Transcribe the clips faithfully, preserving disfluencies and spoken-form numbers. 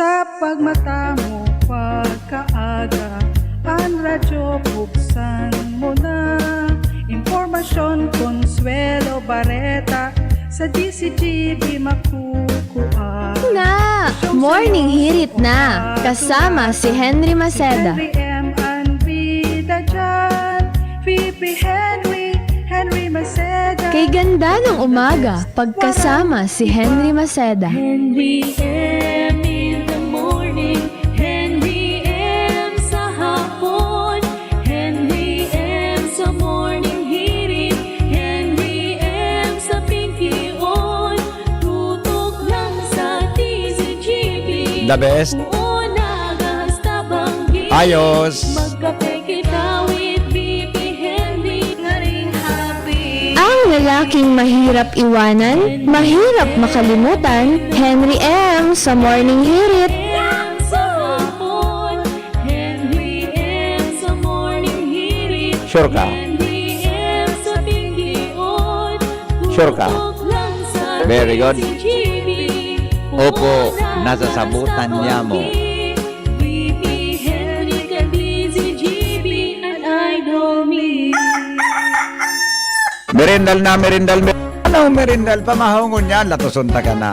Sa pagmata mo pagkaaga, an radyo buksan mo na. Impormasyon, konsuwelo, bareta, sa D C G B makukua. Nga! Morning Hirit na, kasama si Henry Maceda. Henry M ang bida dyan. V P Henry, Henry Maceda. Kay ganda ng umaga, pagkasama si Henry Maceda. Henry M in the morning, Henry M sa hapon, Henry M sa morning hirit, Henry M sa pinkion, tutok lang sa D Z G B. The best. Una gahas tabang. Ayos. Magkape kita with V P Henry, ngaring happy. Ang lalaking mahirap iwanan, mahirap makalimutan, Henry M sa Morning Hirit. M sa hapon, Henry M sa morning hirit. Sure ka? Henry M sa pinkion. Sure ka? Tutok lang sa Very good. D Z G B. Opo, nasasabutan niya mo. V P Henry kan D Z G B an idol mi. Merindal na, merindal, mer-, ano merindal? Pamahongon yan, latoson ta ka na.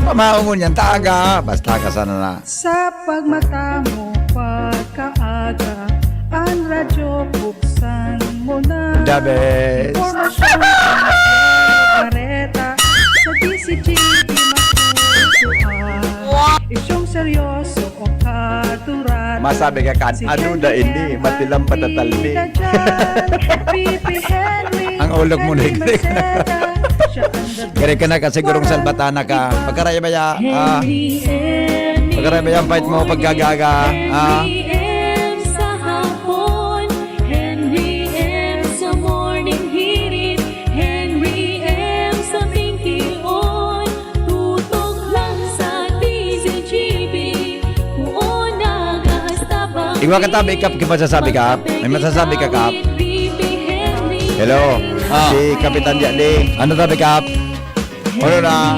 Pamahongon yan, taaga, basta ka sana na. Sa pagmata mo pagkaaga, an radyo buksan mo na. The best. Impormasyon, bareta, sa D Z G B makukua. Isyong seryoso o kadurata. Masabi ka kan, si ano na Henry ini? M Matilang ang patatalbi. Bida dyan. V P Henry, Ang ulog mo, Henry Nick. Maceda, siya ang the Gari ka na ka, sigurong salbatana ka. Pagkaraya-baya, ah. Henry M. Pagkaraya-baya ang fight mo, pagkagaga, ah. Henry M sa hapon, Henry M sa morning hirit, Henry M sa pinkion, tutok lang sa D Z G B. Igwa ka tabi, Kap, may masasabi ka? May masasabi ka, Kap? Hello, Ah. si Kapitan Yadi. Ano tabi, Kap? Ano na?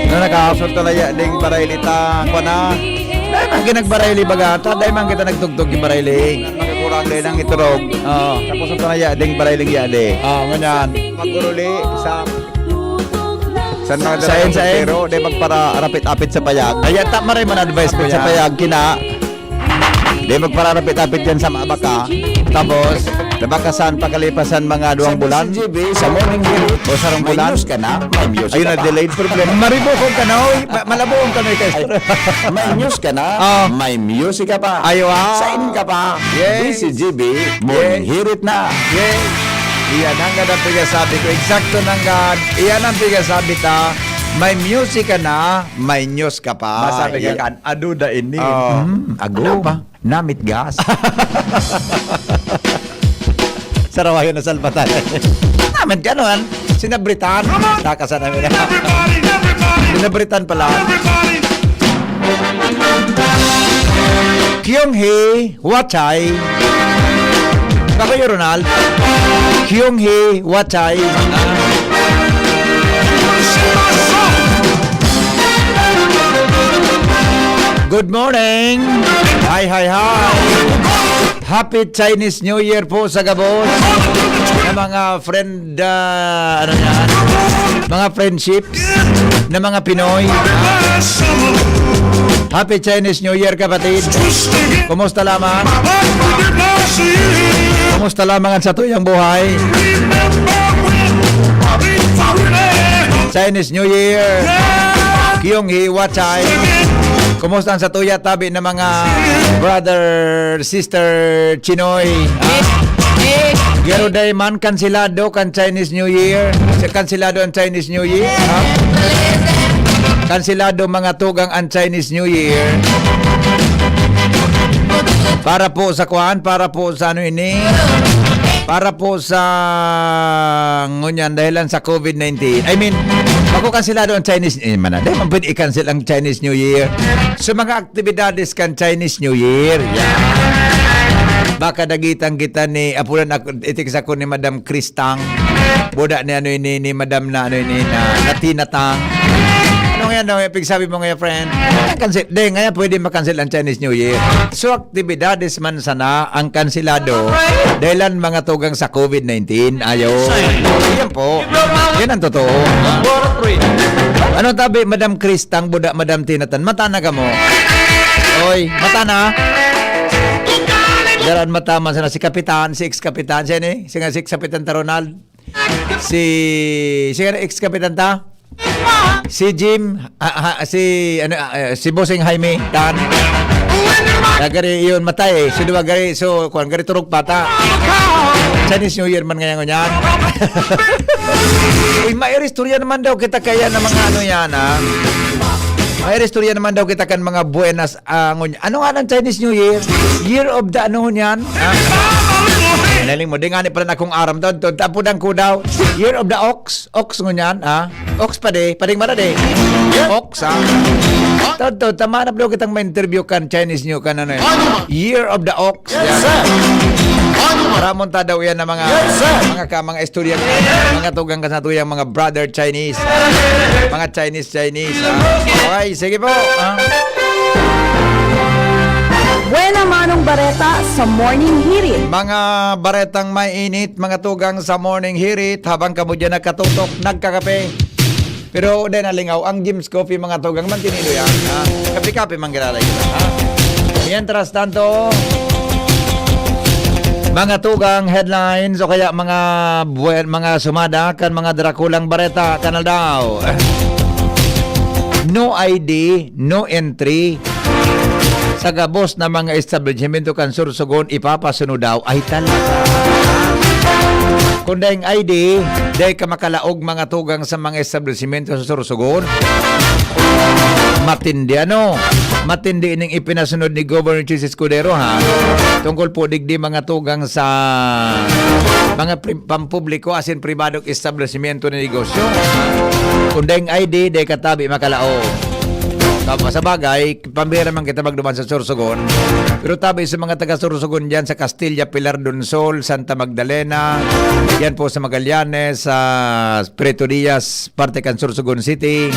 Ano na, Kap? Surta na ya, ding barayli ta. Kwa na? Dahil man kita nagbarayli baga. Ta, dahil man kita nagtugtog yung barayli. Makakurang din ang iturog. Oo. Tapos surta na ya, ding barayli ya, di. Oo, ngunyan. Maguruli sa San mga Sain, darating sain? Pero di magpara rapit-apit sa payag. Ay, yata maray man advice ko Sa niya. payag, kina. Di magpararapit-apit yan sa mga baka. Tapos, nabakasan, pakalipasan mga duwang Sa bulan. D Z G B, sa morning hirit, O sarong may bulan. news ka na, may music Ayun ka na, pa. delayed problem. Maribukog ka na, oy. Ma-, malabong ka na, Ay, Castro. may news ka na, Ah. may music ka pa. Ay, wow. Sain ka pa? Yes. D Z G B, morning Yes. hirit na. Yes. Iyan, hanggang ang pigasabi ko. Eksakto nanggad. Iyan ang pigasabi ta. May music ka na, may news ka pa. Masabi ka Iyan. kan, aduda ini. Oh. Hmm, ago. Ano ba? Namit gas. Sarawayo na salbatan. Namit ganon. Sinabritan. Takasan namin. Everybody, everybody. Sinabritan pala. Everybody. Kyung Hee Wachai. Kakuya Ronald. Kyung Hee Wachai. Good morning. Hi, hi, hi. Happy Chinese New Year po sa gabos. Sa mga friend, ah, ano yan? Mga friendship na mga Pinoy. Happy Chinese New Year, kapatid. Kumusta lamang? Kumusta lamang ang satuyang buhay? Chinese New Year. Kyung Hee Wachai. Kumusta ang satuya tabi na mga brother, sister Chinoy? Ha? Pero dai man kanselado kan Chinese New Year. Kanselado ang Chinese New Year. Ha? Kanselado mga tugang ang Chinese New Year. Para po sa kuan, para po sa ano ini, para po sa ngunyan dahilan sa COVID nineteen. I mean, bako kanselado ang Chinese, eh, man, dai man pwede i-cancel ang Chinese New Year. Sa mga aktibidades kan Chinese New Year. Yan. Baka dagitan kita ni, apunan ako, itik sa ko ni Madam Kristang. Buda ni ano ini, ni Madam na ano ini, na, na Tinatang. Ano yan, no? Ipigsabi mo ngayon, friend. Ang cancel, di, ngayon pwede makancel ang Chinese New Year. So, aktibidades man sana ang kansilado dahilan mga tugang sa COVID nineteen. Ayaw. Yan po. Yan ang totoo. Ano tabi, Madam Kristang, buda, Madam Tinatan? Mata na ka mo. Oy, mata na. Daran mata man sana si Kapitan, si ex-kapitan, siya ni? Si nga si ex-kapitan ta Ronald. Si, si nga ex-kapitan ta? Si Jim, ah, ah, si, ano, ah, eh, si Bossing Jaime, tan. Gari yun, matay eh. Si Dua gari, so, kuwan, gari turog pata. Chinese New Year man ngayon yan. Uy, may istorya naman daw kita kaya na mga ano yan, ha? May istorya naman daw kita kan mga buenas, ah, ngun-, ano nga ng Chinese New Year? Year of the ano yan? Ha? Naling mo, di nga ni pala na kung aram daw. Tapudang ko daw. Year of the ox. Ox ngunyan, ha? Ox pa di, pading mara di. Ox, ha? Totoo, tama na bro kitang ma-interview kan Chinese New kan ano eh. Year of the Ox. Yes, sir. Ramon ta daw yan na mga, yes, sir, mga ka, mga istorya, mga tugang ka sa tuyang mga brother Chinese. Mga Chinese, Chinese, ha? Okay, sige po. Ha? Buena manong bareta sa Morning Hirit. Mga baretang may init, mga tugang sa Morning Hirit, habang kamo dyan nagkatutok, nagkakape. Pero di nalingaw, ang Jim's Coffee, mga tugang, mantinido yan, ha? Kape-kape, manggilalay kita, ha? Mientras tanto, mga tugang headlines o kaya mga buen-, mga sumada kan mga drakulang bareta, kanal daw. No I D, no entry sa gabos na mga establishmento kan Sorsogon, ipapasunod daw. Ay, talaga. Kung daing I D, dai ka makalaog mga tugang sa mga establishmento sa Sorsogon. Matindi, ano? Matindi ining ipinasunod ni Governor Chiz Escudero, ha? Tungkol po digdi mga tugang sa mga pri-, pampubliko, as in pribadong establishmento na negosyo. Kung daing I D, dai ka tabi makalaog. Tama, sa bagay, pambira man kita magduman sa Sorsogon. Pero tabi sa mga taga Sorsogon dyan sa Castilla, Pilar del Sol, Santa Magdalena, yan po sa Magallanes, sa Prieto Diaz, parte kan Sorsogon City.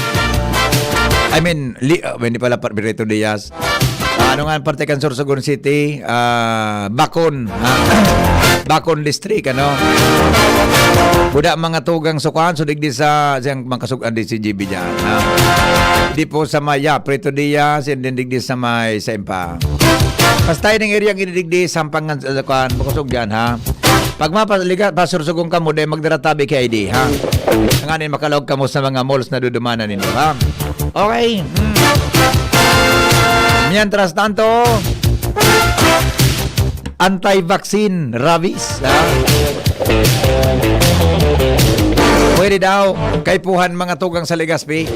I mean, li-, ah, hindi pala pa-, Prieto Diaz. Ah, ano nga ang parte kan Sorsogon City? Ah, Bacon, ha? Bacon District, ano? Buda mga tugang sukan, so digdi sa, siyang makasug-an di si G B dyan, ha? Di po sa may, yeah, Prieto Diaz, and then digdi sa may, sa Impa. Basta yun ang area ang inidigdi, sampangan sa, sa kuan, makasug dyan, ha? Pag mapaliga, pasursugon kamo, dai magdara tabi ki I D, ha? Nganing makalaog kamo sa mga malls na dudumanan ninyo, ha? Okay. Hmm. Mientras tanto, anti-vaccine, rabies, ha? Pwede daw, kaipuhan mga tugang sa Legazpi.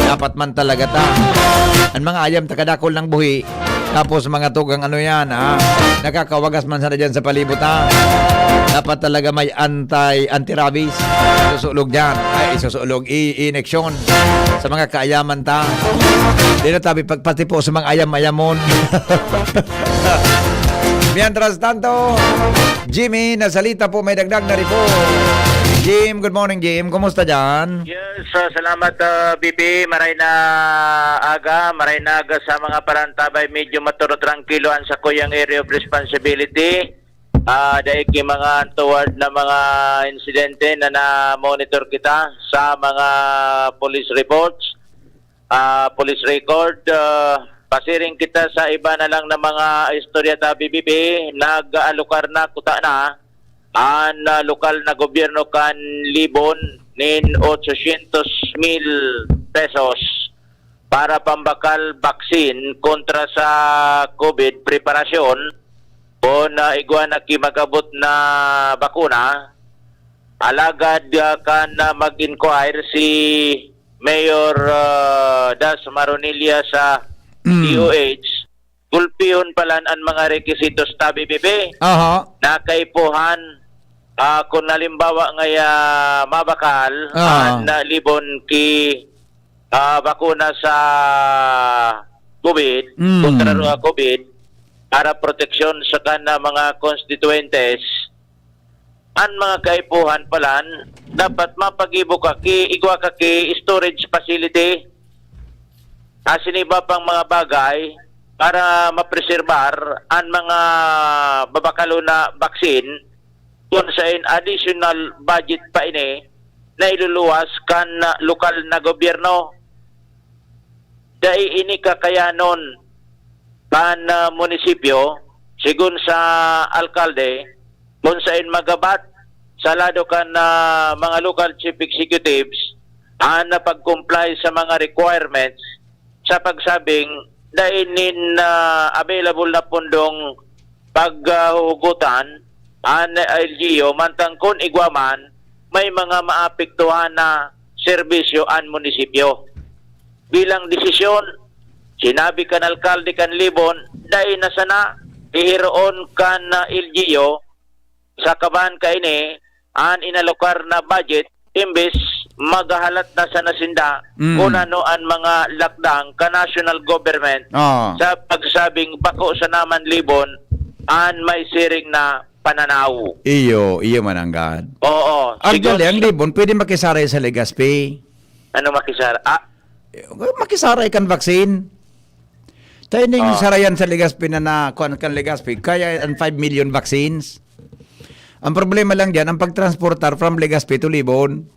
Dapat man talaga ta. Ang mga ayam, takadakol ng buhi. Tapos mga tugang ano yan, ha? Nakakawagas man sana dyan sa palibot, ha? Dapat talaga may anti, anti-rabies. Susulog dyan. Ay, susulog. I, ineksyon. Sa mga kaayaman ta. Di na tabi pagpati po sa mga ayam-ayamon. Mientras tanto, Jimmy, nasalita po, may dagdag na report. Jim, good morning, Jim. Kumusta dyan? Yes, ah, salamat, ah, B P. Maray na aga, maray na aga sa mga parantabay. Medyo maturo trangkilo ang sakuyang area of responsibility. Ah, dahil ki mga toward na mga insidente na na-monitor kita sa mga police reports, ah, police record. Ah, pasiring kita sa iba na lang na mga istorya ta, B B B. Nag-alokar na, kuta na an, ah, lokal na gobyerno kan Libon nin ochocientos mil pesos para pambakal vaccine kontra sa COVID preparasyon o na igwa na ki mag-abot na bakuna. Alagad, ah, kan, ah, mag-inquire si Mayor, ah, Das Maronilla sa Mm. D O H, gulpihon palan an mga requisitos ta, B B B. Aha. Na kaipuhan, ah, kung halimbawa ngaya mabakal Ah. an, ah, Libon ki, ah, bakuna sa COVID, Mm. kontra ro sa COVID, para proteksyon sa kan, ah, mga konstituyentes, an mga kaipuhan palan, dapat mapagibo ka ki, igwa ka ki storage facility, asin iba pang mga bagay para mapreserbar an mga babakalon na vaccine, kun saen additional budget pa ini na iluluwas kan, ah, lokal na gobyerno. Dai ini kakayanon kan, ah, munisipyo, sigon sa alkalde, kun saen magabat sa lado kan, ah, mga local chief executives an pag-comply sa mga requirements sa pagsabing dai nin, ah, available na pundong paghuhugotan an L G U, mantang kun igwa man, may mga maapektuhan na serbisyo an munisipyo. Bilang desisyon, sinabi kan alkalde kan Libon, dai na sana hihiroon kan, ah, L G U sa kaban kaini an inalokar na budget, imbes maghahalat na sana sinda Mm. kun ano an mga lakdang ka national government Oo. sa pagsabing bako sana man Libon an may siring na pananaw. Iyo, iyo man nanggad. Oo, Actually, sigon ang Libon pwede makisaray sa Legazpi. Ano makisar-, ah? Makisaray kan vaccine. Tayo ning Ah. sarayan sa Legazpi na, na kuwan kan Legazpi, kaya ang five million vaccines. Ang problema lang diyan, ang pagtransportar from Legazpi to Libon.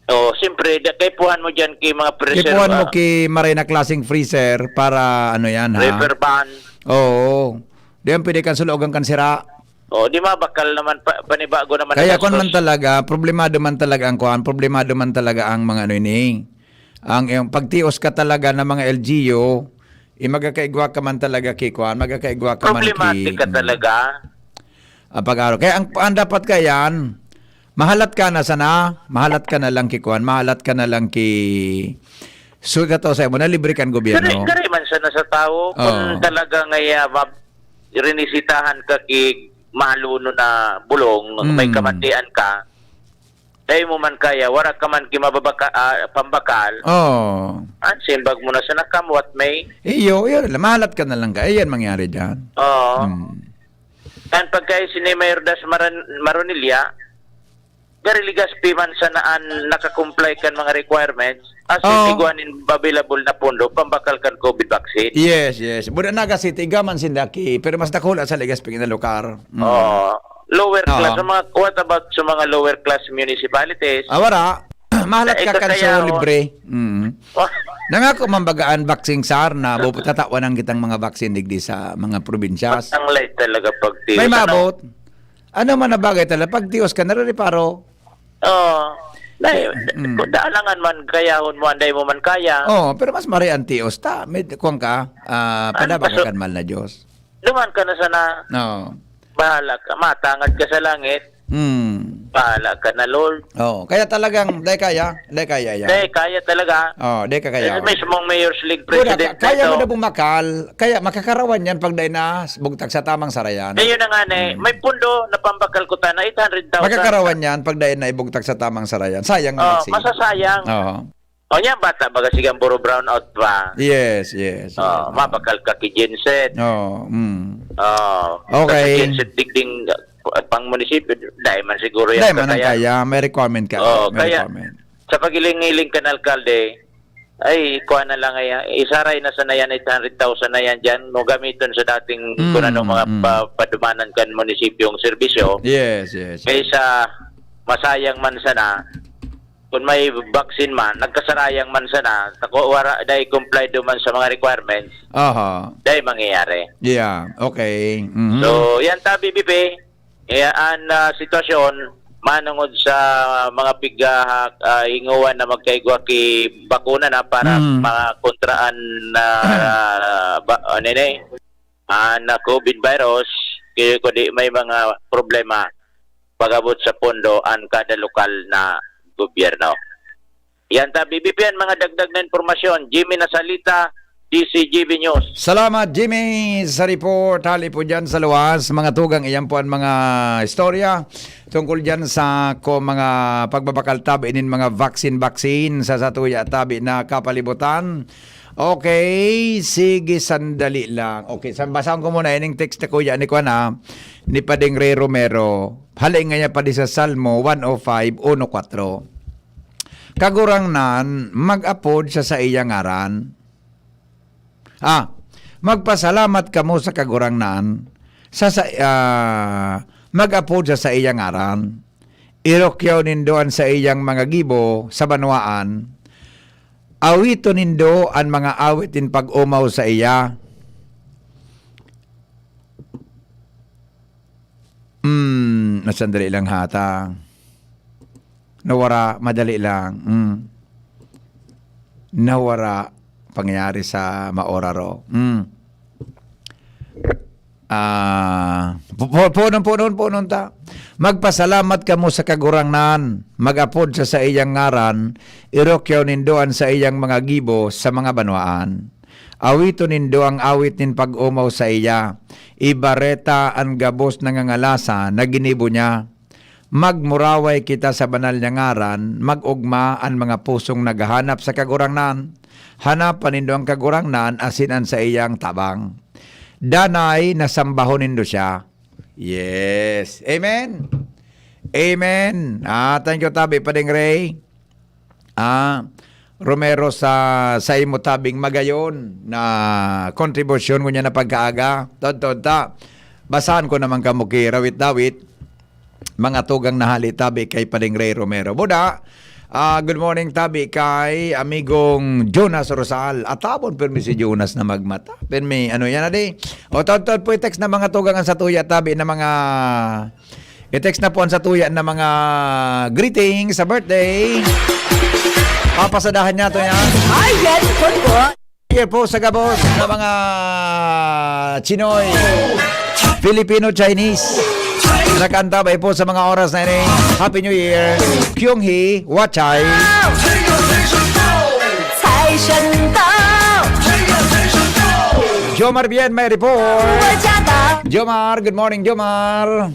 Oh, siyempre, da-, kaipuhan mo diyan ki mga freezer Kaipuhan mo ba? ki maray na klaseng freezer para ano yan, ha? Reefer van. Oo. Di yan pwede kan sulugan kan sira. Oh, di mabakal naman pa, panibago naman Kaya ang kung man gastos. talaga, problemado man talaga ang kuwan, problemado man talaga ang mga ano ini. Ang, yung pagtios ka talaga ng mga L G U, eh, magkakaigwa ka man talaga ki kuwan, magkakaigwa ka man Problematic ki, ka mm. talaga. Ang pag-aro. Kaya ang, ang dapat kaya, mahalat ka na sana, mahalat ka na lang ki kuwan, mahalat ka na lang ki, so, ito sa imo, na libre kan Gari, gobyerno. gari man sana sa tao, kung Oo. talaga nga, ah, mab-, rinisitahan ka ki mahaluno na bulong, may Mm. kamatian ka, dai mo man kaya, wara ka man ki mababaka-, ah, pambakal, Oo. an simbag mo na sana kamwat may Iyo, iyo, mahalat ka na lang ka. Ayan mangyari dyan. Oo. Mm. Kan pagkaisi ni Mayor Das Maran-, Maronilla, gari Legazpi man sana an naka-comply kan mga requirements, asin Oo. igwa nin available na pondo pambakal kan covid vaccine. Yes, yes. Buda Naga City, igwa man sinda ki, pero mas dakula sa Legazpi na lugar. Mm. Oo. Lower Oo. class, sa mga, what about sa mga lower class municipalities? Ah, wala. Mahalat Sa ka kan so ikakayahon. libre. Mm. Oh. Nangako man baga an vaccine, sir, na bu-, tatawan ang kitang mga vaccine digdi sa mga probinsyas. Matanglay talaga pagtios, May ano? maabot. Ano man na bagay talaga, pagtios ka, narereparo. Oo. Dahil, Mm. kung daalangan man, kayahon mo, anday mo man kaya. Oo, pero mas mari ang tios ta. May, kuwan ka, ah, Ano, padaba ka paso- kan mahal na Diyos. Duman ka na sana. Oo. Bahala ka. Matangad ka sa langit. Mm. Bahala ka na, Lord. Oo. Kaya talagang, dai kaya, dai kaya yan. Dai kaya talaga. Oo, dai ka kaya. Eh, mismong Mayor's League Kuda, president ka-, kaya na mo ito. na bumakal, kaya makakarawan yan pag dai na bugtak sa tamang sarayan. Ayun na nga na eh. Mm. May pundo na pambakal ko ta na eight hundred thousand. Makakarawan yan pag dai na ibugtak sa tamang sarayan. Sayang ang Oh, vaccine. masasayang. Oo. O niya, bata, baga sigang puro brown out pa. Yes, yes, Oh, yes. mabakal ka ki Genset. Oo, mm. Oh, Okay. kasi Genset digding, uh, pang munisipyo, dai man siguro yan Dai man ang kakaya. kaya, may requirement ka, Oh, may kaya, requirement. sa pagiling-iling kan alkalde, ay, kuha na lang, ay, isaray na sana yan, eight hundred thousand na yan dyan, no, gamiton sa dating Mm, kung ano mga mm. pa-, padumanan kan munisipyong serbisyo. Yes, yes, yes. Kaysa masayang man sana, kung may vaccine man, nagkasarayang man sana, tako, wara, dai complied man sa mga requirements, Aha. dai mangyayari. Yeah, okay. Mhm. So, yan ta, B B P, eh, an, ah, sitwasyon, manungod sa mga piga-, ah, hinguan na magkaigwa ki bakuna na para Mm. makontraan na, ba, ano yun eh, ah, na covid virus, kaya kundi may mga problema pag-abot sa pondo an kada lokal na gobyerno. Yan ta, B B P, an mga dagdag na impormasyon. Jimmy Nasalita, D C G B News. Salamat, Jimmy, sa report. Hali po dyan sa luwas, mga tugang, iyan po ang mga istorya tungkol dyan sa ko mga pagbabakal tabi nin mga vaccine-vaccine sa satuya tabi na kapalibutan. Okay, sige, sandali lang. Okay, sa-, basahon ko muna ining text na kuya ni kuan, ah, ni Pading Ray Romero. Hali nga niya pa di sa Salmo one oh five, uno, kwatro. "Kagurangnan, mag-apod sa saiyang ngaran." Ah, "Magpasalamat kamo sa Kagurangnan, sa, sa, ah, mag-apod sa saiyang ngaran. Irukyaw nindo an saiyang mga gibo sa banwaan. Awiton nindo an mga awit nin pag-omaw saiya." Hmm, sandali lang hata. Nawara, madali lang. Hmm. Nawara, pangyayari sa maoraro. Hmm. Ah, pu-, pu-, punon, punon, punon ta. "Magpasalamat kamo sa Kagurangnan, mag-apod sa saiyang ngaran, irukyaw nindo an saiyang mga gibo sa mga banwaan. Awiton nindo an awit nin pag-omaw saiya, ibareta an gabos na ngangalasan na ginibo niya. Magmuraway kita sa banal niya ngaran, mag-ogma an mga pusong naghahanap sa Kagurangnan. Hanapan nindo an Kagurangnan asin an saiyang tabang. Danay na sambahon nindo siya." Yes. Amen. Amen. Ah, thank you, tabi, Pading Ray. Ah, Romero, sa, sa imo tabing magayon na kontribusyon ngunyan na pagkaaga. Todtod ta. Basahan ko naman kamo ki Rawit Dawit, mga tugang na hali tabi kay Pading Ray Romero. Buda, ah, good morning tabi kay amigong Jonas Rosal. Atabon pirmi si Jonas na magmata. Pirmi, ano yan, adi? O, todtod po i-text na mga tugang ang satuya tabi na mga I-text na po ang satuya na mga greetings sa birthday. Papasadahan niya to yan. Ayan po po. Year po sa gabos na mga Chinoy, Filipino, Chinese. Nakaantabay po sa mga oras na ini. Happy New Year. Kyung Hee, Wachay. Jomar Bien, may report. Jomar, good morning, Jomar.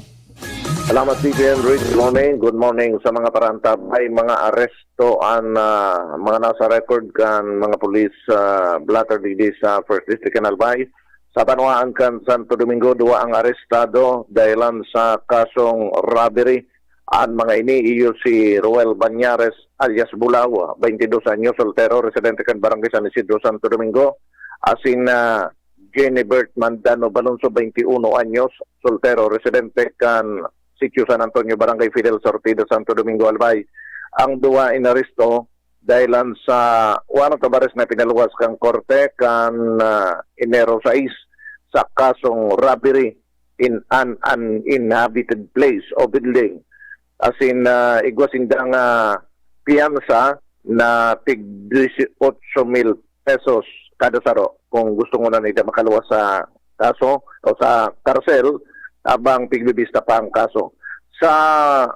Salamat, T J Henry. Good morning. Good morning sa mga parantabay, mga aresto an, ah, mga nasa record kan mga pulis sa blotter digdi sa First District kan Albay. Sa banwaan kan Santo Domingo, duwa ang arestado dahilan sa kasong robbery. An mga ini iyo si Roel Bañares alias Bulaw, twenty dos anyos, soltero, residente kan Barangay San Isidro, Santo Domingo, asin, ah, Jenny Bert Mandano Balonso, twenty uno anyos, soltero, residente kan Sitio San Antonio, Barangay Fidel Sortida, Santo Domingo, Albay. Ang duwa inaresto dahilan sa warrant of arrest na pinaluwas kan korte kan, ah, Enero sais sa kasong robbery in an uninhabited place o building. Asin, ah, igwa sindang, ah, piyansa na tig dieciocho mil pesos kada saro kung gusto ngunyan ida makaluwas sa kaso o sa karsel, habang pigbibista pa ang kaso. Sa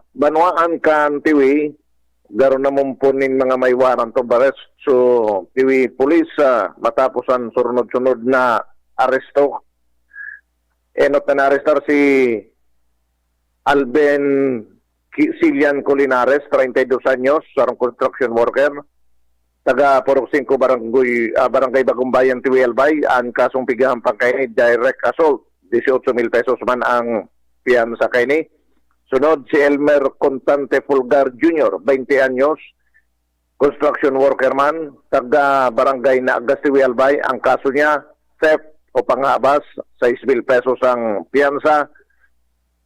banwaan kan Tiwi, garo namon po nin mga may warrant of arrest. So, Tiwi Police, ah, matapos ang sunod-sunod na aresto, enot na naarestar si Alben Ki-, Silian Colinares, treinta y dos anyos, sarong construction worker, taga Purok Singko, Barangay, ah, Barangay Bagong Bayan, Tiwi, Albay. An kasong pigahampang kaini, direct assault. Dieciocho mil pesos man ang piyansa kaini. Sunod, si Elmer Contante Fulgar Junior, twenty anyos, construction worker man, taga Barangay Naagas, Tiwi, Albay. Ang kaso niya, theft o panghabas, sais mil pesos ang piyansa.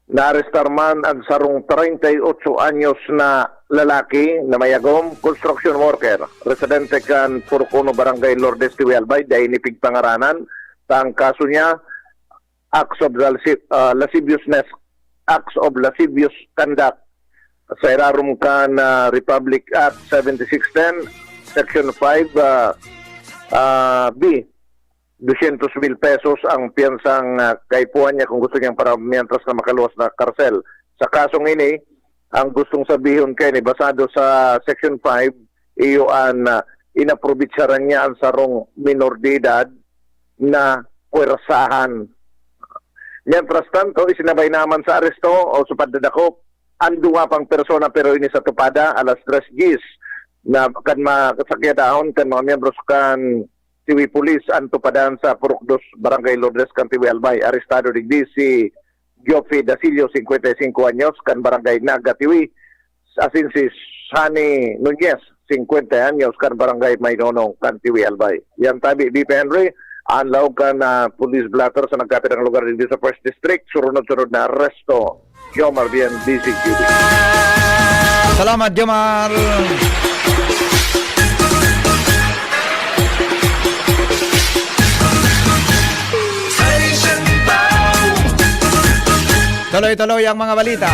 Naarestar man ang sarong treinta y ocho anyos na lalaki na mayagom, construction worker, residente kan Purok Uno, Barangay Lourdes, Tiwi, Albay, dai ini pigpangaranan. Ta ang kaso niya, acts of lasci-, ah, lasciviousness, acts of lascivious conduct sa irarom kan, ah, Republic Act seventy-six ten, Section five, ah, ah, B, dosyentos mil pesos ang piyansang, ah, kaipuhan niya kung gusto niyang para mientras na makaluwas na karsel. Sa kasong ini, ang gustong sabihon kaini, basado sa Section five, iyo an, ah, inaprobetsaran niya an sarong minor de edad na puwersahan. Mientras tanto, isinabay naman sa aresto o sa pagdadakop an duwa pang persona, pero ini sa tupada, alas tres diyes na kan mga kasakyadahon kan mga miyembros kan Tiwi Police an tupadan sa Purok Dos, Barangay Lourdes kan Tiwi, Albay. Arestado digdi si Geoffrey Dasilio, singkwenta y singko anyos, kan Barangay Naga, Tiwi, asin si Sunny Nunez, singkwenta anyos, kan Barangay Maynonong kan Tiwi, Albay. Yang tabi, B P Henry, an laog kan, ah, police blotter sa nagkapirang lugar digdi sa First District. Surunod-sunod na aresto. Jomar Bien, D Z T V. Salamat, Jomar. Tuloy-tuloy ang mga balita.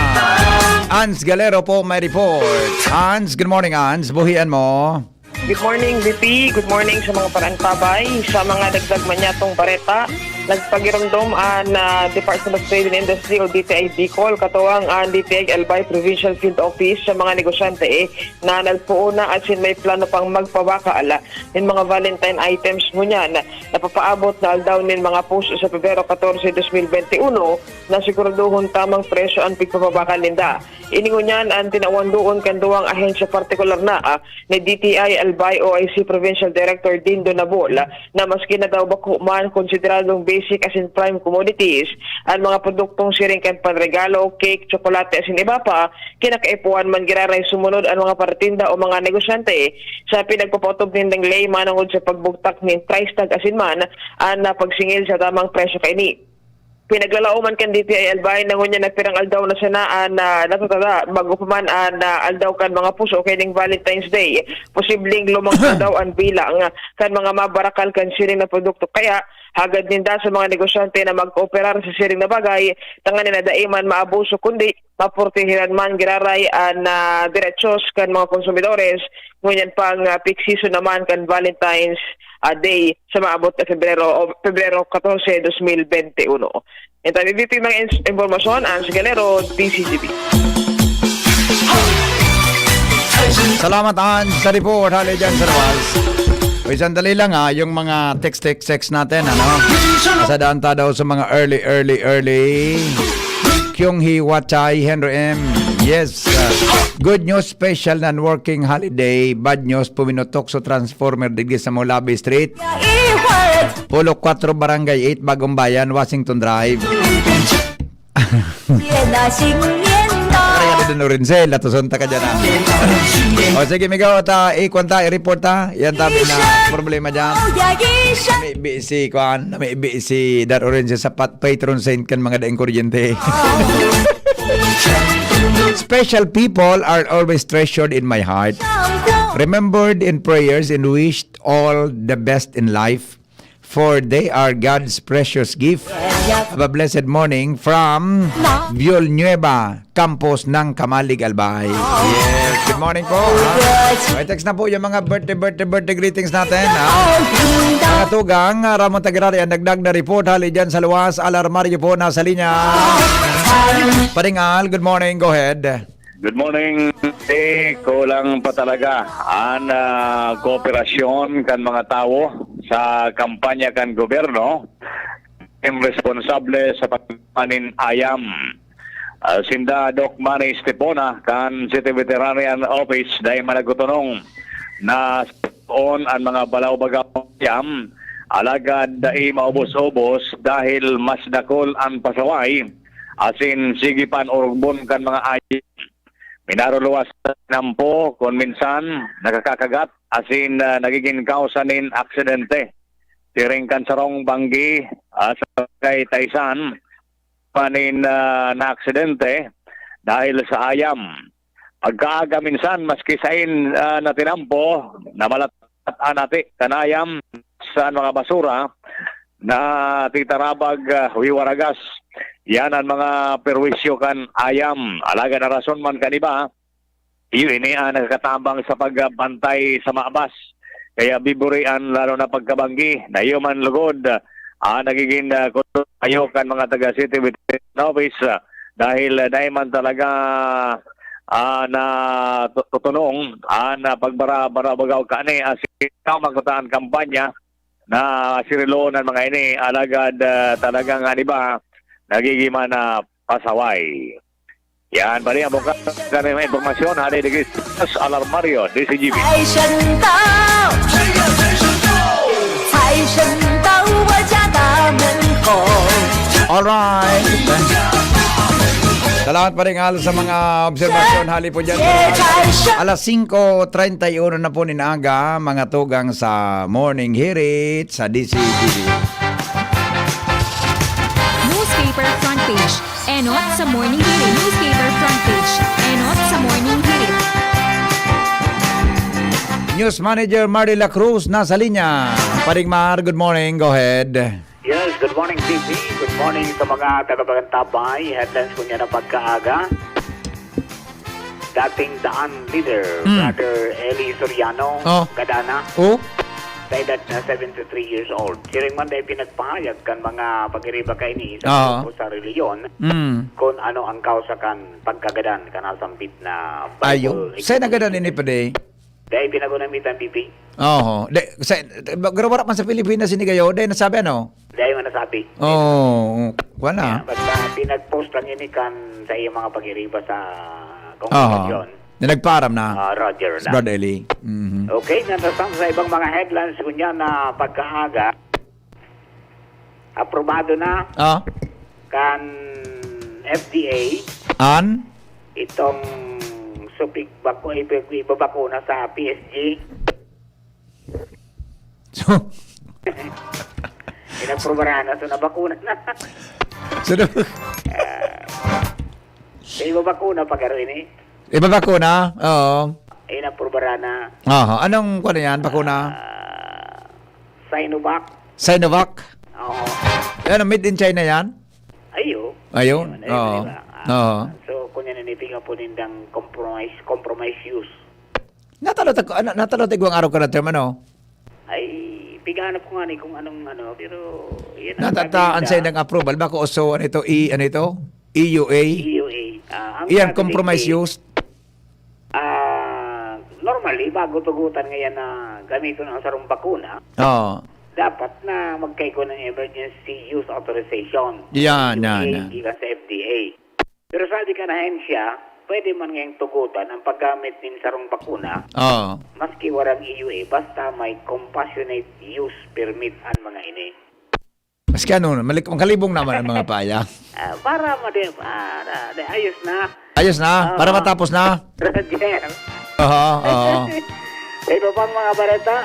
Ans Galero po may report. Ans, good morning, Ans. Buhian mo. Good morning, V P. Good morning sa mga paraantabay. Sa mga dagdag man niyatong bareta, nagpagiromdom an, ah, Department of Trade and Industry o D T I Bicol, katuwang an D T I Albay Provincial Field Office sa mga negosyante, eh, na nagpoon na asin may plano pang magpabakal nin mga Valentine items ngunyan na papaabot na aldaw nin mga puso sa Pebrero katorse, dos mil bente uno, na siguraduhon tamang presyo an pigpapabakal ninda. Ini ngunyan an tinawan doon kan duwang ahensya, partikular na, ah, ni D T I Albay O I C Provincial Director Dindo Nabol, ah, na maski na daw bako man konsideradong basic asin prime commodities, an mga produktong siring kan panregalo, cake, tsokolate asin iba pa, kinakaipuhan man giraray sumunod an mga paratinda o mga negosyante sa pinagpapaotob nindang ley manongod sa pagbugtak nin price tag asin man an, ah, pagsingil sa tamang presyo kaini. Pinaglalaoman kan D T I Albay na ngunyan na pirang aldaw na sana an, ah, natatada, bago pa man an, ah, aldaw kan mga puso o kaining Valentine's Day. Posibleng lumangkaw daw an bilang kan mga mabarakal kan siring na produkto. Kaya, hagad ninda sa mga negosyante na magkooperar sa siring na bagay, tanganing na dai man maabuso, kundi maprotehiran man giraray an, ah, derechos kan mga konsumidores, ngunyan pang, ah, peak season naman kan Valentine's, ah, Day sa maabot na Febrero o Febrero katorse, dos mil bente uno. Yan tayo, V P, mga ins-, impormasyon, Ans Galero, D Z T V. Salamat, Ans, sa report. Hali dyan sa labas. Uy, sandali lang, ha, yung mga text, text, text natin, ano? Sa daan ta daw sa mga early, early, early. Kyung Hee Wachai, Henry M. Yes, uh, good news, special non-working holiday. Bad news, puminutok sa transformer digdi sa Molabe Street. Polo Cuatro, Barangay eight, Bagong Bayan, Washington Drive. Kaya ka din, Lorenzel, atoson ta ka dyan, ah. O, sige, Migo, ta, ikwan ta, i-report ta. Yan tabi na problema dyan. Namibi si, kwan, namibi si Dar Orense sa pat-, patron saint kan mga daing kuryente. Special people are always treasured in my heart. Remembered in prayers and wished all the best in life. For they are God's precious gift. Have a blessed morning from Villanueva, Campos ng Camalig, Albay. Yes, good morning po, ha? May text na po yung mga birthday, birthday, birthday greetings natin, ha? Mga tugang, ah, Ramon Tagraria, nagdag na report, hali dyan sa luwas, alarmaryo po, nasa linya. Paringal, good morning, go ahead. Good morning. Eh, kulang pa talaga an, ah, kooperasyon kan mga tawo sa kampanya kan gobyerno, an responsable sa pagpanin ayam. Ah, sinda Doc Manny Estepona kan City Veterinarian Office dai man nagtutunong na on an mga balaw baga ayam, alagad dai maubos-ubos dahil mas dakul an pasaway asin sige pa an urugbon kan mga ayam. Minaruluwas sa tinampo, kun minsan nakakakagat asin, ah, nagigin kawsa nin aksidente. Siring kan sarong banggi, ah, sa Barangay Taisan, panin, ah, naaksidente dahil sa ayam. Pagkaaga minsan, maski sain, ah, na tinampo, namalat-, at anati kan ayam sa mga basura na titarabag, ah, wiwaragas. Yan ang mga perwisyo kan ayam. Alagad an rason man kan iba, iyo ini ang nakakatabang sa pagbantay sa maabas. Kaya biburian, lalo na pagkabanggi, na iyo man lugod, ah, nagigin, ah, kuno kayo kan mga taga City Veterinary Office, ah, dahil, ah, dai man talaga, ah, na tu-, tutunong, ah, na pagbara-, barabagaw kani, ah, si-, ikaw magkutaan kampanya na siriloon ang mga ini, alagad, ah, talagang, ah, di ba, nagigin man, ah, pasaway. Yan, bali, ang bukas kami may impormasyon, hali digdi sa Alarmario, D Z G B. 财神到，财 Alright. Salamat pa rin, Al, sa mga obserbasyon. Hali po dyan. Alas singko treinta y uno na po nin aga, mga tugang sa Morning Hirit sa D C T V. Newspaper front page. Enot sa Morning Hirit. Newspaper front page. Enot sa Morning Hirit. News Manager Marley La Cruz nasa linya. Paring Mar, good morning. Go ahead. Yes, good morning, P P. Good morning sa mga tagapagantabay. Headlines ko niya na pagkaaga. Dating Daan leader, Hmm. Brother Eli Soriano, Oh. Gadana, Oh. sa edad na seventy-three years old. Siring man dai pinagpahayag kan mga pagiriba kaini sa Oo. grupo sa reliyon Hmm. kung ano ang kausa kan pagkagadan kan nasambit na Ayo. Bible Sa nagadan ini, examination. Padi? Dai pinagunamitan, P P. Oho. Di, sa, pero wala man sa Pilipinas ini kayo, dai nasabi, ano? Dai man nasabi. Oo, wala. Kaya basta pinag-post lang ini kan sa iyang mga pag-iriba sa Oho. kongregasyon. Na nagpaaram na. Ah, Roger Si na. Brad Eli. Mhm. Okay, nandasang sa ibang mga headlines, kunya na pagkaaga, aprobado na Ah? kan F D A An? itong supig bako-, iba-, ibabakuna sa P S G. So, Inaprobaran na, so nabakuna na. So, na- Ah, sa iba bakuna pa garo ini? Iba bakuna? Oo. Inaprobaran na. Aha. Anong, ano yan? Bakuna? Ah, Sinovac. Sinovac? Oo. Ano, made in China yan? Ayo. Ayun. Ayun, ayun, Oo. di ba? Ah, Oo. So, kung yan, nanipigan po nindang compromise, compromise use. Natalo ta-, ano, natalo ta igwang araw ka na term, ano? Ay, piganap ko nga ni kung anong ano, pero yan ang Natataan sabi sa nila. Indang approval. Bako uso, ano ito? E, ano ito? E U A? E U A. Ah, ang Iyan, sabi compromise dito, use? ah, normally, bago tugutan ngayon na gamiton ang sarong bakuna, Oo. dapat na magkaigwa ng emergency use authorization. Yan, E U A, yan, yan. Gikan sa F D A. Pero sabi kan ahensya, pwede man ngayong tugotan ang paggamit nin sarong bakuna, Oo. maski warang E U A, basta may compassionate use permit an mga ini. Maski ano, malik-, makalibong naman ang mga paya. Ah, para madi-, para, di, ayos na. Ayos na? Oo. Para matapos na? Roger. Oo, oo. Sa iba pang mga balita,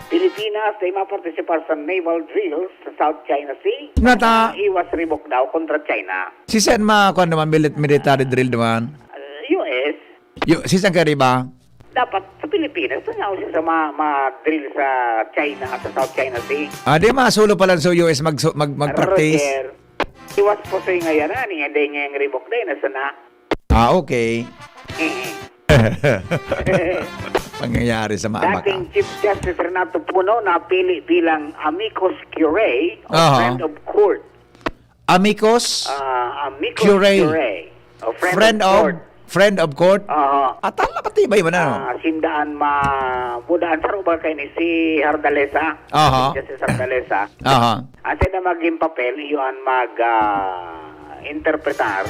Pilipinas ay mapartisipar sa naval drills sa South China Sea. Nata- Iwas ribok daw kontra China. Si Sen ma, kuwan naman, milit-, military drill naman. Ah, U S. Yu-, si Sen Kariba? Dapat sa Pilipinas, sa nga siya sa ma-, ma-drill sa China, sa South China Sea. Ah, di masulo pala sa U S mag-, mag-, mag-practice. Roger. Iwas po sa ngayon, ah, ni, hindi ngayong ribok din, nasa na? Ah, okay. Mm. Pangyayari sa maabak, Dating ah. Chief Justice Renato Puno napili bilang amicus curiae o Aha. friend of court. Amicus Ah, amicus curiae. Curiae o friend Friend of of, court. friend of court? Aha. At ala, matibay man, ano? Ah, sindaan ma-, budaan sa rubal kayo ni si Hardalesa. Aha. Justice Hardalesa. Aha. Ang sila maging papel, iyon mag, ah, interpretar.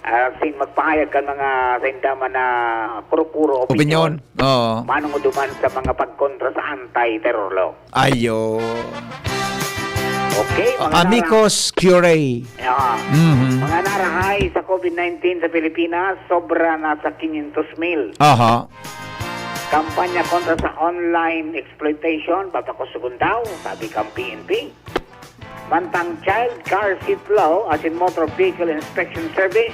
Ah, sin magpahayag kan mga sa indaman na kuro-kuro opinyon. Opinyon. Oo. Manungo duman sa mga pagkontra sa anti-terror law. Ayo. Okay, O, mga amicus curiae. nara-, ah, Mhm. mga narahay sa COVID nineteen sa Pilipinas, sobra na sa quinientos mil. Aha. Kampanya kontra sa online exploitation, papakusugon daw, sabi kang P N P. Mantang child car seat law, as in motor vehicle inspection service,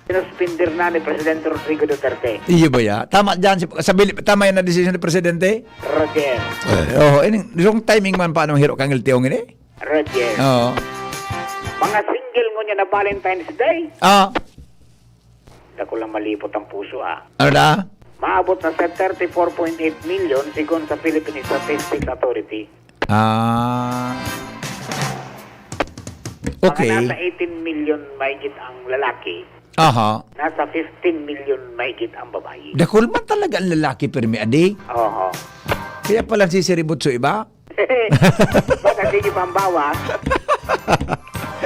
sinuspindir na ni Presidente Rodrigo Duterte. Iyo ba ya? Tama dyan, si, sa bili-, tama yan na desisyon ni Presidente? Roger. Eh, oh, ini, wrong timing man paano hiro kang L T O ngini? Roger. Oo. Mga single ngunyan na Valentine's Day. Ah. Dako lang malipot ang puso, ah. Ano na? Maabot na sa thirty-four point eight million, sigon sa Philippine Statistics Authority. Ah. Mga Okay. nasa eighteen million mahigit ang lalaki, Aha. nasa fifteen million mahigit ang babae. Dakul man talaga ang lalaki, pirmi, adi. Oho. Kaya pala sisiribot sa iba? Baka sige pambawas.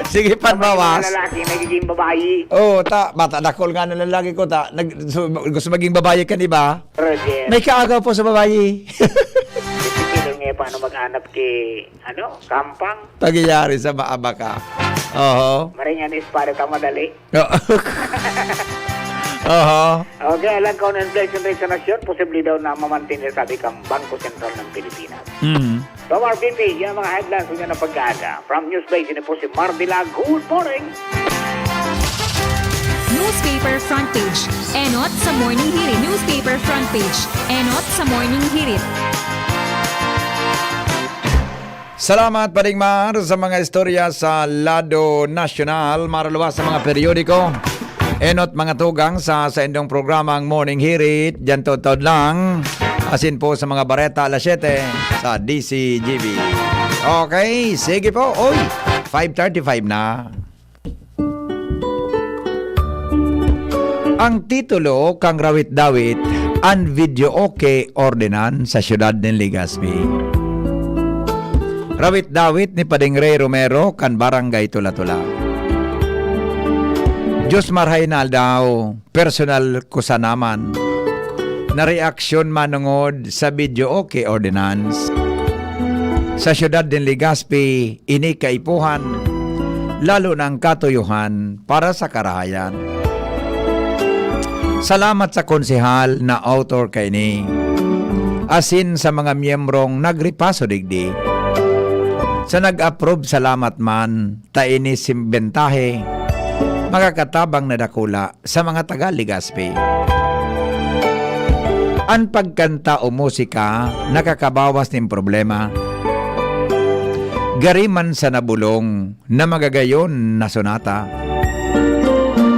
Sige, Kapag panbawas. mga lalaki, nagiging babae. Oh, ta, bata, dakul nga na lalaki ko, ta, nag-, so, gusto maging babae ka, di ba? Roger. May kaagaw po sa babae. Sige, sige, Eh, paano mag-anap ki, ano, kampang? Pagyari sa maabaka. Oho. Maringan is pare ta madali. Oo. Oho. Okay, alang ka ng inflation rate sa nasyon, posible daw na mamantin, sabi kang Bangko Sentral ng Pilipinas. Mm. From R B P, yan ang mga headlines ngayon ng pag-aaga. From Newsbase, ini po si Mar Dilag. Good morning! Newspaper Front Page. Enot sa Morning Hirit. Newspaper Front Page. Enot sa Morning Hirit. Salamat, Paring Mar, sa mga istorya sa lado nasyonal, maruluwas sa mga periodiko. Enot mga tugang sa saindong programang Morning Hirit, dyan taod-taod lang. Asin po sa mga bareta alas siyete sa D C G B. Okay, sige po. Oy, five thirty-five na. Ang titulo kan rawit-dawit, an Videoke Ordinance sa siyudad nin Legazpi. Rawit-dawit ni Pading Rey Romero kan Barangay Tula-Tula. Diyos marhay na aldaw, personal ko sana man na reaksyon manongod sa Videoke Ordinance. Sa siyudad nin Legazpi, ini kaipuhan, lalo na ang katuyohan para sa karahayan. Salamat sa konsehal na author kaini, asin sa mga miyembrong nagripaso digdi. Sa nag-approve, salamat man, ta ini simbentahe, makakatabang na dakula sa mga taga Legazpi. An pagkanta o musika nakakabawas nin problema. Gari man sa nabolong na magagayon na sonata.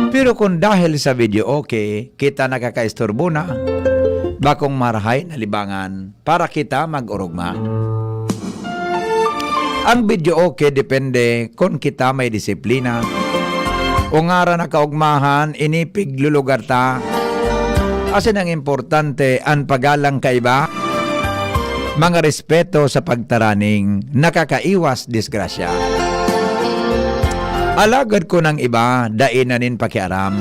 Pero kung dahil sa videoke, kita nakakaisturbo na, bakong marahay na libangan para kita mag-orogma. Ang videoke depende kun kita may disiplina. O ngara na kaogmahan, ini piglulugar ta. Asin ang importante, an pagalang kaiba, mga respeto sa pagtaraning nakakaiwas disgrasya. Alagad kun ang iba, dai na nin pakiaram.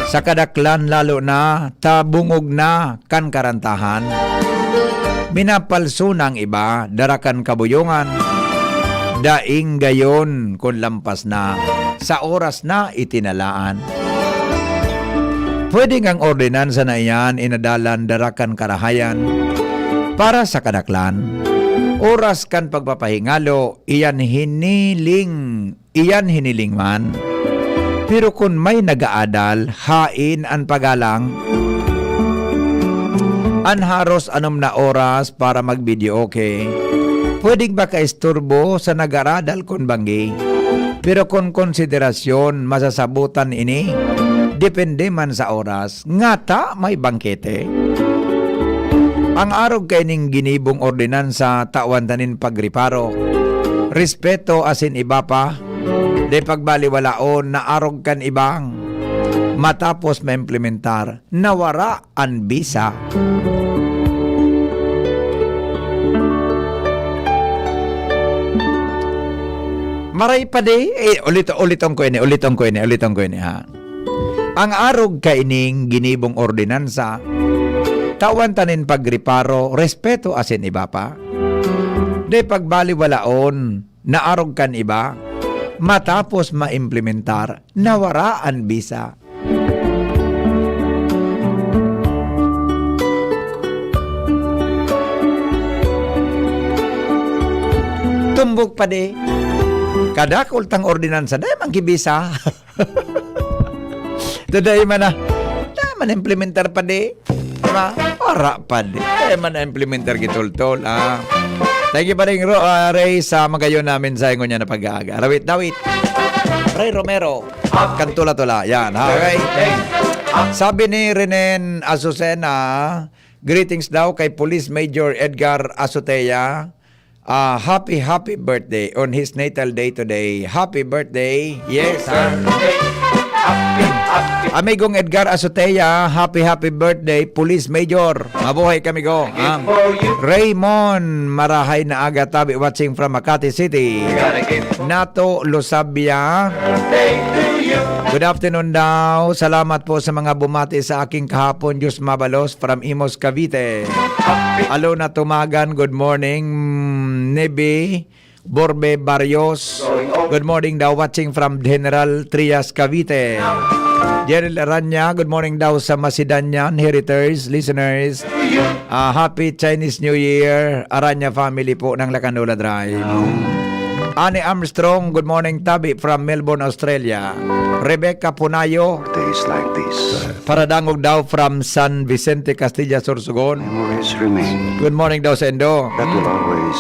Sa kadaklan lalo na, ta bungog na kan karantahan. Minapalso na ang iba, dara kan kabuyongan. Daing gayon kun lampas na, sa oras na itinalaan. Pwede ngang ordinansa na iyan inadalan dara kan karahayan para sa kadaklan. Oras kan pagpapahingalo, iyan hiniling iyan hiniling man. Pero kun may nagaadal, hain an pagalang. An haros anom na oras para mag-videoke. Pwedeng makaisturbo sa nagaradal kun banggi. Pero kun konsiderasyon, masasabotan ini, depende man sa oras. Ngata may bangkete. Ang arog kaining ginibong ordinansa tawan ta nin pagreparo, respeto asin iba pa. Di pagbaliwalaon na arog kan ibang matapos maimplementar, nawara an bisa. Maray pa di, eh, ulit, uliton ko ini, uliton ko ini, uliton ko ini, ha. Ang arog kaining ginibong ordinansa, tawan ta nin pagreparo, respeto asin iba pa. Di pagbaliwalaon na arog kan iba, matapos maimplementar, nawara an bisa. Tumbok pa di. Kadakul tang ordinansa, dai man ki bisa. Today man na, dai man implementar pa di. Diba? Wara pa di. Dai man na implementar gitultol, ah. Thank you, Paring Ro, ah, Ray, sa magayon namin sa ingon niya na pag-aaga. Rawit, dawit. Ray Romero, Kantula-tula. Yan, ha? Okay. Sabi ni Renen Azucena, greetings daw kay Police Major Edgar Azotea. Ah, happy, happy birthday on his natal day today. Happy birthday. Yes, ha? Amigong Edgar Azotea, happy, happy birthday, Police Major. Mabuhay kami, go. Ah, Raymond, marahay na aga tabi, watching from Makati City. Nato, Losabia. Good afternoon daw. Salamat po sa mga bumati sa aking kahapon. Diyos mabalos from Imus, Cavite. Alona Tumagan, good morning. Nebe Borbe Barrios, good morning daw. Watching from General Trias, Cavite. Jeril Aranya, good morning daw sa Masidanian Heritage listeners. Ah, happy Chinese New Year, Aranya family po ng Lacanula Drive. Ani Armstrong, good morning, tabi from Melbourne, Australia. Rebecca Punayo, Days like this, paradangog daw from San Vicente, Castilla, Sorsogon. Memories remain. Good morning daw sa Indo. That will always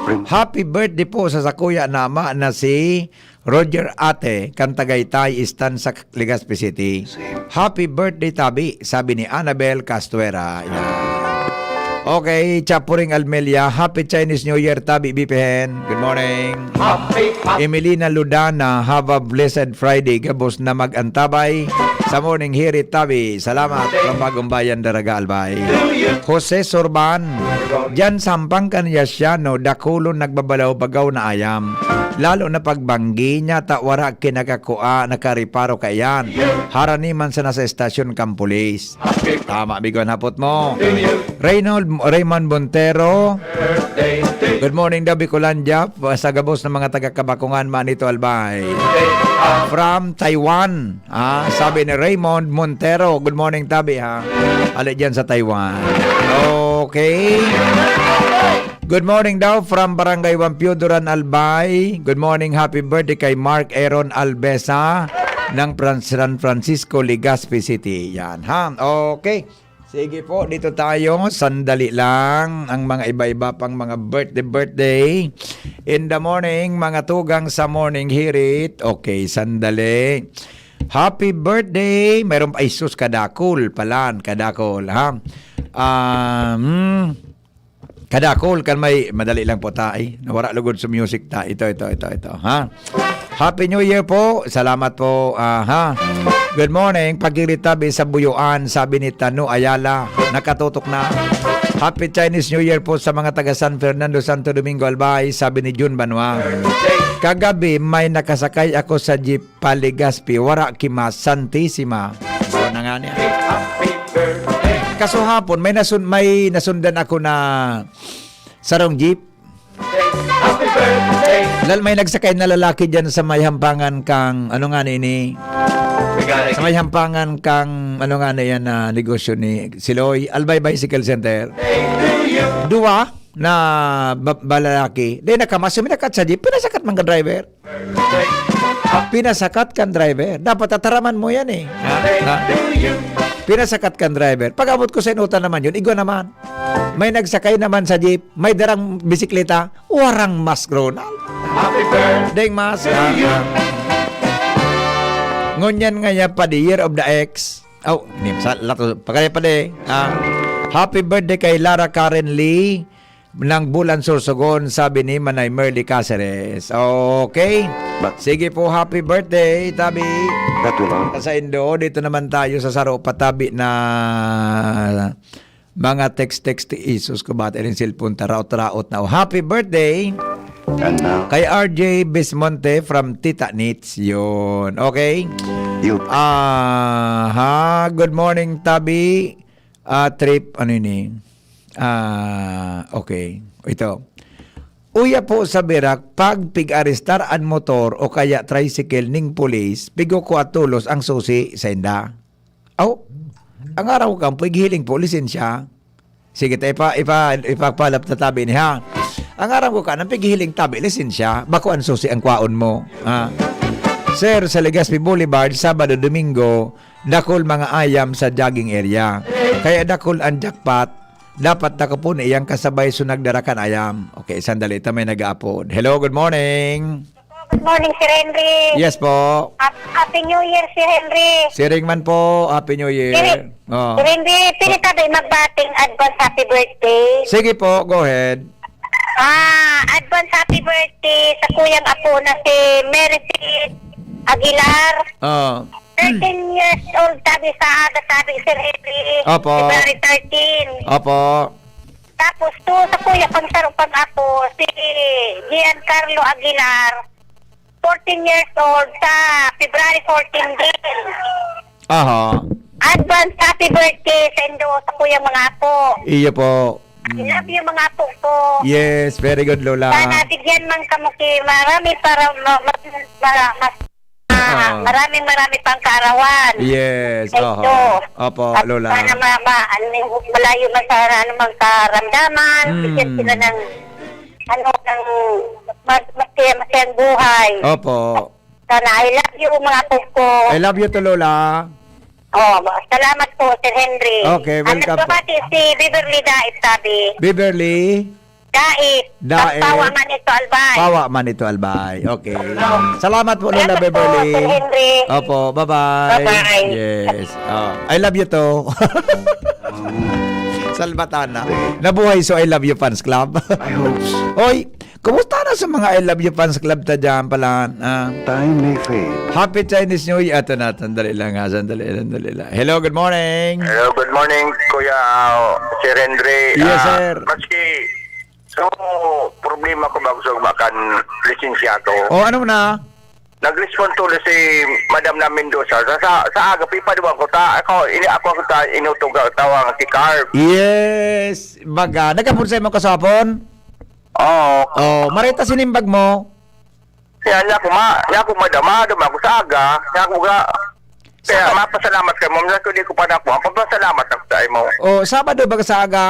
rem- Happy birthday po sa sakuya na ama na si Roger Ate, kan Tagaytay, Istan sa Legazpi City. Happy birthday, tabi, sabi ni Annabel Castuera. Yan. Okay, Chapuring Almelia, Happy Chinese New Year, tabi, B P N. Good morning. Happy, happy. Emelina Ludana, have a blessed Friday. Gabos na mag-antabay sa morning hirit, tabi. Salamat from Bagong Bayan, Daraga, Albay. Jose Sorban, diyan sa Hampangan Yasiano, dakulon nagbabalaw-bagaw na ayam. Lalo na pagbanggi niya, ta wara kinakakua, nakariparo kaiyan. Harani man sana sa estasyon kan pulis. Tama, bigo an hapot mo. Reynold, Raymond Montero. Good morning daw, Bicolandia. Sa gabos ng mga taga Kabakungan, Manito Albay. From Taiwan. Ah, sabi ni Raymond Montero. Good morning, tabi, ha. Ali diyan sa Taiwan. Okay. Good morning daw from Barangay Wampio, Duran, Albay. Good morning, happy birthday kay Mark Aaron Albesa ng Fran-, San Francisco, Legazpi City. Yan, ha? Okay. Sige po, dito tayo. Sandali lang. Ang mga iba-iba pang mga birthday, birthday. In the morning, mga tugang sa morning hirit. Okay, sandali. Happy birthday. Mayroon pa, ay sus, kadakol palan, kadakol, ha? Ah, hmm. Kadakol kan may, madali lang po ta, ay, nawara lugod sa music ta. Ito, ito, ito, ito, ha? Happy New Year po. Salamat po, ah, ha? Good morning, pagiritabi sa Buyuan, sabi ni Tano Ayala. Nakatutok na. Happy Chinese New Year po sa mga taga San Fernando, Santo Domingo, Albay, sabi ni Jun Banwa. Kagabi, may nakasakay ako sa jeep pa Legazpi, wara ki ma Santissima. Ano na nga niya? Kaso hapon, may nasun-, may nasundan ako na sarong jeep. Lal-, may nagsakay na lalaki dyan sa may hampangan kang, ano nga ni ini? Sa may hampangan kang, ano nga na yan na negosyo ni Siloy, Albay Bicycle Center. Duwa na ba-, balalaki. Di nakamask, suminakat sa jeep, pinasakat man ka driver. Pinasakat kan driver. Dapat tataraman mo yan eh. Ha? Ha? Pinasakat kan driver. Pag-abot ko sa inutan naman yun, igwa naman. May nagsakay naman sa jeep, may darang bisikleta, warang mask, Ronald. Deng mask. Ah, ah. Ngunyan nga niya pa the year of the X. Oh, ni sa lato, pagkaya pa de. Ah, happy birthday kay Lara Karen Lee ng Bulan Sorsogon, sabi ni Manay Merly Caceres. Okay. Ba- Sige po, happy birthday, tabi. That will all. Sa Indo, dito naman tayo sa saro patabi na mga text-text, Jesus ko, bata rin cellphone, taraot-raot na. Oh, happy birthday And now, kay R J Bismonte from Tita Nits. Yun. Okay? You. Aha. Good morning, tabi. Ah, trip, ano ini? Ah, okay. Ito. Uya po sa Birak, pag pig-arestar an motor o kaya tricycle ning pulis, pigkukua tolos ang susi sainda. Aw, ang aram ko kan pighiling po, lisensya. Sige, ta, ipa-, ipa-, ipapalap ta tabi ni, ha. Ang aram ko kan, ang pighiling tabi, lisensya, bako ang susi ang kwaon mo. Ah. Sir, sa Legazpi Boulevard, Sabado, Domingo, dakul mga ayam sa jogging area. Kaya dakul ang jackpot. Dapat dakopon iyang kasabay so nagdara kan ayam. Okay, sandali, ta may nag-aapod. Hello, good morning. Good morning, Sir Henry. Yes po. Hap-, Happy New Year, Sir Henry. Siring man po, Happy New Year. Sir, Oh. Sir Henry, pwede tabi magbating advance happy birthday? Sige po, go ahead. Ah, advance happy birthday sa kuyang apo na si Mercy Aguilar. Oh. Thirteen years old, tabi sa aga, tabi, Sir Henry. Opo. February thirteen. Opo. Tapos, to, sa kuya, pang saro, pang apo, si Giancarlo Aguilar. fourteen years old sa February fourteen din. Aha. Advance happy birthday sa indo, sa kuyang mga apo. Iyo po. I love you, mga apo ko. Yes, very good, Lola. Sana bigyan man kamo ki marami para ma-, ma-, ma-, mas, ah, Ah. maraming, marami pang kaarawan. Yes, Ito. Oho. Opo, At Lola. sana ma-, ma-, ano, malayo man sa ano, mang karamdaman, Mm. bigyan sila ng, ano, ng mas-, mas-, masayang buhay. Opo. Sana, I love you, mga apo ko. I love you too, Lola. Oh, salamat po, Sir Henry. Okay, Ang welcome po. nagbabati si Beverly Daip, sabi. Beverly? Daip. Daip. Pawa man ito, Albay. Pawa man ito, Albay. Okay. Salamat po, Lola Salamat po, Beverly. Sir Henry. Opo, bye-bye. Bye-bye. Yes. Oh, I love you too. Salvatana. Nabuhay so I love you fans club. I hope so. Oy, kumusta na sa mga I love you fans club ta dyan pala? Ah. Time may fade. Happy Chinese New Year. Ito na, sandali lang ha, sandali, sandali lang. Hello, good morning. Hello, good morning, Kuya, uh, Sir Henry. Yes, Ah, sir. Maski, so, problema ko bago sa umakan, lisensya ko. Oh, ano na? Nag-respond to si Madam na Mendoza. Sa, sa, sa aga, pipaduan ko ta. Ako, ini, ako, ako ta, inutuga, tawag si Carb. Yes, baga. Nagkapon sa imong kasapon? Oo. Oh, marita sinimbag mo? Kaya niya ako, ma, niya ako madama, dama ako sa aga. Niya ako ga, kaya Sa- mapasalamat ka, ma'am. Niya ako, di ko pa na ako. Mapasalamat ako sa imo. Oh, Sabado ba ka sa aga?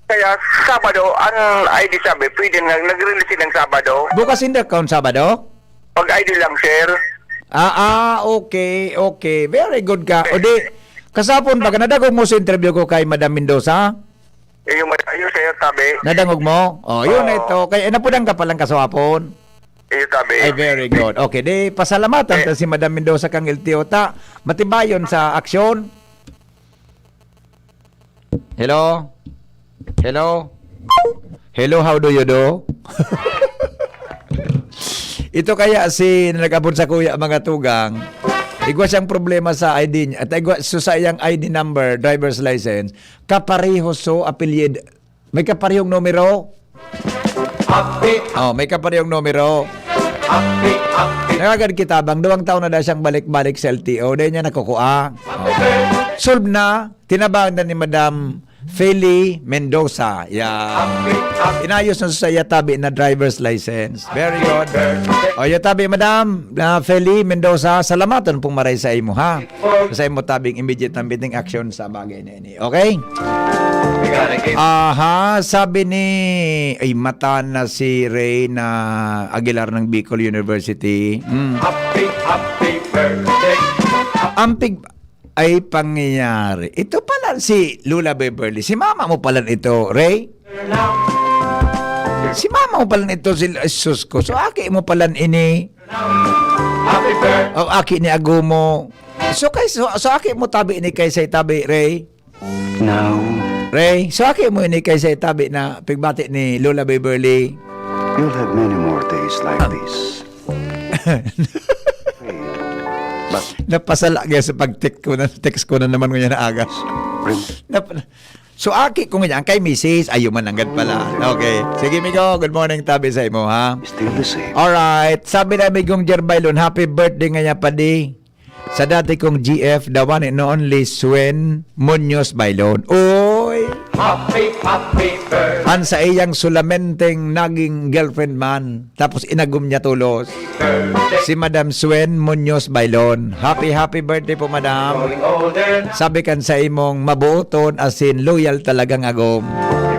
Kaya Sabado, ang I D sabi, pwede na, nag-release ng Sabado. Bukas hindi account Sabado? Pag I D lang, sir. Ah, ah, okay, okay. Very good ka. O di, kasapon ba ka, nadagog mo sa interview ko kay Madam Mendoza? Yung, yung sa'yo, tabi. Nadangog mo? Oh, yun Oo. ito. Kaya, eh, napudang ka palang kaswapon. Iyo, tabi. Ay, very good. Okay, di, pasalamatan Eh. ta si Madam Mendoza kang L T O ta. Matibayon sa aksyon. Hello? Hello? Hello, how do you do? Ito kaya si nag-abot sa kuya, mga tugang. Igwa siyang problema sa I D niya. At igwa, so sa iyang I D number, driver's license, kapareho so apelyid. May kaparehong numero? Happy, Oh, may kaparehong numero. happy, happy, Nagagad kita bang duwang taon na dahil siyang balik-balik sa L T O, dahil niya nakukuha. Oh. Solve na, tinabang na ni Madam Feli Mendoza. Yeah. happy, happy. Inayos na sa iya tabi na driver's license. Very good. O, iya tabi, Madam, na Feli Mendoza, salamaton pong maray sa imo, ha? Sa imo tabing immediate na biting action sa bagay na ini. Okay? We gotta give Aha, sabi ni, ay, mata na si Reyna Aguilar ng Bicol University. Mm. happy, happy birthday. Ang pig-, ay pangyayari. Ito pala si Lola Beverly. Si mama mo pala ito, Ray? Si mama mo pala ito, si, ay, sus ko. So, aki mo pala ini. Happy birthday. O, aki ni Agumo. So, kay, so, so aki mo tabi ini kay sa tabi, Ray? Now, Ray, so aki mo ini kay sa tabi na pigbati ni Lola Beverly? You'll have many more days like Ah. this. Hey, but Napasala kaya sa pag-text ko na, text ko na naman ngayon na aga. Rem- Nap-, so, aki ko ngayon, kay misis, ayun man, nanggad pala. Okay. Sige, migo, good morning, tabi sa imo, ha? Still the same. Alright. Sabi na, migong Jerbailon, happy birthday nga niya, padi. Sa dati kong G F, the one and only Swen Munoz Bailon. Uy! Happy, happy birthday. An sa iyang sulamenteng naging girlfriend man, tapos inagom niya tulos. Si Madam Swen Munoz Bailon. Happy, happy birthday po, Madam. Growing older. Sabi kan sa imong mabuoton, as in, loyal talagang agom.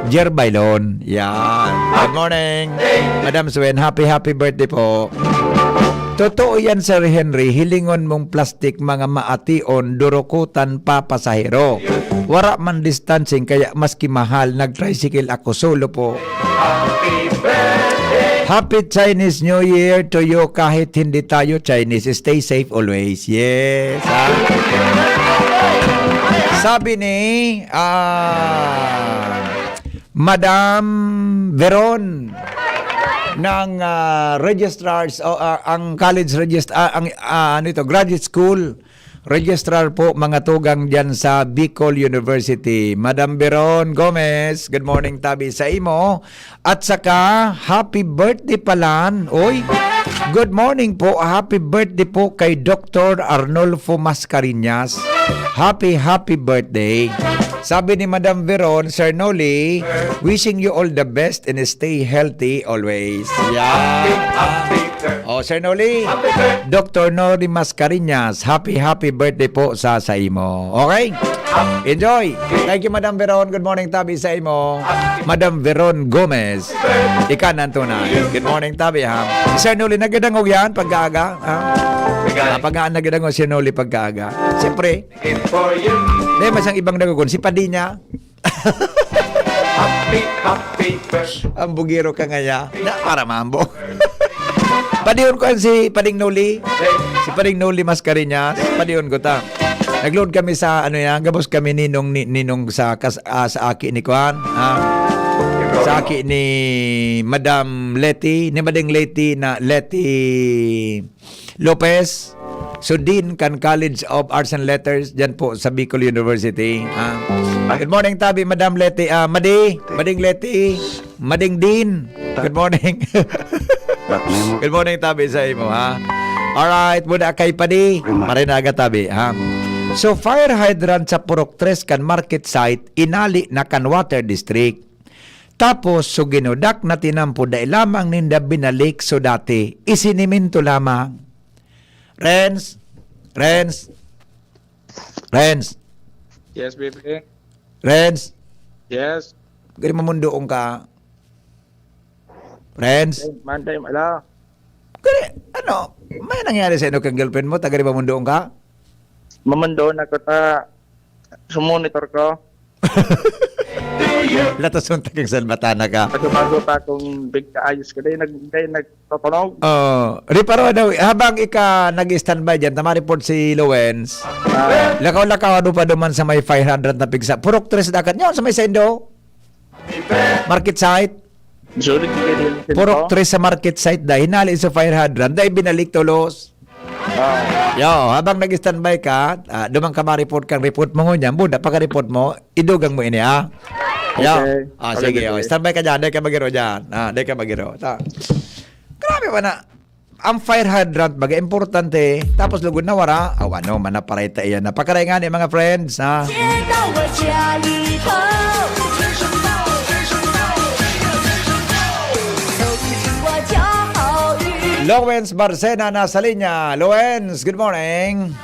Jer Bailon. Yan. Good morning, Madam Swen. Happy, happy birthday po. Totoo yan, Sir Henry. Hilingon mong plastic, mga maation, durukutan pa pasahero. Wara man distancing, kaya maski mahal, nag-tricycle ako, solo po. Happy Chinese New Year to you kahit hindi tayo Chinese. Stay safe always. Yes, ha? Sabi ni, ah, Madam Veron ng, ah, registrars o, ah, ang college regist-, ah, ang, ah, ano ito, graduate school registrar po, mga tugang diyan sa Bicol University. Madam Veron Gomez, good morning, tabi sa imo. At saka, happy birthday palan. Oy, Good morning po. Happy birthday po kay Doktor Arnulfo Mascareñas. Happy, happy birthday. Sabi ni Madam Veron, "Sir Noli, wishing you all the best and stay healthy always." Yeah. Oh, Sir Noli, Doktor Noli Mascareñas, happy, happy birthday po sa, sa imo. Okay? Enjoy. Thank you, Madam Veron. Good morning, tabi sa imo. Madam Veron Gomez. Ika nang tunay. Good morning, tabi, ha? Si Sir Noli, nagdadangog yan pagkaaga, ha? Ah, pag nagdadangog si Sir Noli pagkaaga. Siyempre, may masang ibang nagkukon. Si Padi niya. Happy, happy birthday. Ang bugiro ka ngaya. Na, para mambo. Padihon ko yan si Pading Noli. Si Pading Noli Mascareñas. Padihon ko ta. Nagluod kami sa, ano yan, gabos kami ninong, ni, ninong sa, kas, ah, sa aki ni Kwan. Ah, sa aki ni Madam Leti, ni Mading Leti na Leti Lopez. So, Dean kan College of Arts and Letters, dyan po sa Bicol University. Ah, good morning, tabi, Madam Leti. Ah, Madi, Mading Leti, Mading Dean. Good morning. Good morning, tabi sa imo, ha? Alright, muna kay Padi. Marinaga, tabi, ha? So, fire hydrant sa Purok Tres kan market site, inali na kan water district. Tapos, so ginudak na tinampo, dai lamang ninda binalik so dati, isiniminto lamang. Renz, Renz, Renz, Yes, baby. Renz, Yes. Gari mamundoon ka. Renz, Mantay, ala. Gari, ano, may nangyari sa ino kang girlfriend mo? Tagari mamundoon ka? Mamundoon ako ta, sumonitor ko. Latos mong taking salbatana ka. Bago-bago pa akong big ayos ka. Dahil nag-, dahil nagtatanog. Oh, reparo daw, habang ika nag-standby dyan, tama report si Lowens. Ah. Lakaw-lakaw, ano pa duman sa may five hundred na pigsa. Purok tres dakat nyo, sa may sendo? Market site? Sorry, hindi ko din Purok po. Tres sa market site, dahil hinali sa five hundred, dahil binalik tulos. Ah. Yo, habang nag-standby ka, ah, duman ka ma-report kang report mo ngunyan, buda pagka-report mo, idugang mo ini, ha? Yo. Okay. Ah, Okay, sige, sige. Oh, standby ka dyan, dai ka magiro dyan. Ah, dai ka magiro. Ta. Grabe ba na? Ang fire hydrant, baga importante, tapos lugod na wara, aw ano, manapareta iyan na. Pakaray nga ni, mga friends, ha? Lowens Barcena nasa linya. Lowens, good morning.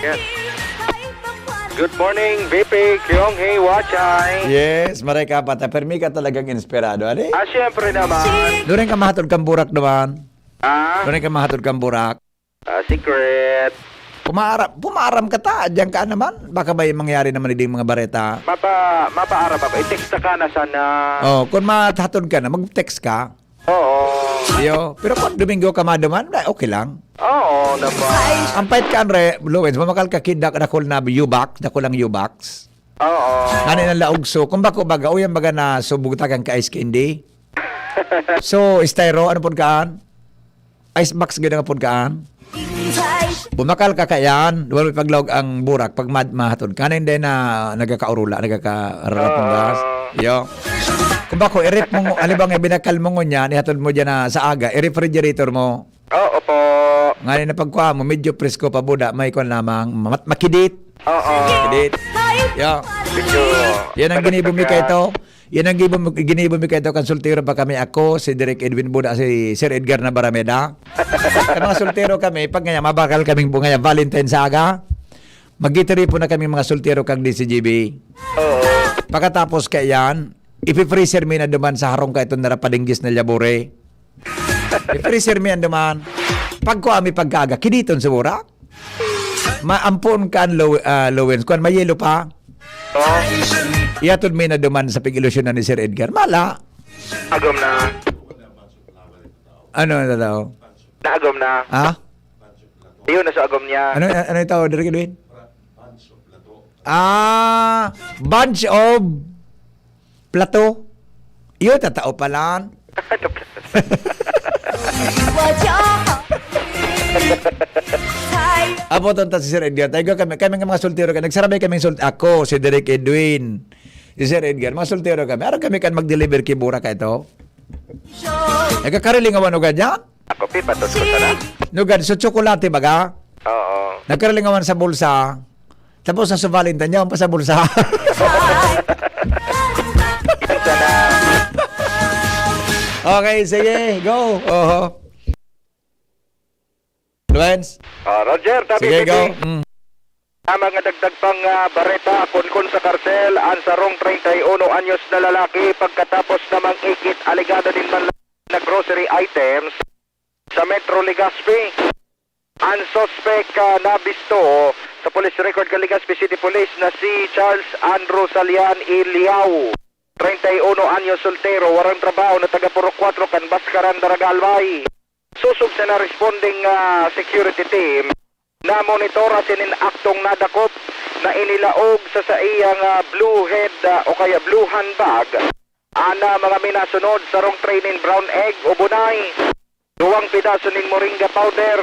Yes. Good morning, Vipig, Kyung Hee, Wachay. Yes, maray ka pa ta. Permi ka talagang inspirado, ali? Ah, siyempre naman. Doon ka mahatod kang burak naman. Ah? Doon ka mahatod kang burak. Ah, secret. Pumaaram, pumaaram ka ta. Diyan ka naman. Baka ba yung mangyari naman yung mga bareta? Mapa, mapaaram pa ba? I-text ka na sana. Oh, kung mahatod ka na, mag-text ka. Oo. Yo, pero kung Domingo ka maduman, na, okay lang. Oo, naman. Ang pait ka, Andre, Lowens, mamakal ka kid dak-, dakul na U-box, dakul ang U-box. Oo. Ngani na laog so, kung bako baga, uyan baga na subog tagang ka ice candy. So, styro, ano pud kaan? Ice box gid ang pud kaan? Bumakal ka kaiyan, wala may paglaog ang burak pag mad-, mahatod ka. Ano hindi na nagkakaurula, nagkakarapundas? Oo. Yo. Kung bako, i-ref mo, halimbawa nga binakal mo ngunyan, ihatod mo dyan na sa aga, i-refrigerator mo. Oo po. Ngani na pagkuha mo, medyo presko pa buda, may kwan lamang, mat-, makidit. Oo. Makidit. Yo. Medyo Yan ang ginibo mi kayo to. Yan ang gibo mo, ginibo mi kayo kan soltero pa kami. Ako, si Direk Edwin Buda, si Sir Edgar na Barameda. Sa mga soltero kami, pag ngayon, mabakal kaming bu-, ngayon, Valentine sa aga, magtitiripon na kami mga soltero kag D C G B. Oo. Pagkatapos kaya yan, ipi-freezer mi na duman sa harong ka itong narapadinggis na labore. Ipi-freezer mi yan duman. Pagkuha mi pagkaaga, kiniton sa burak. Maampon kan Low-, ah, Lowens. Kuwan, may yelo pa. Oh. Ihatod mi na duman sa pag-ilusyon na ni Sir Edgar. Mala. Agom na. Ano na tao? Naagom na. Ha? Yun, nasa agom niya. Ano, ano yung tao, Direk Edwin? Ah, bunch of plato. Yun, tatao pa lang. Apo, tonta si Sir Edgar. Tayo kami, kami nga mga soltero ka. Nagsarabay kaming sult-, ako, si Direk Edwin, si Sir Edgar. Mga soltero kami. Araw kami kan mag-deliver kay Burak ka ito. Nagkakarilingawan ugad niya? Ako, pipatos ko sana. Nugad, so tsokolate baga? Oo. Nagkarilingawan sa bulsa. Tapos sa Valentine niya, pa sa bulsa. Yan sana. Okay, sige, go. Oho. Renz? Ah, Roger, tabi Sige, go. Mm. Ang mga dagdag pang, ah, bareta, kunkun sa karsel, ang sarong treinta y uno anyos na lalaki pagkatapos namang ikit alegado nin manla-, na grocery items sa Metro Legazpi. Ang suspek, ah, nabisto sa police record kan Legazpi City Police na si Charles Andrew Salian Iliao, treinta y uno anyos, soltero, warang trabaho, na taga Purok Kuwatro kan Bascaran, Daraga, Albay. Sosog sa naresponding, ah, security team, namonitor asin nin aktong nadakop na inilaog sa saiyang, ah, blue head, ah, o kaya blue handbag, ana mga minasunod, sarong tray nin brown egg o bunay, duwang pedaso nin moringa powder,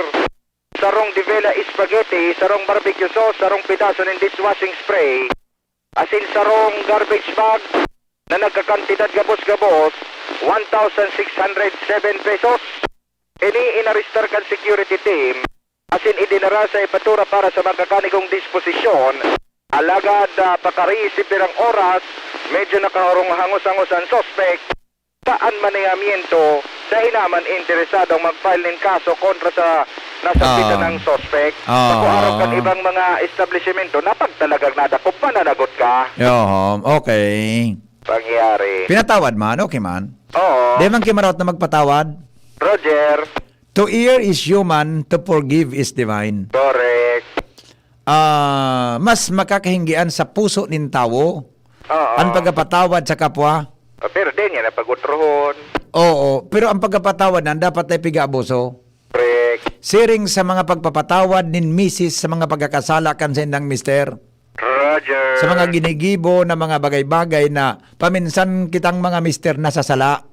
sarong de vela spaghetti, sarong barbecue sauce, sarong pedaso nin dishwashing spray, asin sarong garbage bag na nagkakantidad gabos-gabos, one thousand six hundred seven pesos. Ini inarestar kan security team, asin idinara sa hepatura para sa makakanigong disposisyon. Alagad, ah, pakari sa pirang oras, medyo nakaharong hangos-hangos ang suspek. Saan manihamiento, sa hinaman interesadong mag-file nin kaso kontra sa nasambitan Ah. ng suspek. Ah. Sa kuarog kan ibang mga establisimento na pag talagang nadakop, mananagot ka. Oho, okay. Pangyari. Pinatawad man, okay man. Oo. Di man kimaraot na magpatawad. Roger. To err is human, to forgive is divine. Correct. Ah, mas makakahinggian sa puso nin tawo Oo. an pagkapatawad sa kapwa. Ah, pero di niya na pag-utrohon. Oo, pero ang pagkapatawad na dapat ay piga-abuso. Correct. Siring sa mga pagpapatawad nin misis sa mga pagkakasala kan saindang mister. Roger. Sa mga ginigibo na mga bagay-bagay na paminsan kitang mga mister nasasala.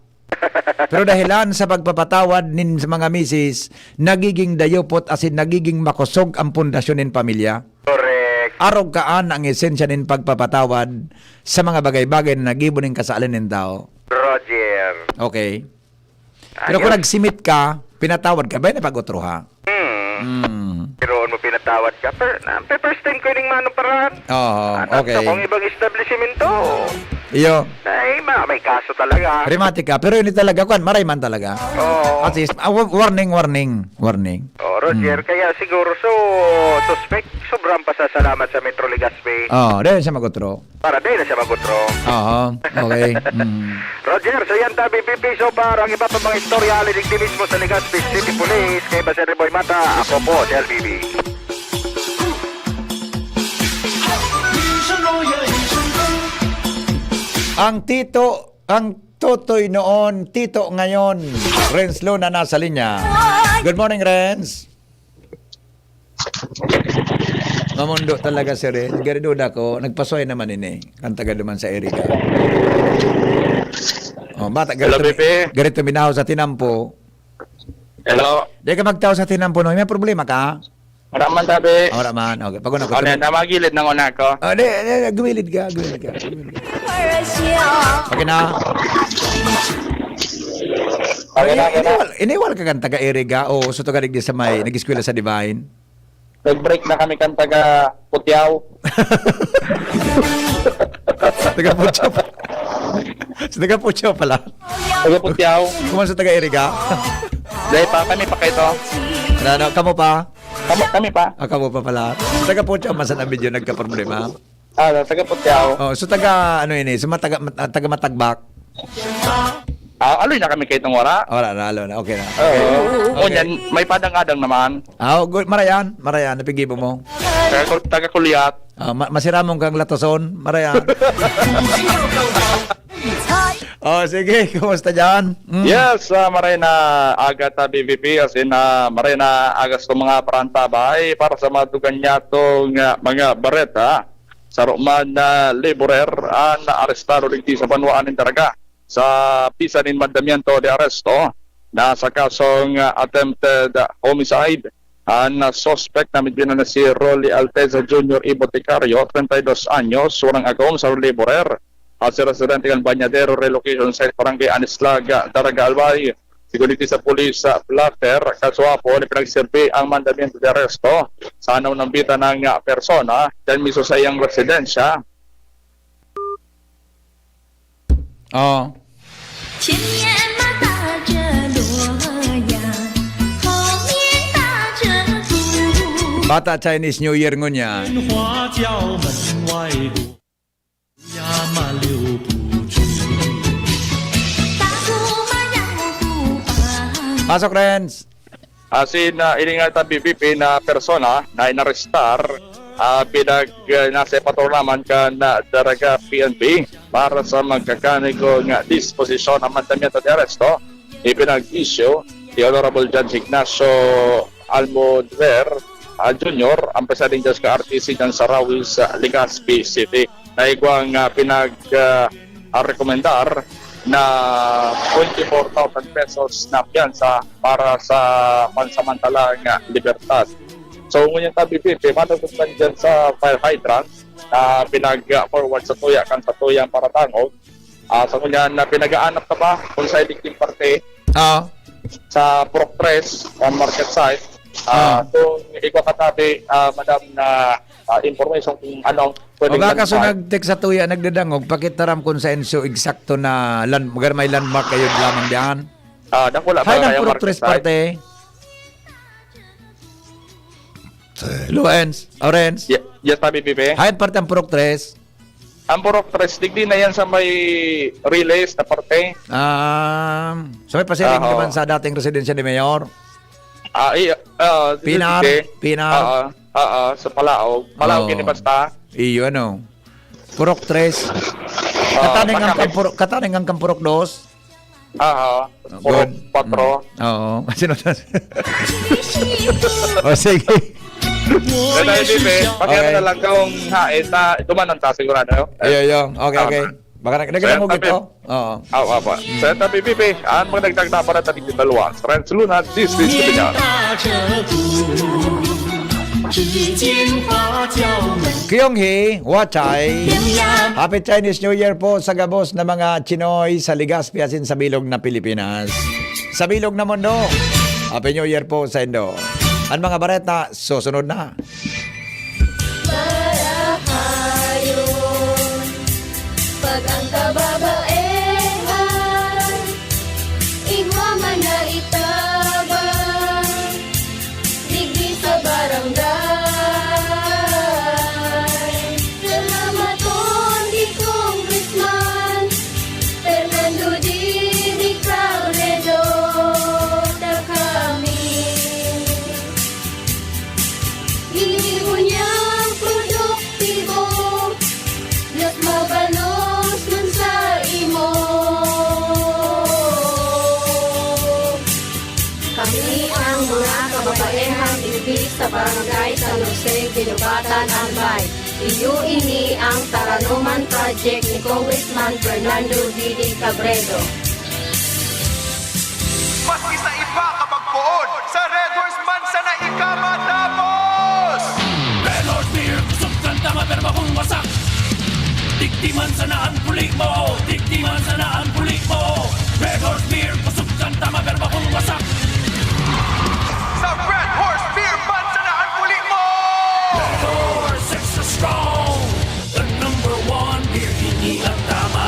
Pero dahilan sa pagpapatawad nin sa mga misis, nagiging dayupot asin nagiging makosog ang pundasyon nin pamilya. Correct. Arog kaan ang esensya nin pagpapatawad sa mga bagay-bagay na nagibo nin kasalan nin tao. Roger. Okay. Pero kung Ayos. nagsimit ka, pinatawad ka, ba na pag-utroha? Hmm. Hmm. Pero mo pinatawad ka. Per, na, pe, first time ko ining mano paraan. Oo, Anak okay. sa kung ibang establishmento. Iyo. Ay, ma, may kaso talaga. Rematic ka. Pero yun talaga, kwan, maray man talaga. Oo. At least, ah, wa-, warning, warning, warning. Oh, Roger, Hmm. kaya siguro so, suspect, sobrang pasasalamat sa Metro Legazpi. Oo, dahil sa mag-utro. Para di na siya mag-utro. Oo, okay. Mm. Roger, so yan tabi, Pipi. So, para ang iba pa mga istorya, aliligdi mismo sa Legazpi City Police, kay Baser Boy Mata, ako po, si L B B. Ang tito, ang totoy noon, tito ngayon, Renz Luna nasa linya. Good morning, Renz. Mamundo talaga si Renz. Gariduda ko, nagpasuhay naman ini. Kan taga duman sa Iriga. Oh, bata, Hello, ganito mi-, Pepe. ganito minaw sa tinampo. Hello. Di ka magtao sa tinampo, no? May problema ka? Wala man, tabi. Ah, wala man. Okay, pag una ko, Ano, tuloy. na magilid ng una ko? Oh, di, di, gumilid ka, gumilid ka, gumilid ka. Okay na? Okay na, Ay, okay na. iniwal, iniwal ka kan taga Iriga o suto ka digdi sa may nag-eskwela sa Divine? Nag-break na kami kan taga Putiao. Taga Putiao pa-, sa taga Putiao pala. Taga Putiao. Kuman sa taga Iriga. Dahil pa, kami pa kayo to. Ano, ano, kamo pa? Kami, kami pa. Ah, kamo pa pala. Sa taga Putiao, masan ang medyo nagkaproblema? Ah, taga Putiao. Oh, so taga, ano yun eh, so mataga, mat-, ah, taga Matagbak? Ah, aloy na kami kay itong wara. Wala na, alo na. Okay na. Oo. Okay. Ngunyan, may padang-adang naman. Ah, oh, good. Marayan, marayan, napigibo mo. Taga, taga Kulyat. Ah, ma-, masiramong kang latoson, marayan. Oh, sige, kumusta dyan? Mm. Yes, ah, maray na aga ta, B V P, as in, ah, maray na aga sa mga parantabay para sa mga dugan niya tong, ah, mga bareta. Sa Roman na laborer an naarestado digdi sa banwaan nin Daraga sa bisa nin mandamiento de aresto na sa kasong, ah, attempted homicide. An, ah, suspect na midbinan na si Rolly Alteza Junior Iboticario, treinta y dos anyos, surang agom sa laborer at si residente kan Bañadero Relocation Site, Barangay Anislag, Daraga, Albay. Siguniti sa pulis sa Blatter, Kasuapo, na pinagserbi ang mandamiento de aresto sa naunang bita ng, ah, persona dyan mismo sa iyang residensya. Oo. Bata Chinese New Year ngunyan. Pasok, Renz. Asin uh, iningal ta B P P na persona na inarestar, uh, pinag uh, nasa patrol naman kan uh, Daraga P N P para sa magkakaniko nga disposisyon ang mandamiento de aresto ipinag-issue ni Honorable Judge Ignacio Almodovar uh, Junior, ang presiding judge ka R T C dyan sa Rawis, uh, Legazpi City. Na igwang uh, pinag uh, rekomendar na twenty-four thousand pesos na piyansa para sa pansamantalang libertad. So, ngunyan tabi, Pipi, mano kung nandyan sa fire hydrant na pinag-forward sa tuya kan sa tuyang paratangog. Uh, sa ngunyan na pinag-aanap na ba kung sa iligting parte Ah, sa Purok tres, on market site. Uh, Ah. So, ikaw katabi, uh, madam, na uh, information kung anong pwedeng Baga ka so landmark. Nag-text sa tuya, nagdadangog, pakitaram kung saan so eksakto na land, magar may landmark kayo lamang diyan. Ah, dakula Hay, ba ng kayo Purok market tres site? Parte. Lawrence, Orange. Ye- yes, Tabi Pipe. Hay, parte ang Purok tres. Ang Purok tres, digdi na yan sa may relays na parte. Ah, so may pasiring Aho. Naman sa dating residensya ni Mayor? Ah, iya, ah, Pinar? Sige. Pinar? Oo, oo, sa Palaog. Palaog Oo. Ini basta? Iyo, ano? Purok tres. Ah, Kataning ang baka may Kampurok, kataning ang Kampurok dos? Aha. Puro Good. Patro. Mm. Oo. Sino ta? O, sige. Kaya tayo, Bibi, pakiano Okay. na lang kung hain ta, dumanan ta sigurado. Ayo, ayo. Okay, Tama. Okay. Baka nag-, Sir, nagdangog tabi. Ito. Oo. Aw, apa. Sir, tabi, Bibi, ang mga nagdagda para tabi dito, Luan. Renz Luna, this is the Pinar. Kyung Hee, Wachai. Happy Chinese New Year po sa gabos na mga Chinoy sa Legazpi asin sa bilog na Pilipinas. Sa bilog na mundo, Happy New Year po sa indo. Ang mga bareta, susunod na. Marahayon, pag ang kababaehan, igwa man na itabang, digdi sa barangay. Salamaton ki Congressman Fernando Didi Cabredo, ta kami ini ngunyan produktibo, mas mabalos man sa imo. Kami ang mga kababaehang ibi sa Barangay San Jose, Guinobatan, Albay. Iyo ini ang Taranoman Project ni Congressman Fernando Didi Cabredo. Maski sa iba ka pagpoon, sa Red Horse man sana ika matapos! Red Horse Beer, kusog kan tama, pero bakong wasak. Digdi man sana ang puli mo, digdi man sana ang puli mo. Red Horse Beer, kusog kan tama, pero bakong wasak. Sa Red Horse Beer man sana ang puli mo! Red Horse, extra strong. The number one beer, ini ang tama.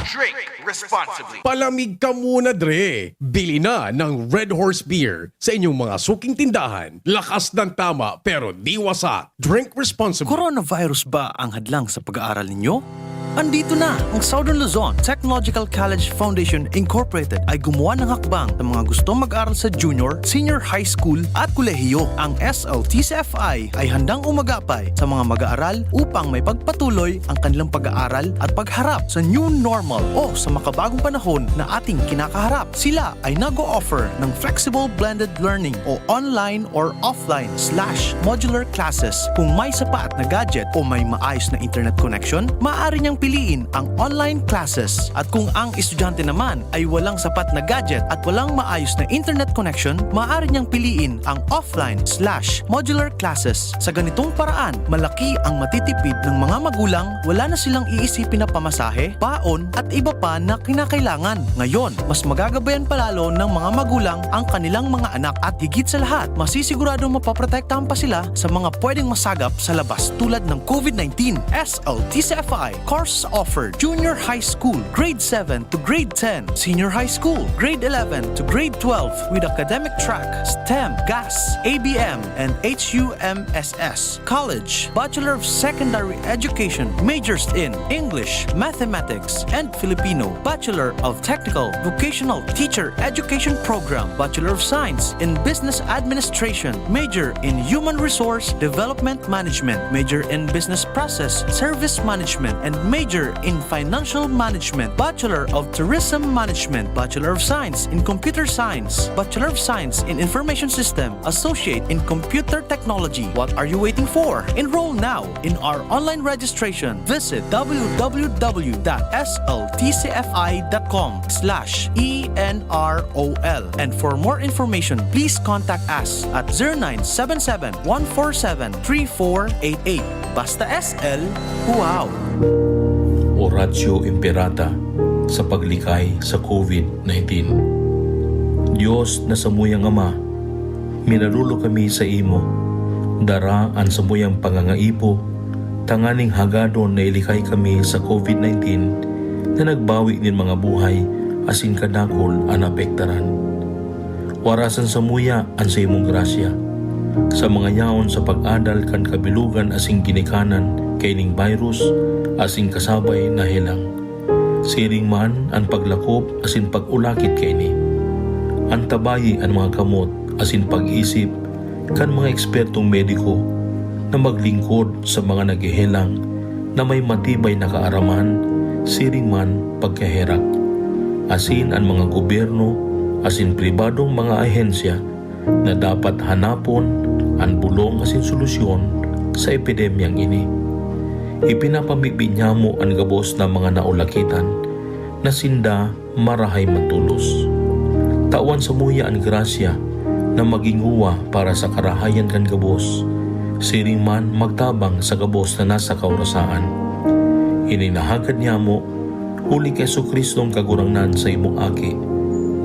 Drink responsibly. Palamig ka muna, Dre. Bili na ng Red Horse Beer sa inyong mga suking tindahan. Lakas ng tama, pero di wasak. Drink responsibly. Coronavirus ba ang hadlang sa pag-aaral ninyo? Andito na! Ang Southern Luzon Technological College Foundation Incorporated ay gumawa ng hakbang sa mga gustong mag-aral sa junior, senior high school at kolehiyo. Ang S L T C F I ay handang umagapay sa mga mag-aaral upang may pagpatuloy ang kanilang pag-aaral at pagharap sa new normal o sa makabagong panahon na ating kinakaharap. Sila ay nag-o-offer ng flexible blended learning o online or offline slash modular classes. Kung may sapat na gadget o may maayos na internet connection, maaari niyang piliin ang online classes. At kung ang estudyante naman ay walang sapat na gadget at walang maayos na internet connection, maaari niyang piliin ang offline slash modular classes. Sa ganitong paraan, malaki ang matitipid ng mga magulang, wala na silang iisipin na pamasahe, baon, at iba pa na kinakailangan. Ngayon, mas magagabayan pa lalo ng mga magulang ang kanilang mga anak at higit sa lahat, masisiguradong mapoprotektahan pa sila sa mga pwedeng masagap sa labas tulad ng COVID nineteen. S L T C F I course offered: Junior High School, Grade seven to Grade ten, Senior High School, Grade eleven to Grade twelve, with academic track, STEM, GAS, A B M, and H U M S S. College, Bachelor of Secondary Education, majors in English, Mathematics, and Filipino, Bachelor of Technical Vocational Teacher Education Program, Bachelor of Science in Business Administration, major in Human Resource Development Management, major in Business Process Service Management, and major in Financial Management, Bachelor of Tourism Management, Bachelor of Science in Computer Science, Bachelor of Science in Information System, Associate in Computer Technology. What are you waiting for? Enroll now in our online registration. Visit w w w dot s l t c f i dot com slash e n r o l. And for more information, please contact us at zero nine seven seven, one four seven, three four eight eight. Basta S L, wow! Oratio Imperata sa paglikay sa COVID nineteen. Dios na samuyang Ama, minaluluya kami saimo. Dara an samuyang pangangaipo tanganing hagadon na ilikay kami sa COVID nineteen na nagbawi nin mga buhay asin kadakul an naapektaran. Warasan samuya an saimong grasya sa mga yaon sa pag-adal kan kabilogan asin ginikanan kaining virus asin kasabay na helang. Siring man an paglakop asin pag-ulakit kaini. Antabayi an mga kamot asin pag-isip kan mga ekspertong mediko na maglingkod sa mga naghehelang na may matibay na kaaraman, siring man pagkaherak. Asin an mga gobyerno asin pribadong mga ahensya na dapat hanapon an bolong asin solusyon sa epidemyang ini. Ipinapamibi niyamo an gabos na mga naulakitan na sinda marahay man tolos. Tawan samuya an grasya na magin uwa para sa karahayan kan gabos, siring man magtabang sa gabos na nasa kaorasaan. Ini nahagad niyamo huli ki Jesu-Cristong Kagurangnan, saimong Aki,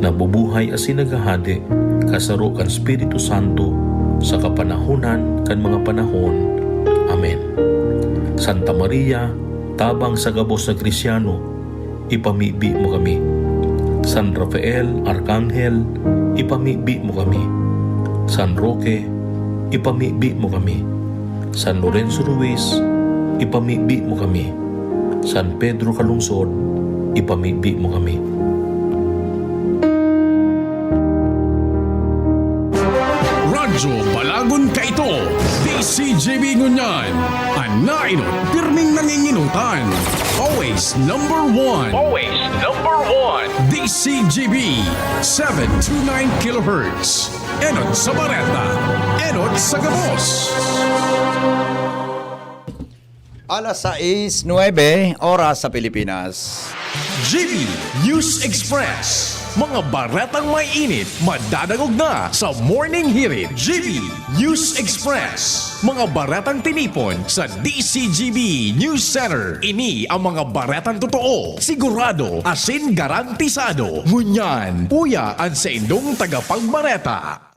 na bubuhay asin naghahade kasaro kan Espiritu Santo sa kapanahonan kan mga panahon. Amen. Santa Maria, tabang sa gabos na Kristiano, ipamibi mo kami. San Rafael, Arkanghel, ipamibi mo kami. San Roque, ipamibi mo kami. San Lorenzo Ruiz, ipamibi mo kami. San Pedro Calungsod, ipamibi mo kami. Radyo Balagon Kaito, D C G B ngunyan. An nainot, pirming nanginginotan. Always number one. Always number one. D C G B, seven two nine kilohertz. Enot sa bareta, enot sa gabos. Alas sais nuebe, oras sa Pilipinas. G B News Express. Mga baretang may init, madadangog na sa Morning Hirit. G B News Express. Mga baretang tinipon sa D C G B News Center. Ini ang mga baretang totoo, sigurado, asin garantisado. Ngunyan, uya an saindong tagapagbareta.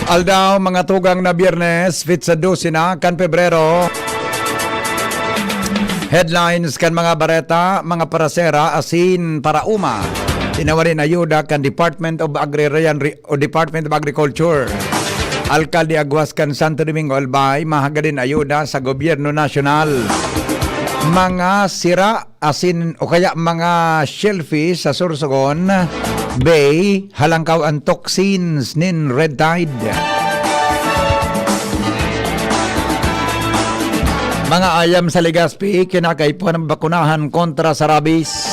Aldaw, mga tugang na Biyernes, petsa dose na kan Pebrero. Headlines kan mga bareta, mga parasera, asin paraoma. Tinawan nin ayuda kan Department of Agrarian Re-, o Department of Agriculture. Alkalde Aguas kan Santo Domingo, Albay, mahagad nin ayuda sa gobyerno nasyonal. Mga sira asin o kaya mga shellfish sa Sorsogon, Bay, halangkaw an toxins nin red tide. Mga ayam sa Legazpi, kinakaipuhan ang bakunahan kontra sa rabies.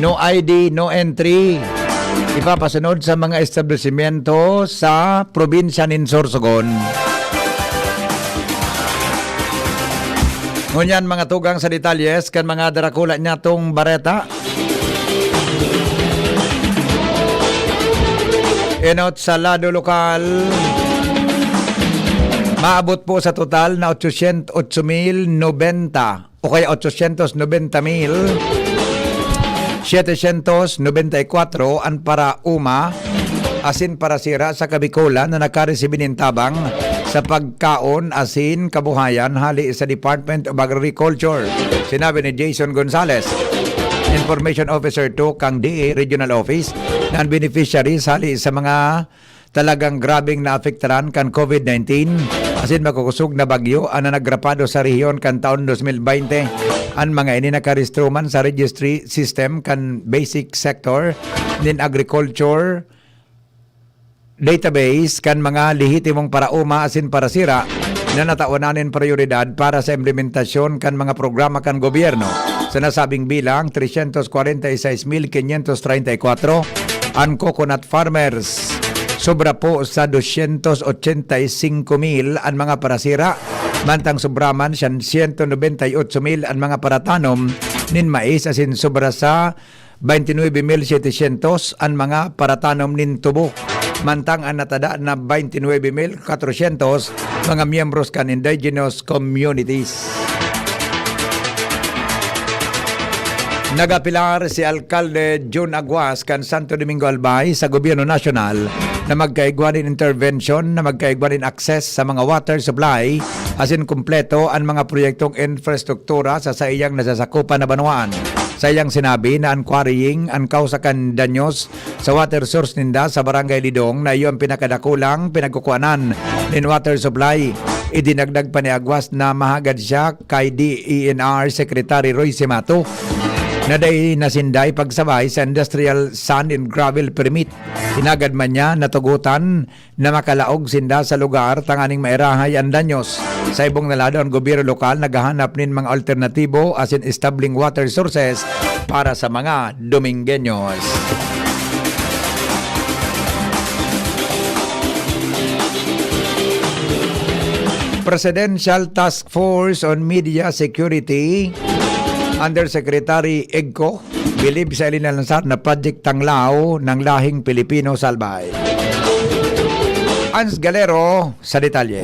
No I D, no entry. Ipapasunod sa mga establisimyento sa probinsya nin Sorsogon. Ngunyan, mga tugang sa detalyes kan mga darakula niyatong bareta. Enot sa lado lokal, maabot po sa total na otsosyentos, otso mil nobenta o kaya otsosyentos nobenta mil setecientos nobenta y cuatro an parauma asin parasira sa Kabikolan na nakaresibi nin tabang sa pagkaon asin kabuhayan hali sa Department of Agriculture. Sinabi ni Jason Gonzales, Information Officer two kan D A Regional Office, na an beneficiaries hali sa mga talagang grabeng naapektaran kan COVID nineteen asin makukosog na bagyo an nanagrapado sa rehiyon kan taon dos mil baynte. An mga ini nakarehistro man sa registry system kan basic sector nin agriculture database kan mga lehitimong parauma asin parasira na natawan nin prayoridad para sa implementasyon kan mga programa kan gobyerno. Sa nasabing bilang, tresyentos kwarenta y seis mil kinyentos treinta y kuwatro an coconut farmers. Sobra po sa dosyentos otsenta y singko mil an mga parasira, mantang sobra man siyang siyento nobenta y otso mil an mga paratanom nin mais asin sobra sa baynte nuebe mil setecientos an mga paratanom nin tubo, mantang an natada na baynte nuebe mil kwatrosyentos mga miyembros kan indigenous communities. Nagapilar si Alkalde Jun Aguas kan Santo Domingo Albay sa Gobyerno Nasyonal na magkaigwa nin intervention na magkaigwa nin access sa mga water supply asin kumpleto an mga proyektong infrastruktura sa saiyang nasasakupan na banwaan. Sa iyang sinabi na an quarrying an kausa kan danyos sa water source ninda sa Barangay Lidong na iyo an pinakadakulang pinagkukuanan nin water supply. Idinagdag pa ni Aguas na mahagad siya kay D E N R Secretary Roy Simato na dai na sinda ipagsabay sa Industrial Sand and Gravel Permit. Hinagad man niya natugutan na makalaog sinda sa lugar tanganing mairahay an danyos. Sa ibong na lado, an gobyerno lokal naghahanap nin mga alternatibo asin establing water sources para sa mga Domingueños. Presidential Task Force on Media Security, Undersecretary Egco, bilib sa ilinansar na Project Tanglaw ng Lahing Pilipino sa Albay. Ans Galero sa detalye.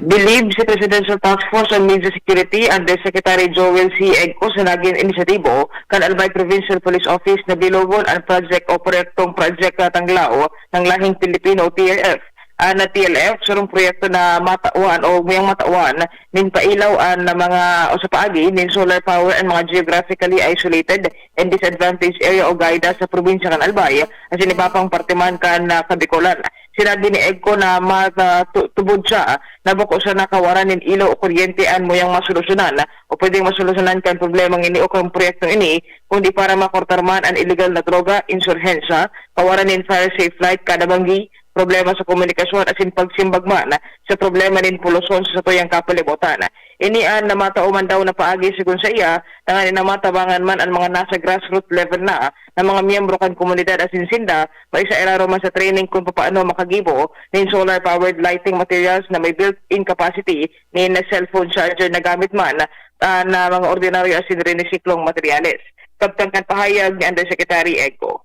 Bilib si Presidential Task Force on Media Security Undersecretary Joel C. Egco sa nagin inisyatibo kan Albay Provincial Police Office na bilogon an project o proyektong Project Tanglaw ng Lahing Pilipino o T L F. An T L F, sarong proyekto na matawan o mayang matawan nin pailaw an mga o sa paagi nin solar power an mga geographically isolated and disadvantaged area o GIDA sa probinsya kan Albay asin iba pang parte man kan ah, Kabikolan. Sinabi ni Egco na matubod siya na bako sana kawaran nin ilaw o kuryente an mayang masolusyonan o pwedeng masolusyonan kan problemang ini o kan proyektong ini, kundi para makortar man an iligal na droga, insurhensya, kawaran nin fire safe flight kada banggi, problema sa komunikasyon asin pagsimbag man sa problema nin polusyon sa satuyang kapalibutan. Ini an namatao man daw na paagi segun sa iya, tanganing matabangan man an mga nasa grassroots level na, na mga miyembro kan komunidad asin sinda, maisa iraro man sa training kun papaano makagibo nin solar-powered lighting materials na may built-in capacity nin cellphone charger na gamit man ah, na mga ordinaryo asin renisiklong materyales. Kabtang kan pahayag ni Undersecretary Egco.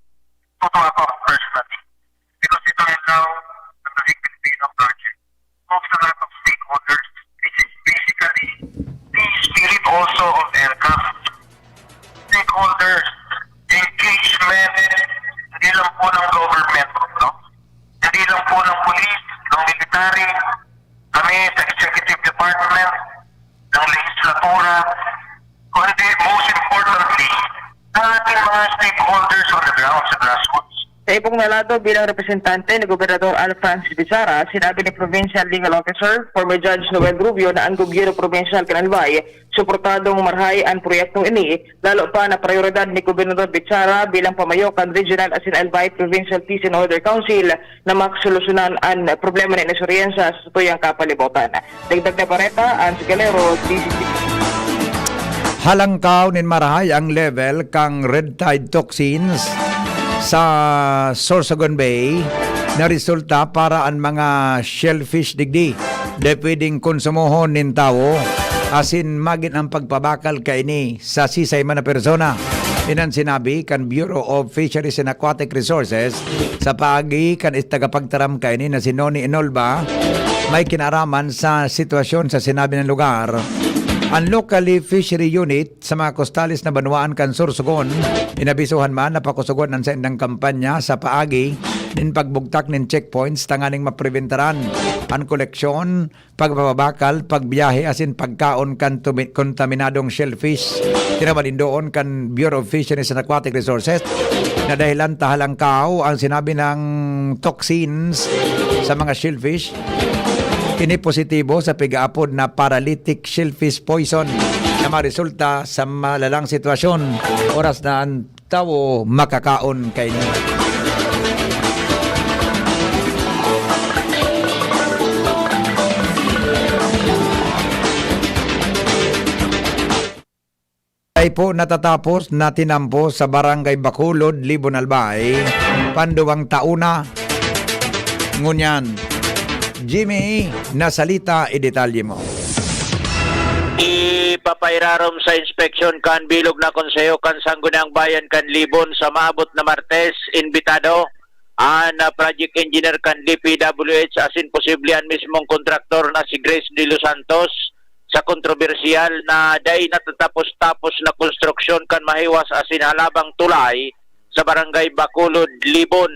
Photo ako personally. Because ito rin daw ang naging Filipino project. Talks a lot of stakeholders, which is basically the spirit also of ELCAC. Stakeholders, engagement, hindi lang po ng government, no? Hindi lang po ng police, ng military, kami sa executive department, ng legislatura, kundi most importantly, ang ating mga stakeholders on the ground sa grassroots. Kung nalado bilang representante ni Gobernador Al Francis Bichara, sinabi ni Provincial Legal Officer, former Judge Noel Rubio, na ang gobyerno probinsyal kan Albay suportadong marahay an proyektong ini, lalo pa na prioridad ni Gobernador Bichara bilang pamayo kan Regional asin Albay Provincial Peace and Order Council na masolusyonan an problema nin insurhensya sa satuyang kapalibutan. Dagdag na bareta, Ange Galero, D Z T V. Halangkaw nin marahay ang level kan red tide toxins sa Sorsogon Bay na resulta para an mga shellfish digdi. Dai pwedeng konsumohon nin tawo, asin magin ang pagpabakal kaini sa sisay man na persona. Iyan an sinabi kan Bureau of Fisheries and Aquatic Resources sa paagi kan is tagapagtaram kaini na si Noni Enolba, may kinaraman sa sitwasyon sa sinabi na lugar. An Locally Fishery Unit sa mga kostales na banwaan kan Sorsogon, inabisohan man na pakusugon an saindang kampanya sa paagi nin pagbugtak nin checkpoints tanganing mapreventaran an koleksyon, pagpapabakal, pagbiyahe asin pagkaon kan tumi-, kontaminadong shellfish. Tinawan indoon kan Bureau of Fisheries and Aquatic Resources na dahilan ta halangkaw ang sinabi ng toxins sa mga shellfish. Ini positibo sa pigaapod na paralytic shellfish poison na maresulta sa malalang sitwasyon oras na an tawo makakaon kaini. Ay po natatapos na tinampo sa Barangay Bacolod, Libon, Albay, panduwang taon na. Ngunyan, Jimmy, nasalita, idetalye mo. Ipapairarom sa inspeksyon kan bilog na konseho kan Sangguniang Bayan kan Libon sa maabot na Martes, imbitado an, ah, project engineer kan D P W H asin posible an mismong kontraktor na si Grace De Los Santos sa kontrobersyal na dai natatapos-tapos na konstruksyon kan mahiwas asin halabang tulay sa Barangay Bacolod, Libon.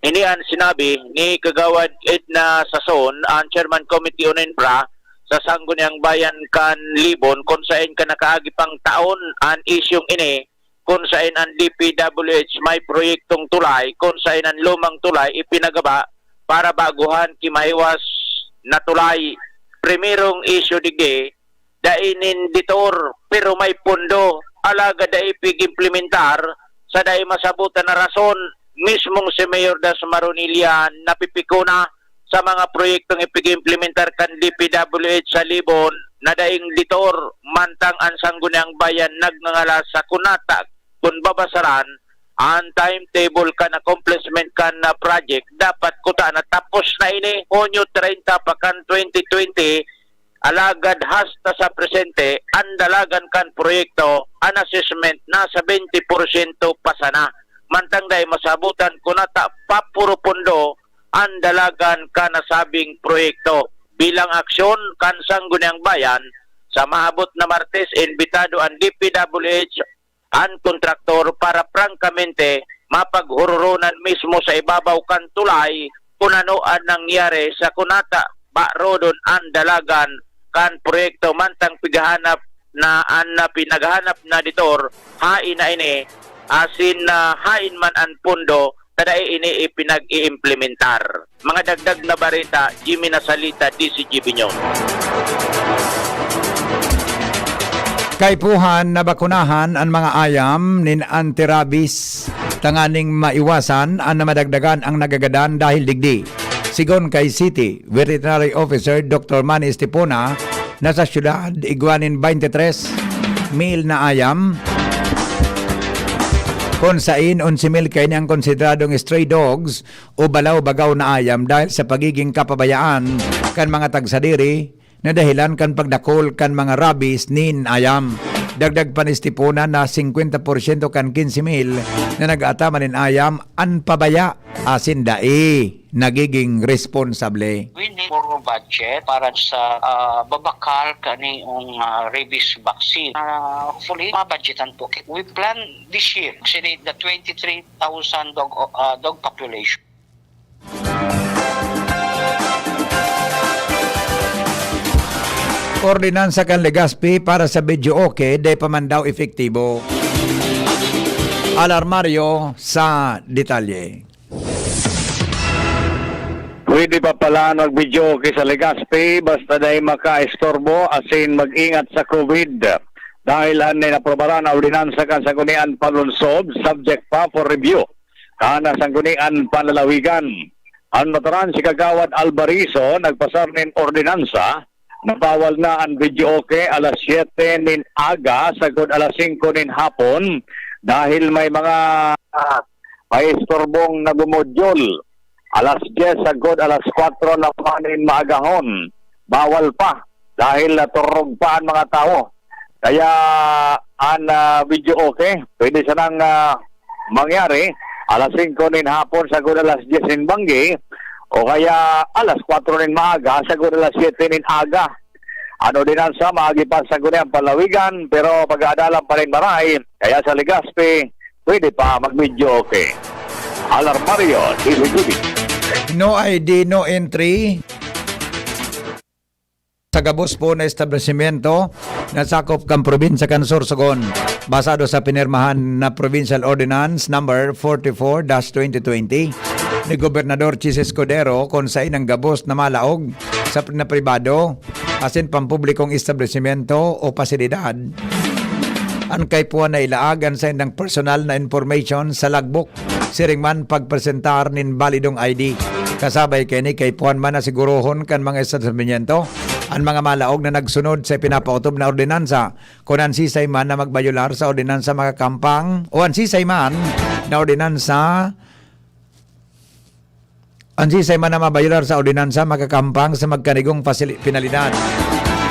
Ini an sinabi ni Kagawad Edna Sason, ang Chairman Committee on Infra sa Sangguniang Bayan kan Libon, kun saen kan nakaagi pang taon an isyung ini, kun saen an D P W H may proyektong tulay, kun saen an lumang tulay ipinagaba para baguhan ki mahiwas na tulay. Primerong isyu digdi, dai nin detour, pero may pondo, alagad dai pig-implementar sa dai masabutan na rason. Mismong si Mayor Das Maronilla napipikuna sa mga proyektong ipig-implementar kan D P W H sa Libon na daing detour, mantang an Sangguniang Bayan nagngangalas sa kunata kun babasaran an timetable kan accomplishment kan, ah, project. Dapat kuta na tapos na ini, Hunyo treinta pa kan twenty twenty, alagad hasta sa presente, an dalagan kan proyekto, an assessment, nasa twenty porsyento pa sana. Mantang dai masabutan kunata papurupundo an dalagan kan nasabing proyekto. Bilang aksyon kan Sangguniang Bayan, sa maabot na Martes, imbitado an D P W H, an kontraktor para prangkamente mapaghororonan mismo sa ibabaw kan tulay kun ano an nangyari sa kunata barodon an dalagan kan proyekto, mantang pighahanap na an, ah, pinaghahanap na detour, haen na ini, asin, ah, haen man an pondo na dai ini ipinag-iimplementar. Mga dagdag na bareta, Jimmy Nasalita, D Z G B News. Kaipuhan na bakunahan an mga ayam nin anti-rabies tanganing maiwasan an namadagdagan ang nagagadan dahil digdi. Sigon kay City Veterinary Officer Doktor Manny Estipona, na sa syudad igwa nin twenty-three mil na ayam, kun sain onse mil kaini ang konsideradong stray dogs o balaw-bagaw na ayam dahil sa pagiging kapabayaan kan mga tagsadiri na dahilan kan pagdakul kan mga rabies nin ayam. Dagdag pa ni Estipona na singkwenta porsyento kan kinse mil na nag-aataman nin ayam an pabaya asin dai nagiging responsable. We need more budget para sa, ah, babakal kaning, ah, rabies vaccine. Ah, hopefully, mabudgetan po. We plan this year, actually, the twenty-three thousand dog, ah, dog population. Ordinansa kan Legazpi para sa videoke dai pa man daw epektibo. Alarmario sa detalye. Pwede pa pala mag-videoke sa Legazpi basta dai makaistorbo asin mag-ingat sa COVID. Dahil han inaprobaran na ordinansa kan Sangguniang Panlungsod, subject pa for review kan Sangguniang Panlalawigan. An mataran si Kagawad Albarizo nagpasar nin ordinansa na bawal na an videoke alas siyete nin aga sagkod alas singko nin hapon dahil may mga, ah, may istorbong nagmomodyol alas dyes sagkod alas kwatro na nin maagahon. Bawal pa dahil naturog pa an mga tawo. Kaya an, ah, videoke, pwede sanang, ah, mangyari alas singko nin hapon sagkod alas dyes nin banggi, o kaya alas kwatro nin maaga sagkod alas siyete nin aga. An ordinansa maagi pa sa Sangguniang Panlalawigan, pero pag-aadalan pa rin maray, kaya sa Legazpi, pwede pa mag-videoke. Alarmario, D Z T V. No I D, no entry. Sa gabos po na establishmento na sakop kan probinsya kan Sorsogon, basado sa pinirmahan na Provincial Ordinance Number forty-four dash twenty twenty ni Gobernador Chiz Escudero, kun saen an gabos na malaog sa pri-, na pribado asin pampublikong establishmento o pasilidad, an kaipuhan na ilaag an saindang personal na information sa logbook, siring man pagpresentar nin balidong I D. Kasabay kaini, kaipuhan man na sigurohon kan mga establishmento an mga malaog na nagsunod sa ipinapaotob na ordinansa. Kun an sisay man na magbayolar sa ordinansa makakampang, o an sisay man na ordinansa, an sisay man na mabayolar sa ordinansa makakampang sa magkanigong pasili-, penalidad.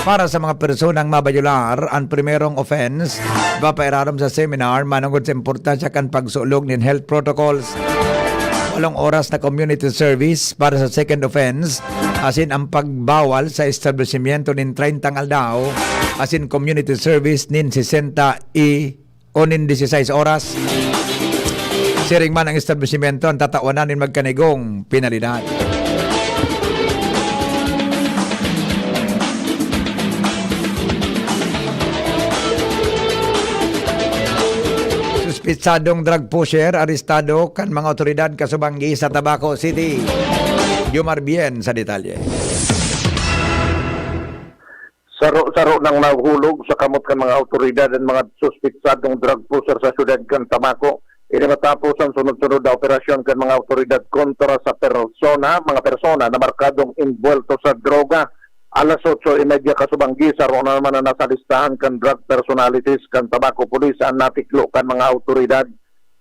Para sa mga personang mabayolar, an primerong offense, ipapairarom sa seminar manongod sa importansya kan pagsulog nin health protocols. Walong oras na community service para sa second offense, asin ang pagbawal sa establishmento nin treyntang aldaw, asin community service nin sesenta i o nin disisais oras. Siring man ang establishmento, an tatawanan nin magkanigong penalidad. Suspetsadong drug pusher arestado kan mga awtoridad kasubanggi sa Tabaco City. Jomar Bien sa detalye. Saro-saro nang nahulog sa kamot kan mga awtoridad an mga suspetsadong drug pusher sa siyudad kan Tabaco. Ini matapos an sunod-sunod na operasyon kan mga awtoridad kontra sa persona, mga persona na markadong imbuwelto sa droga. Alas otso y media kasubanggi, saro na naman na nasa listahan kan drug personalities kan Tabaco Police an natiklo kan mga awtoridad.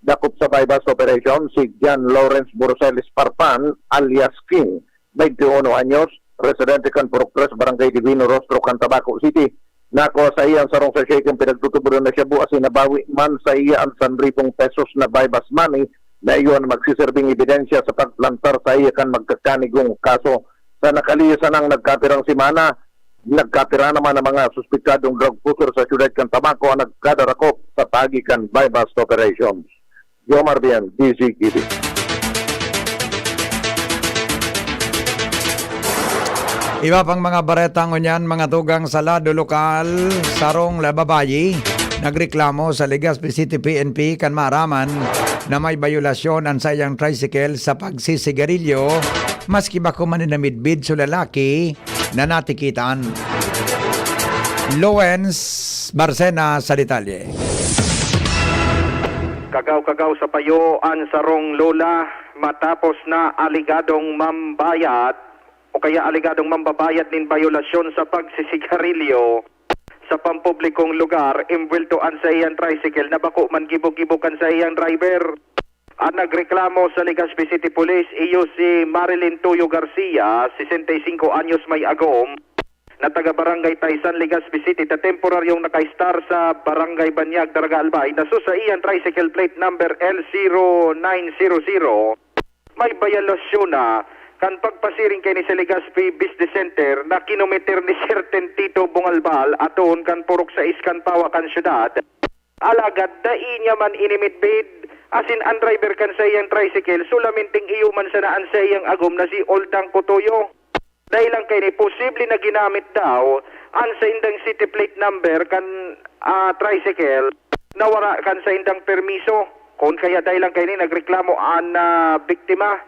Dakop sa buy-bust operation si John Lawrence Borrell Esparpan alias King, twenty-uno anyos, residente kan Purok Tres, Barangay Divino Rostro kan Tabaco City. Nakua saiya an sarong sachet kan pinagtutubodan na shabu asin nabawi man saiya an san ribong pesos na buy-bust money na iyo an magsiserbing ebidensya sa pagplantar saiya kan magkakanigong kaso. Sa nakalihis sanang nagkapirang semana, nagkapira naman ang mga suspetsadong drug pusher sa siyudad kan Tabaco an nagkadarakop sa paagi kan buy-bust operations. Jomar Bien, D Z T V. Iba pang mga bareta ngunyan, mga tugang, sa lado lokal, sarong la-, babayi nagreklamo sa Legazpi City P N P kan maaraman na may bayolasyon an saiyang tricycle sa pagsisigarilyo, maski bako man na midbid sa lalaki na natikitan. Lowens Barcena sa detalye. Kagaw-kagaw sa payo an sarong lola matapos na aligadong mambayad o kaya aligadong mambabayad nin bayolasyon sa pagsisigarilyo sa pampublikong lugar, imbwelto an saiyang tricycle na bako man gibo-gibo kan saiyang driver. An nagreklamo sa Legazpi City Police, iyo si Marilyn Tuyo Garcia, sesenta y singko anyos may agom, na taga Barangay Taysan, Legazpi City, na temporaryong nakaistar sa Barangay Banyag, Daraga Albay, na sa saiyang tricycle plate number L zero nine zero zero, may bayolasyon na kan pagpasiring kaini sa Legazpi Business Center na kinometer ni Sir Tentito Bungalbal, aton kan Purok sais kan Pawa kan syudad. Alagad dai niya man ini midbid, asin an driver kan saiyang tricycle, solamente iyo man sana an saiyang agom na si Oldang Cotoyo. Dai lang kaini, posible na ginamit daw an saindang city plate number kan, ah, tricycle na wara kan saindang permiso. Kun kaya dai lang kaini nagreklamo an, ah, biktima.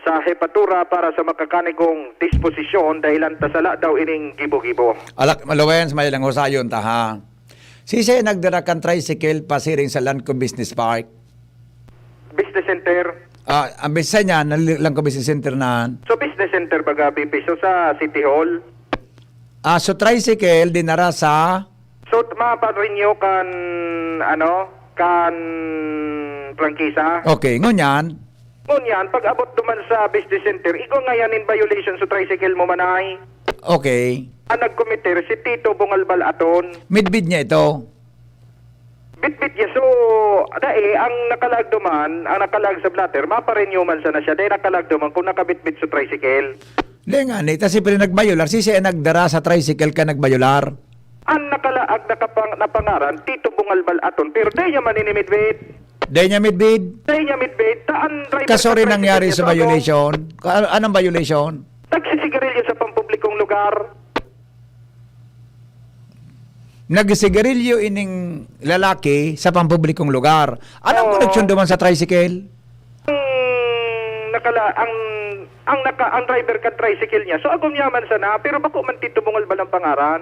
sa hepatura para sa makakanigong disposisyon dahilan ta sala daw ining gibo-gibo. Alak, Lawens, may lang husayon ta, ha? Sisay nagdara kan tricycle pasiring sa Lanco Business Park? Business Center. Ah, ang bisa niya, nal-, Lanco Business Center na. So, Business Center baga, B P. So, sa City Hall? Ah, so tricycle, dinara sa So, maparinyo kan, ano, kan prangkisa. Okay, ngunyan? Ngunyan, pag-abot duman sa business center, igwa ngayan in violation sa tricycle mo, manay. Okay. Ang nagkomiter, si Tito Bungalbal Aton. Midbid niya ito? Bitbit niya. So, dai, ang nakalag duman, ang nakalag sa blotter, maparinyo man sana siya. Dai nakalag duman kung nakabitbit sa tricycle. Di nga, ni, ta siyempre nagbayular, sisay ang nagdara sa tricycle ka nagbayular? Ang nakalaag na kapang-, na pangaran, Tito Bungalbal Aton, pero dai niya maninimidbid. Dai niya midbid? Dai niya midbid. Ta ang driver Kaso sa rin tricycle nangyari niya sa to, ano? Violation? Ka-, anong violation? Nagsisigarilyo sa pampublikong lugar. Nagsisigarilyo ining lalaki sa pampublikong lugar. Anong Oo. koneksyon duman sa tricycle? Ang nakala-, ang, ang naka-, ang driver kan tricycle niya. So, agom niya man sana, pero bako man Tito Bungalbal ang pangaran.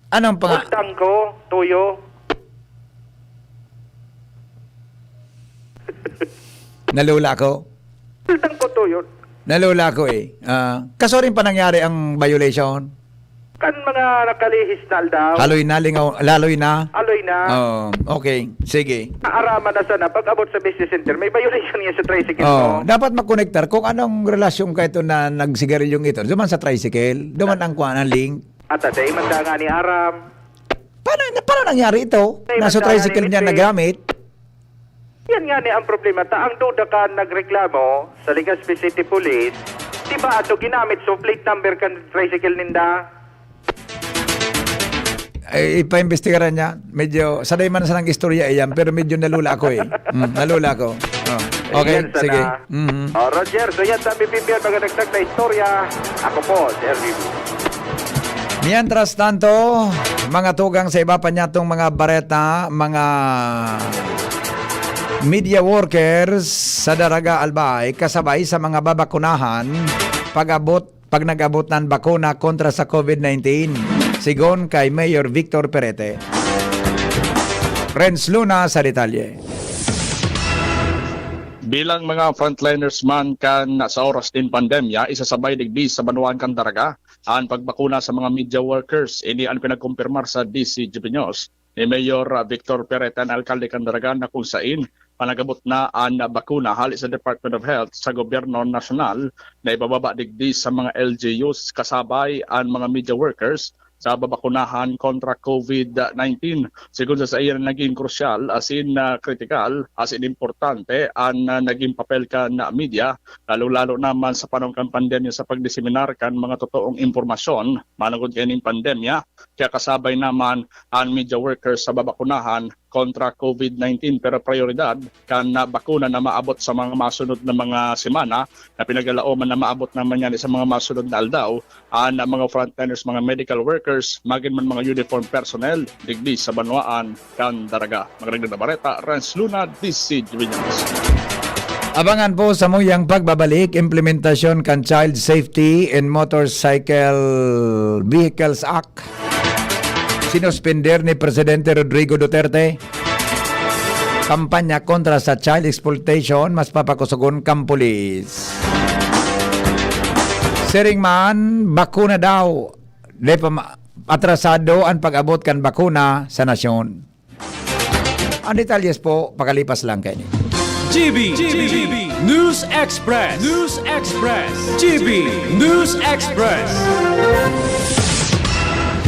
Anong panga- Uldang ko, tuyo. Nalula ko. Uldang ko, tuyo. Nalula ko eh. Ah, kaso rin pa nangyari ang violation? Kan mga nakalihis na aldaw. Haloy na, lingaw, laloy na? Aloy na. Oo, okay. Sige. Naaraman na sana pag abot sa business center. May violation niya sa tricycle Oo, mo. dapat makonektar kung anong relasyon ka ito na nagsigarilyong ito. Duman sa tricycle, duman ang kuwan, ang link. At dai man da nga ni aram. Paano, paano nangyari ito? Dai man Nasa da nga tricycle ni niya Mister nagamit? Yan nga ni ang problema. Ta ang duda kan nagreklamo sa Legazpi City Police, di ba ato ginamit so plate number kan tricycle ninda? Ay, ipaimbestigaran niya. Medyo, saday man sanang istorya iyan, pero medyo nalula ako eh. Mm, nalula ako. Oh, okay, Yan sana. sige. Mhm. Oh, Roger, so yan, sabi P P R, mga dagdag na istorya. Ako po, si R V B. Mientras tanto, mga tugang sa iba pa niyatong mga bareta, mga media workers sa Daraga, Albay, kasabay sa mga babakunahan, pag-abot, pag nag-abot na ang bakuna kontra sa COVID nineteen, sigon kay Mayor Victor Perete. Renz Luna sa detalye. Bilang mga frontliners man kan sa oras nin pandemya, isasabay digdi sa banwaan kan Daraga an pagbakuna sa mga media workers. Ini an pinagkumpirmar sa D C G B News ni Mayor, ah, Victor Perete, an alkalde kan Daraga, na kung sain panagabot na an bakuna hali sa Department of Health sa gobyerno nasyonal na ibababa digdi sa mga L G Us kasabay an mga media workers sa babakunahan kontra COVID nineteen. Sigon sa saiya na naging krusyal asin, ah, kritikal asin importante an, ah, naging papel kan, ah, media, lalo-lalo naman sa panahon kan pandemya sa pagdiseminar kan mga totoong impormasyon manungod kaining pandemya. Kaya kasabay naman an media workers sa babakunahan kontra COVID nineteen, pero prayoridad kan, ah, bakuna na maabot sa mga masunod na mga semana na pinagalaoman na maabot naman yan sa mga masunod na aldaw. An mga frontliners, mga medical workers, magin man mga uniform personnel digdi sa banwaan kan Daraga. Magandang na bareta, Renz Luna, D C G B News. Abangan po sa muyang pagbabalik, implementasyon kan Child Safety and Motorcycle Vehicles Act. Sinuspender ni Presidente Rodrigo Duterte. Kampanya kontra sa child exploitation, mas papakusogon kan pulis. Siring man, bakuna daw. Di pa ma-, atrasado an pag-abot kan bakuna sa nasyon. Ang detalyes po, pakalipas lang kaini. G B, G B, News Express, News Express, G B News Express.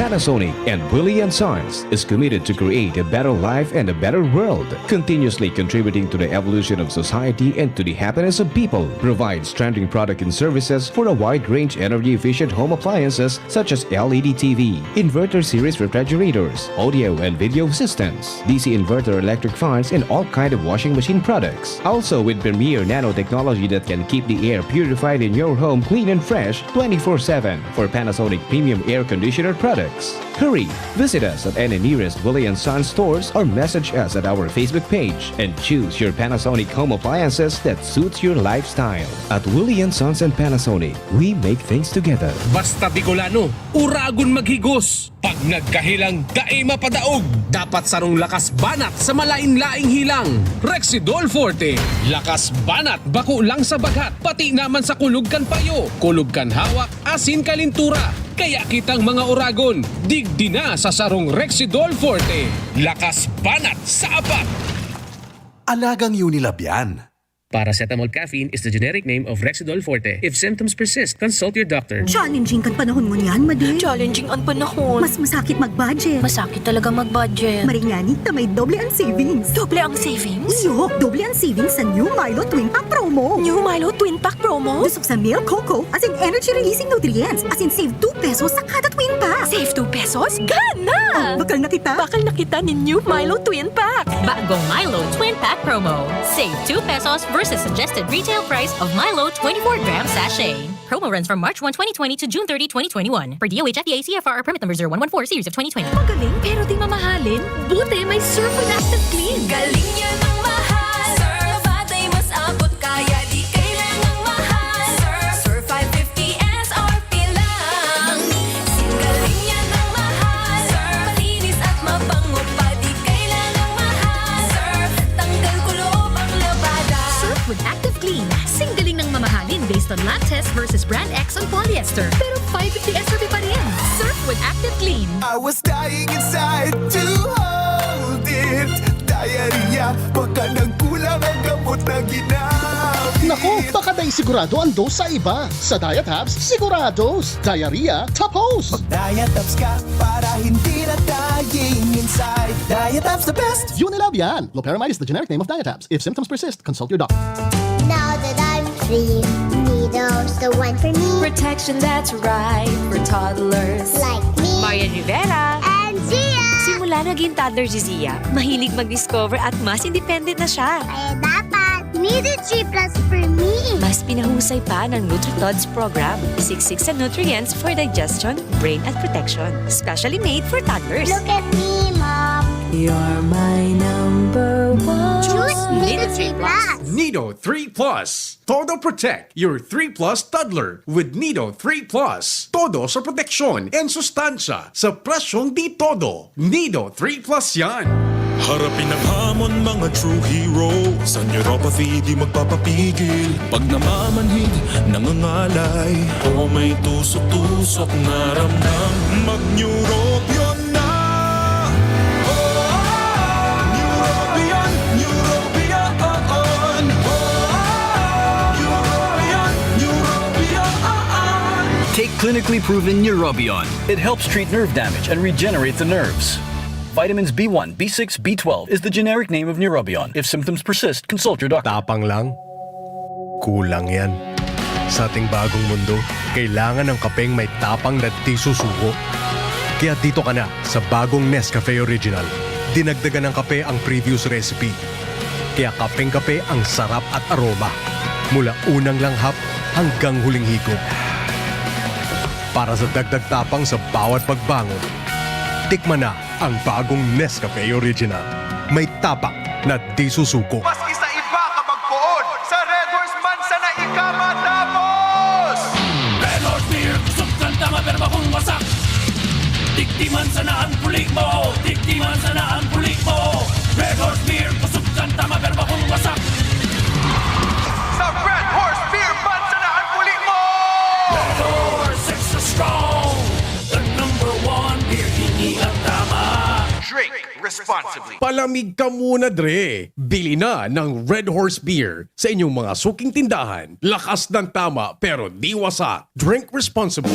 Panasonic and Willie and Sons is committed to create a better life and a better world, continuously contributing to the evolution of society and to the happiness of people. Provides trending product and services for a wide range energy-efficient home appliances such as L E D T V, inverter series refrigerators, audio and video systems, D C inverter electric fans, and all kind of washing machine products. Also with premier nanotechnology that can keep the air purified in your home clean and fresh twenty-four seven. For Panasonic premium air conditioner products, Hurry! Visit us at any nearest Willie and Sons stores or message us at our Facebook page and choose your Panasonic home appliances that suits your lifestyle. At Willie and Sons and Panasonic, we make things together. Basta Bicolano, uragon maghigos. Pag nagkahilang, dai mapadaog. Dapat sarong lakas banat sa malain-laing hilang. Rexidol Forte. Lakas banat bako lang sa baghat, pati naman sa kulog kan payo, kulog kan hawak, asin kalintura. Kaya kitang mga uragon, digdi na sa sarong Rexidol Forte. Lakas banat sa apat! Alagang Unilab yan. Paracetamol caffeine is the generic name of Rexidol Forte. If symptoms persist, consult your doctor. Challenging kan panahon ngunyan, Madi. Challenging an panahon. Mas masakit mag-budget. Masakit talaga mag-budget. Maringani ta may doble ang savings. Doble ang savings? Iyo, doble ang savings sa New Milo Twin Pack Promo. New Milo Twin Pack Promo? Dusok sa milk, cocoa, asin energy-releasing nutrients, asin save two pesos sa kada Twin Pack. Save two pesos? Gana! Oh, bakal na kita. Bakal na kita nin New Milo Twin Pack. Bagong Milo Twin Pack Promo. Save two pesos versus suggested retail price of Milo twenty-four gram sachet. Promo runs from March one, twenty twenty to June thirty, twenty twenty-one. Per D O H F D A C F R or permit number zero one one four series of twenty twenty. Magaling pero di mamahalin? Buti may Surf with Active Clean. Galing niya ng mahal. Surf, patay mas abot kaya di kailangang mahal. Surf, Surf five fifty S R P lang. Singgaling niya ng mahal. Surf, malinis at mabango pa, di kailangang mahal. Surf, tanggal kuloob ang labada. Surf with Active Clean. Singgaling ng mamahalin based on lab test versus brand X on polyester. Pero five fifty S R P pa rin. Surf with Active Clean. I was dying inside to hold it. Diarrhea, baka nagkulang ang gamot na ginamit. Naku, baka dai sigurado ang dose sa iba. Sa Diatabs, sigurados. Diarrhea, tapos! Mag Diatabs ka para hindi na dying inside. Diatabs the best! Unilab yan! Loperamide is the generic name of Diatabs. If symptoms persist, consult your doctor. Now that I'm free, Nido's the one for me. Protection that's right for toddlers. Like me. Marian Rivera. And Zia. Simula naging toddler si Zia, mahilig mag-discover at mas independent na siya. Kaya dapat, Nido three plus for me. Mas pinahusay pa ng NutriTods program. Siksik sa nutrients for digestion, brain at protection. Specially made for toddlers. Look at me, Mom. You're my number one. Choose Nido three plus. Nido three plus. Todo Protect, your three plus toddler with Nido three plus. Todo sa proteksyon and sustansya sa presyong di todo. Nido three plus yan. Harapin ang hamon, mga true hero. Sa neuropathy, di magpapapigil. Pag namamanhid, nangangalay, o may tusok-tusok na ramdam, mag-Neurobion na. Oh, Neurobion, Neurobion. Oh, Neurobion, Neurobion. Take clinically proven Neurobion. It helps treat nerve damage and regenerate the nerves. Vitamins B one, B six, B twelve is the generic name of Neurobion. If symptoms persist, consult your doctor. Tapang lang? Kulang yan. Sa ating bagong mundo, kailangan ng kapeng may tapang na di susuko. Kaya dito ka na sa bagong Nescafe Original. Dinagdagan ng kape ang previous recipe. Kaya kapeng-kape ang sarap at aroma. Mula unang langhap hanggang huling higop. Para sa dagdag tapang sa bawat pagbangon, tikman na ang bagong Nescafe Original. May tapang na di susuko. Maski sa iba ka magpoon, sa Red Horse man sana ika matapos! Red Horse Beer, kusog kan tama pero bakong wasak. Digdi man sana ang puli mo, digdi man sana ang puli mo. Red Horse Beer, kusog kan tama pero bakong wasak. Sa Red Horse Beer man sana ang puli mo! Red Horse, extra strong. The number one beer, ini ang tama. Drink responsibly. Palamig ka muna, dre. Bili na ng Red Horse Beer sa inyong mga suking tindahan. Lakas ng tama pero di wasak. Drink responsibly.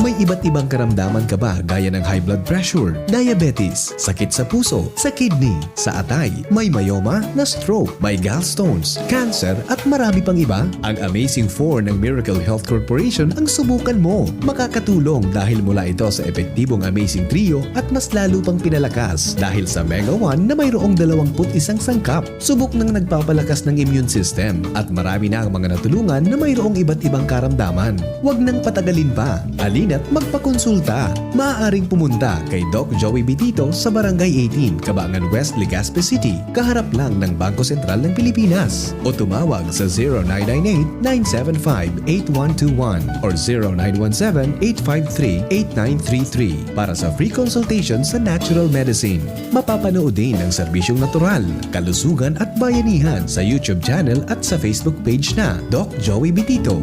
May iba't ibang karamdaman ka ba, gaya ng high blood pressure, diabetes, sakit sa puso, sa kidney, sa atay, may myoma, na-stroke, may gallstones, cancer, at marami pang iba? Ang Amazing four ng Miracle Health Corporation ang subukan mo. Makakatulong dahil mula ito sa epektibong Amazing Trio at mas lalo pang pinalakas dahil sa Mega One na mayroong dalawampu't isang sangkap. Subok nang nagpapalakas ng immune system at marami na ang mga natulungan na mayroong iba't ibang karamdaman. Huwag nang patagalin pa. Halika at magpakonsulta. Maaaring pumunta kay Doc Joey Bitito sa Barangay eighteen, Kabangan West, Legazpi City, kaharap lang ng Bangko Sentral ng Pilipinas. O tumawag sa zero nine nine eight, nine seven five, eight one two one or zero nine one seven, eight five three, eight nine three three para sa free consultation sa natural medicine. Mapapanood din ang serbisyong natural, kalusugan at bayanihan sa YouTube channel at sa Facebook page na Doc Joey Bitito.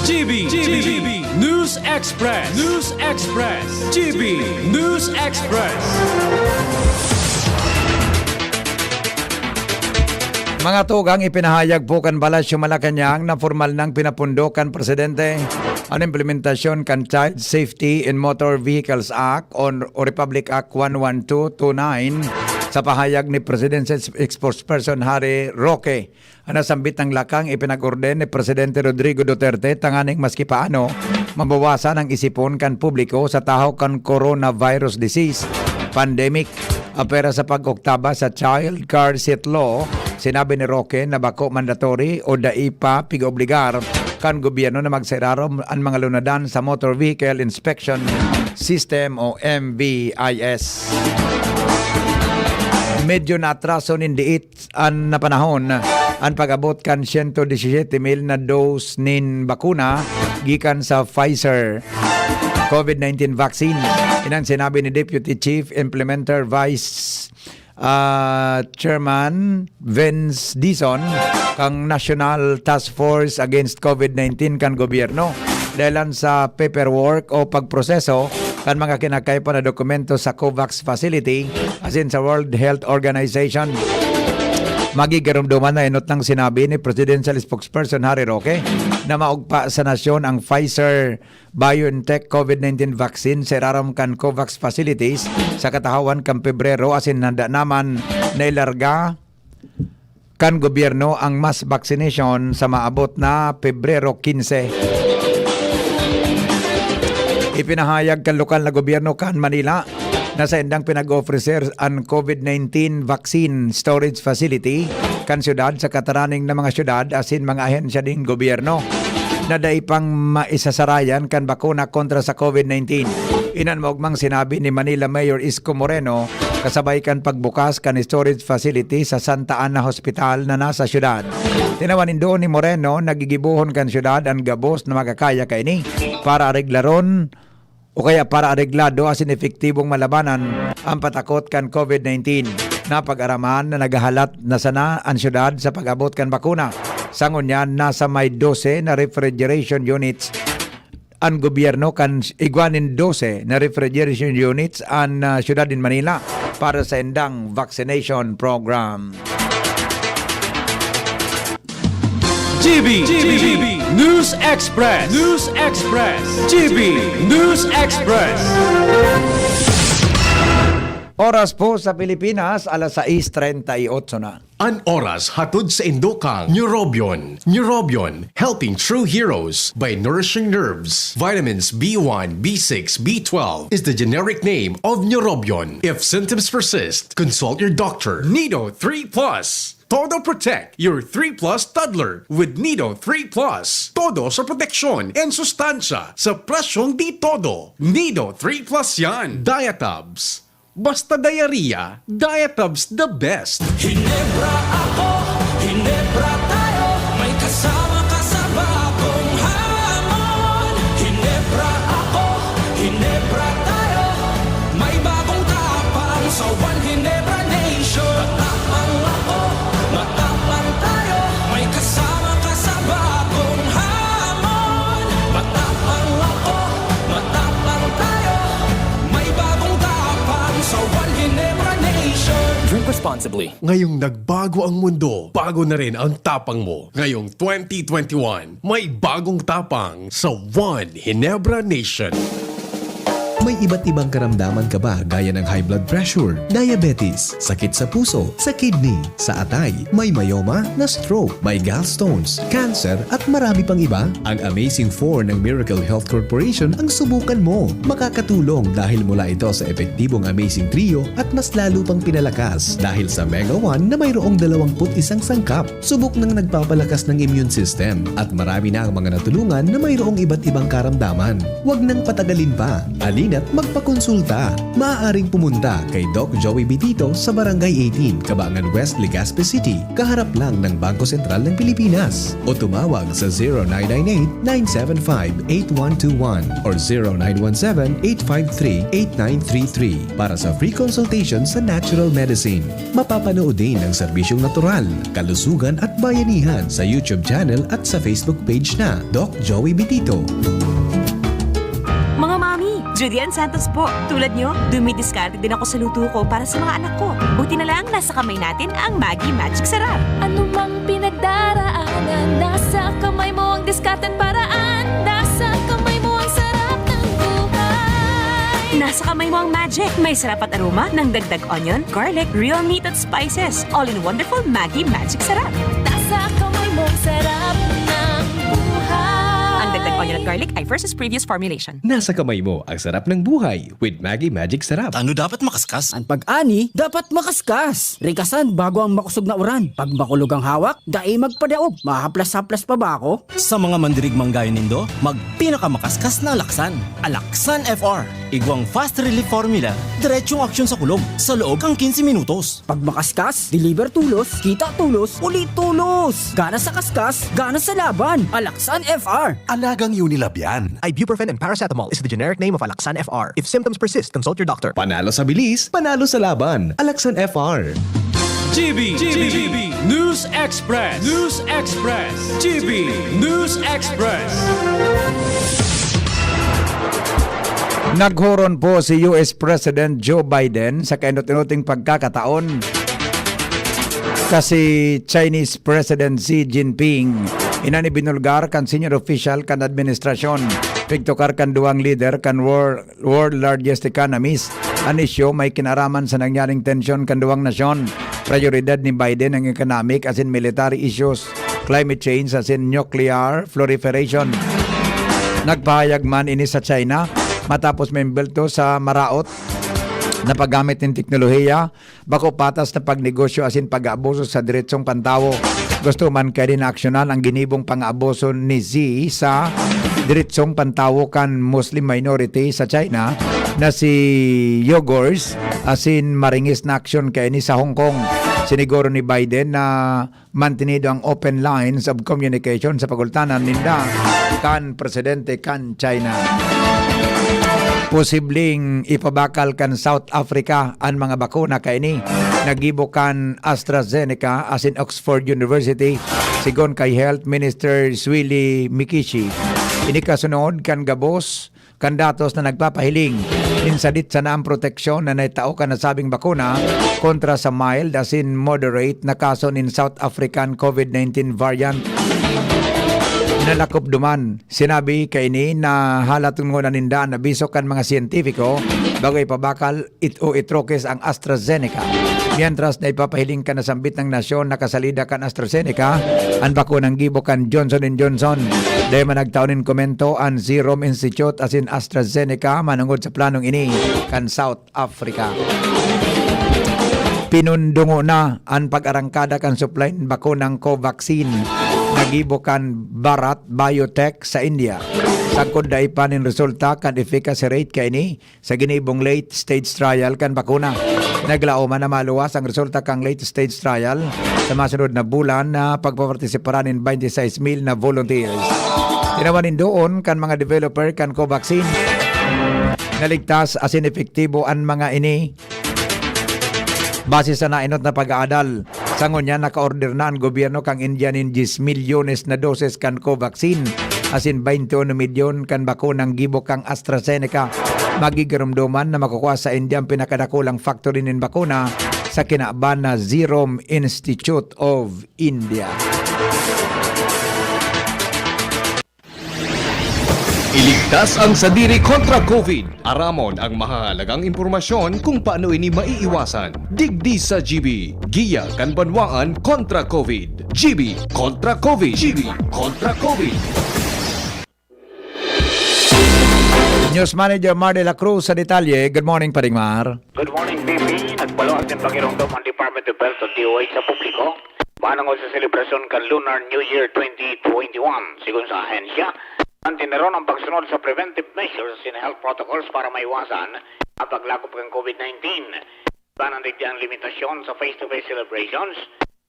G B, G B, News Express, News Express, G B News Express. Mga tugang, ipinahayag po kan Palasyo Malacañang na formal nang pinapundo kan Presidente an implementasyon kan Child Safety in Motor Vehicles Act o Republic Act one one two two nine. Sa pahayag ni Presidential Spokesperson Harry Roque, an nasambit na lakang ipinag-orden ni Presidente Rodrigo Duterte tanganing maski paano mabawasan ang isipon kan publiko sa tahaw kan coronavirus disease pandemic. Apwera sa pag-oktaba sa Child Car Seat Law, sinabi ni Roque na bako mandatory o dai pa pig-obligar kan gobyerno na magsairarom an mga lunadan sa Motor Vehicle Inspection System o M V I S. Medyo naatraso nin diit an napanahon an pag-abot kan siyento disisiyete mil na dose nin bakuna gikan sa Pfizer COVID nineteen vaccine. Inan sinabi ni Deputy Chief Implementer Vice ah, Chairman Vince Dizon kan National Task Force Against COVID nineteen kan gobyerno dahilan sa paperwork o pagproseso kan mga kinakaipo na dokumento sa COVAX facility asin sa World Health Organization. Magigarumduman na enot nang sinabi ni Presidential Spokesperson Harry Roque na maugpa sa nasyon ang Pfizer BioNTech COVID nineteen vaccine sa irarom kan COVAX facilities sa katahawan kan Pebrero asin handa naman na ilarga kan gobyerno ang mass vaccination sa maabot na Pebrero quince. Ipinahayag kan lokal na gobyerno kan Manila na saindang pinag-ofrecer an COVID nineteen vaccine storage facility kan syudad sa kataraning na mga syudad asin mga ahensya nin gobyerno na dai pang maisasarayan kan bakuna kontra sa COVID nineteen. Inan maogmang sinabi ni Manila Mayor Isko Moreno kasabay kan pagbukas kan storage facility sa Santa Ana Hospital na nasa syudad. Tinawan nindo ni Moreno na gigibohon kan syudad an gabos na makakaya kaini para areglaron o kaya para areglado asin epektibong malabanan ang patakot kan COVID nineteen. Napag-araman na naghahalat na sana an syudad sa pag-abot kan bakuna. Sa ngunyan, nasa may dose na refrigeration units an gobyerno kan igwa nin dose na refrigeration units an ah, syudad nin Manila para sa indang vaccination program. G B, G B, News Express, News Express, G B News Express. Oras po sa Pilipinas, alas sais treinta y ocho na. An oras hatod sa indokang Neurobion. Neurobion, helping true heroes by nourishing nerves. Vitamins B one, B six, B twelve is the generic name of Neurobion. If symptoms persist, consult your doctor. Nido three Plus. Todo protect your three plus toddler with Nido three Plus. Todo sa proteksyon and sustansya sa presyong di todo. Nido three Plus yan. Diatabs. Basta diarrhea, Diatabs the best. Hinebra ako, Hinebra tayo. May kasama ka sa bagong hamon. Hinebra ako, Hinebra tayo. May bagong tapang sa One Hinebra Nation. Matapang ako, matapang tayo. May kasama ka sa bagong hamon. Matapang ako, matapang tayo. May bagong tapang sa One Hinebra Nation. Drink responsibly. Ngayong nagbago ang mundo, bago na rin ang tapang mo. Ngayong twenty twenty-one, may bagong tapang sa One Hinebra Nation. May iba't ibang karamdaman ka ba gaya ng high blood pressure, diabetes, sakit sa puso, sa kidney, sa atay, may myoma, na stroke, may gallstones, cancer, at marami pang iba? Ang Amazing four ng Miracle Health Corporation ang subukan mo. Makakatulong dahil mula ito sa epektibong Amazing Trio at mas lalo pang pinalakas dahil sa Mega one na mayroong dalawang put isang sangkap. Subok nang nagpapalakas ng immune system at marami na ang mga natulungan na mayroong iba't ibang karamdaman. Huwag nang patagalin pa. Alina't magpakonsulta. Maaaring pumunta kay Doc Joey Bitito sa Barangay eighteen, Kabangan West, Legazpi City, kaharap lang ng Bangko Sentral ng Pilipinas. O tumawag sa zero nine nine eight, nine seven five, eight one two one or zero nine one seven, eight five three, eight nine three three para sa free consultation sa natural medicine. Mapapanood din ang serbisyong natural, kalusugan at bayanihan sa YouTube channel at sa Facebook page na Doc Joey Bitito. Mga mami, Judy Ann Santos po. Tulad nyo, dumidiskarte din ako sa luto ko para sa mga anak ko. Buti na lang, nasa kamay natin ang Maggi Magic Sarap. Anumang pinagdaraanan, nasa kamay mo ang diskarte at paraan. Nasa kamay mo ang sarap ng buhay. Nasa kamay mo ang magic. May sarap at aroma ng dagdag onion, garlic, real meat at spices. All in wonderful Maggi Magic Sarap. Nasa kamay mo ang sarap ng buhay. Ang dagdag onion at garlic ay versus previous formulation. Nasa kamay mo ang sarap ng buhay with Maggi Magic Sarap. Ano dapat makaskas? An pag-ani dapat makaskas. Rigasan bago ang makosog na uran. Pag makulog ang hawak, dai magpadaog. Mahaplas-haplas pa ba ako? Sa mga mandirigmang gayon nindo, magpinakamakaskas na alaksan. Alaksan F R. Igwang fast relief formula, diretsong aksyon sa kulog, sa loob kan quince minutos. Pag makaskas, deliver tulos, kita tulos, uli tulos. Gana sa kaskas, gana sa laban. Alaksan F R. Alagang Unilab yan. Ibuprofen and paracetamol is the generic name of Alaxan F R. If symptoms persist, consult your doctor. Panalo sa bilis, panalo sa laban. Alaksan F R. G B, G B, News Express, News Express, G B News Express. Naghoron po si U S President Joe Biden sa kainot-inoting pagkakataon kasi Chinese President Xi Jinping. Iyan an ibinulgar kan senior official kan administrasyon. Pigtukar kan duwang lider kan World, world largest economies. An isyu may kinaraman sa nangyaring tensyon kan duwang nasyon. Prayoridad ni Biden ang economic asin military issues, climate change asin nuclear proliferation. Nagpahayag man ini sa China matapos maimbulto sa maraot na paggamit nin teknolohiya, bako patas na pagnegosyo asin pag-aabuso sa deretsong pantawo. Gusto man kaini na aksyonan ang ginibong pang-aabuso ni Xi sa deretsong pantawo kan Muslim minority sa China na si Uyghurs asin maringis na aksyon kaini sa Hong Kong. Siniguro ni Biden na mantenido ang open lines of communication sa pagultanan ninda kan presidente kan China. Posibleng ipabakal kan South Africa an mga bakuna kaini na gibo kan AstraZeneca asin Oxford University, sigon kay Health Minister Zweli Mkhize. Ini kasunod kan gabos kan datos na nagpapahiling nin sadit sana ang proteksyon na naitao kan nasabing bakuna kontra sa mild asin moderate na kaso nin South African COVID nineteen variant. Nalakop duman, sinabi kaini na halaton ngona ninda an abiso kan mga siyentipiko bago ipabakal it-, o itrokes ang AstraZeneca. Mientras na ipapahiling kan nasambit na nasyon na kasalida kan AstraZeneca an bakunang gibo kan Johnson and Johnson. Dai man nagtao nin komento an Serum Institute asin AstraZeneca manongod sa planong ini kan South Africa. Pinundungo na an pag-arangkada kan supply nin bakunang Covaxin na gibo kan Bharat Biotech sa India. Sagkod dai pa nin resulta kan efficacy rate kaini sa ginibong late stage trial kan bakuna. Naglaom man na maluwas ang resulta kan late stage trial sa masunod na bulan na pagpapartisipara nin twenty-six mil na volunteers. Tinawan nin doon kan mga developer kan Covaxin na ligtas asin epektibo an mga ini. Base sa nainot na pag-aadal, sa ngunyan naka-order na an gobyerno kan India nin diyes milyones na doses kan Covaxin, asin baynte uno milyon kan bakunang gibo kan AstraZeneca. Magigarumdoman na makukua sa India an pinakadakulang factory nin bakuna sa kinaban na Serum Institute of India. Iligtas ang sadiri kontra COVID. Aramon ang mahahalagang impormasyon kung paano ini maiiwasan. Digdi sa G B, Giya kan Banwaan kontra COVID. G B kontra COVID. G B kontra COVID. News Manager Mar de la Cruz sa detalye. Good morning, Paring Mar. Good morning, P P. Nagpaluwas nin pakiromdom ang Department of Health o D O H sa publiko manongod sa selebrasyon kan Lunar New Year twenty twenty-one. Sigon sa ahensya, mantineron ang pagsunod sa preventive measures asin health protocols para maiwasan ang paglakop kan COVID nineteen. Ibanan digdi ang limitasyon sa face-to-face celebrations,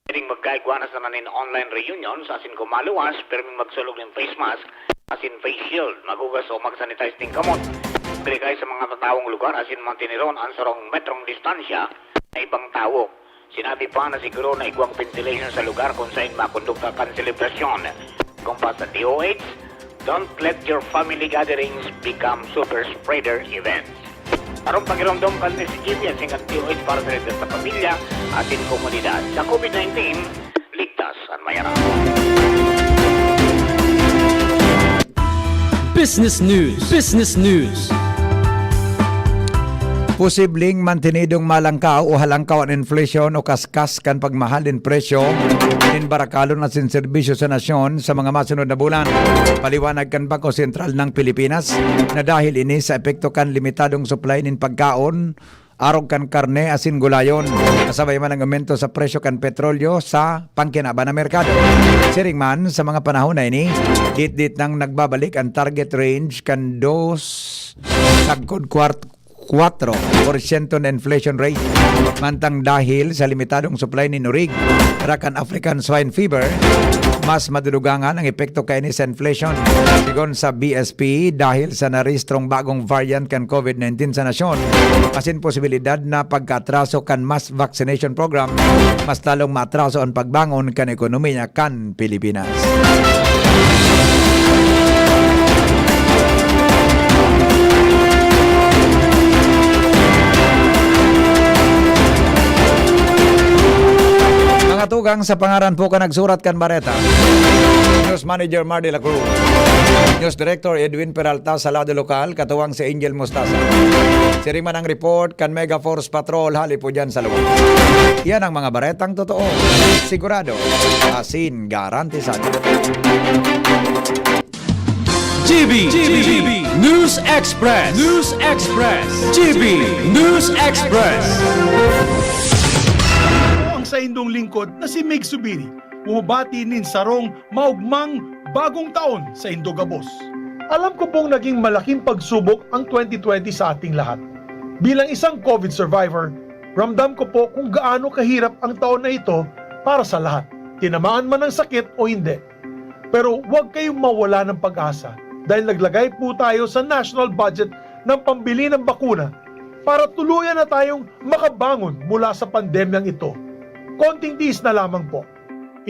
pwedeng magkaigwa na sana nin online reunions asin kung maluwas, pirming magsulog nin face mask asin face shield, maghugas o mag-sanitize nin kamot, maglikay sa mga tatawong lugar asin mantineron ang sarong metrong distansya sa ibang tawo. Sinabi pa na siguro na igwang ventilation sa lugar kung saen makondukta kan selebrasyon. Kung pa sa D O H, don't let your family gatherings become super spreader events. Sarong pakiromdom kan S G B asin kan D O H para sa ligtas na pamilya asin komunidad. Sa COVID nineteen, ligtas an mayaram. Business News. Business News. Posibleng mantinidong malangkaw o halangkaw an inflation o kaskas kan pagmahal nin presyo nin barakalon asin serbisyo sa nasyon sa mga masunod na bulan. Paliwanag kan Bangko Sentral ng Pilipinas na dahil ini sa epekto kan limitadong supply nin pagkaon, arog kan karne asin gulayon, kasabay man ang aumento sa presyo kan petrolyo sa pangkinaban na merkado. Siring man, sa mga panahon na ini, ditdit nang nagbabalik ang target range kan dos sagkod kwart-, kwatro porsyento na inflation rate. Mantang dahil sa limitadong supply nin orig, rakan African Swine Fever, mas madudugangan ang epekto kaini sa inflation. Sigon sa B S P, dahil sa narehistrong bagong variant kan COVID nineteen sa nasyon, asin posibilidad na pagkaatraso kan mass vaccination program, mas lalong maatraso an pagbangon kan ekonomiya kan Pilipinas. Mga tugang, sa pangaran po kan nagsurat kan bareta, News Manager Mar de la Cruz, News Director Edwin Peralta sa lado lokal, katuwang si Angel Mostaza. Siring man ang report kan Mega Force Patrol hali po dyan sa lugar. Yan ang mga baretang totoo, sigurado, asin garantisado. G B, G B, News Express, News Express, G B News Express. Ang saindong lingkod na si Mig Subiri, bumabati nin sarong maugmang bagong taon saindo gabos. Alam ko pong naging malaking pagsubok ang twenty twenty sa ating lahat. Bilang isang COVID survivor, ramdam ko po kung gaano kahirap ang taon na ito para sa lahat. Tinamaan man ng sakit o hindi. Pero huwag kayong mawala ng pag-asa dahil naglagay po tayo sa national budget ng pambili ng bakuna para tuluyan na tayong makabangon mula sa pandemyang ito. Konting tiis na lamang po.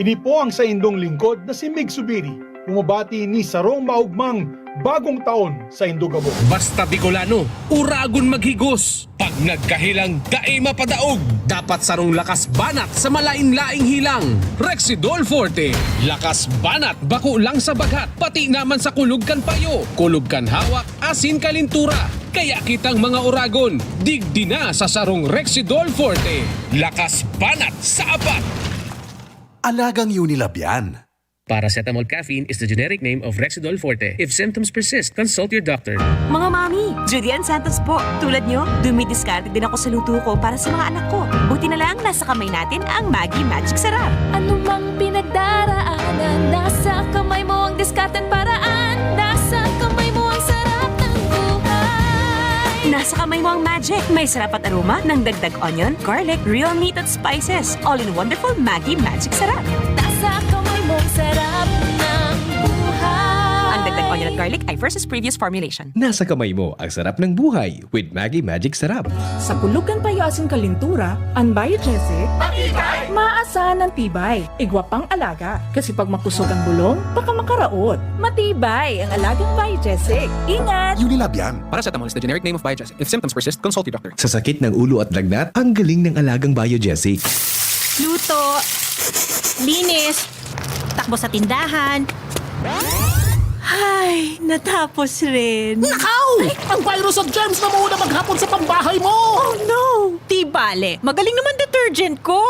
Ini po ang saindong lingkod na si Mig Subiri, bumabati ni sarong maugmang bagong taon saindo gabos. Basta Bicolano, uragon maghigos. Pag nagkahilang, dai mapadaog. Dapat sarong lakas banat sa malain-laing hilang. Rexidol Forte, lakas banat bako lang sa baghat, pati naman sa kulog kan payo, kulog kan hawak, asin kalintura. Kaya kitang mga uragon, digdi na sa sarong Rexidol Forte. Lakas banat sa apat. Alagang Unilab yan. Paracetamol caffeine is the generic name of Rexidol Forte. If symptoms persist, consult your doctor. Mga mami, Judy Ann Santos po. Tulad nyo, dumidiskarte din ako sa luto ko para sa mga anak ko. Buti na lang, nasa kamay natin ang Maggi Magic Sarap. Anumang pinagdaraanan, nasa kamay mo ang diskarte at paraan. Nasa kamay mo ang sarap ng buhay. Nasa kamay mo ang magic. May sarap at aroma ng dagdag onion, garlic, real meat at spices. All in wonderful Maggi Magic Sarap. Nasa kamay mo ang sarap ng buhay. Ang dagdag onion at garlic ay versus previous formulation. Nasa kamay mo ang sarap ng buhay with Maggi Magic Sarap. Sa kulog kan payo asin kalintura, an Biogesic, matibay! Maasahan ang tibay. Igwa pang alaga, kasi pag makusog ang bulong, baka makaraot. Matibay ang alagang Biogesic. Ingat! Unilab yan. Paracetamol is the generic name of Biogesic. If symptoms persist, consult your doctor. Sa sakit ng ulo at lagnat, ang galing ng alagang Biogesic. Luto, linis, takbo sa tindahan. Ay, natapos rin. Nakaw! Ang virus at germs na muna maghapon sa pambahay mo! Oh no! Di bale, magaling naman detergent ko.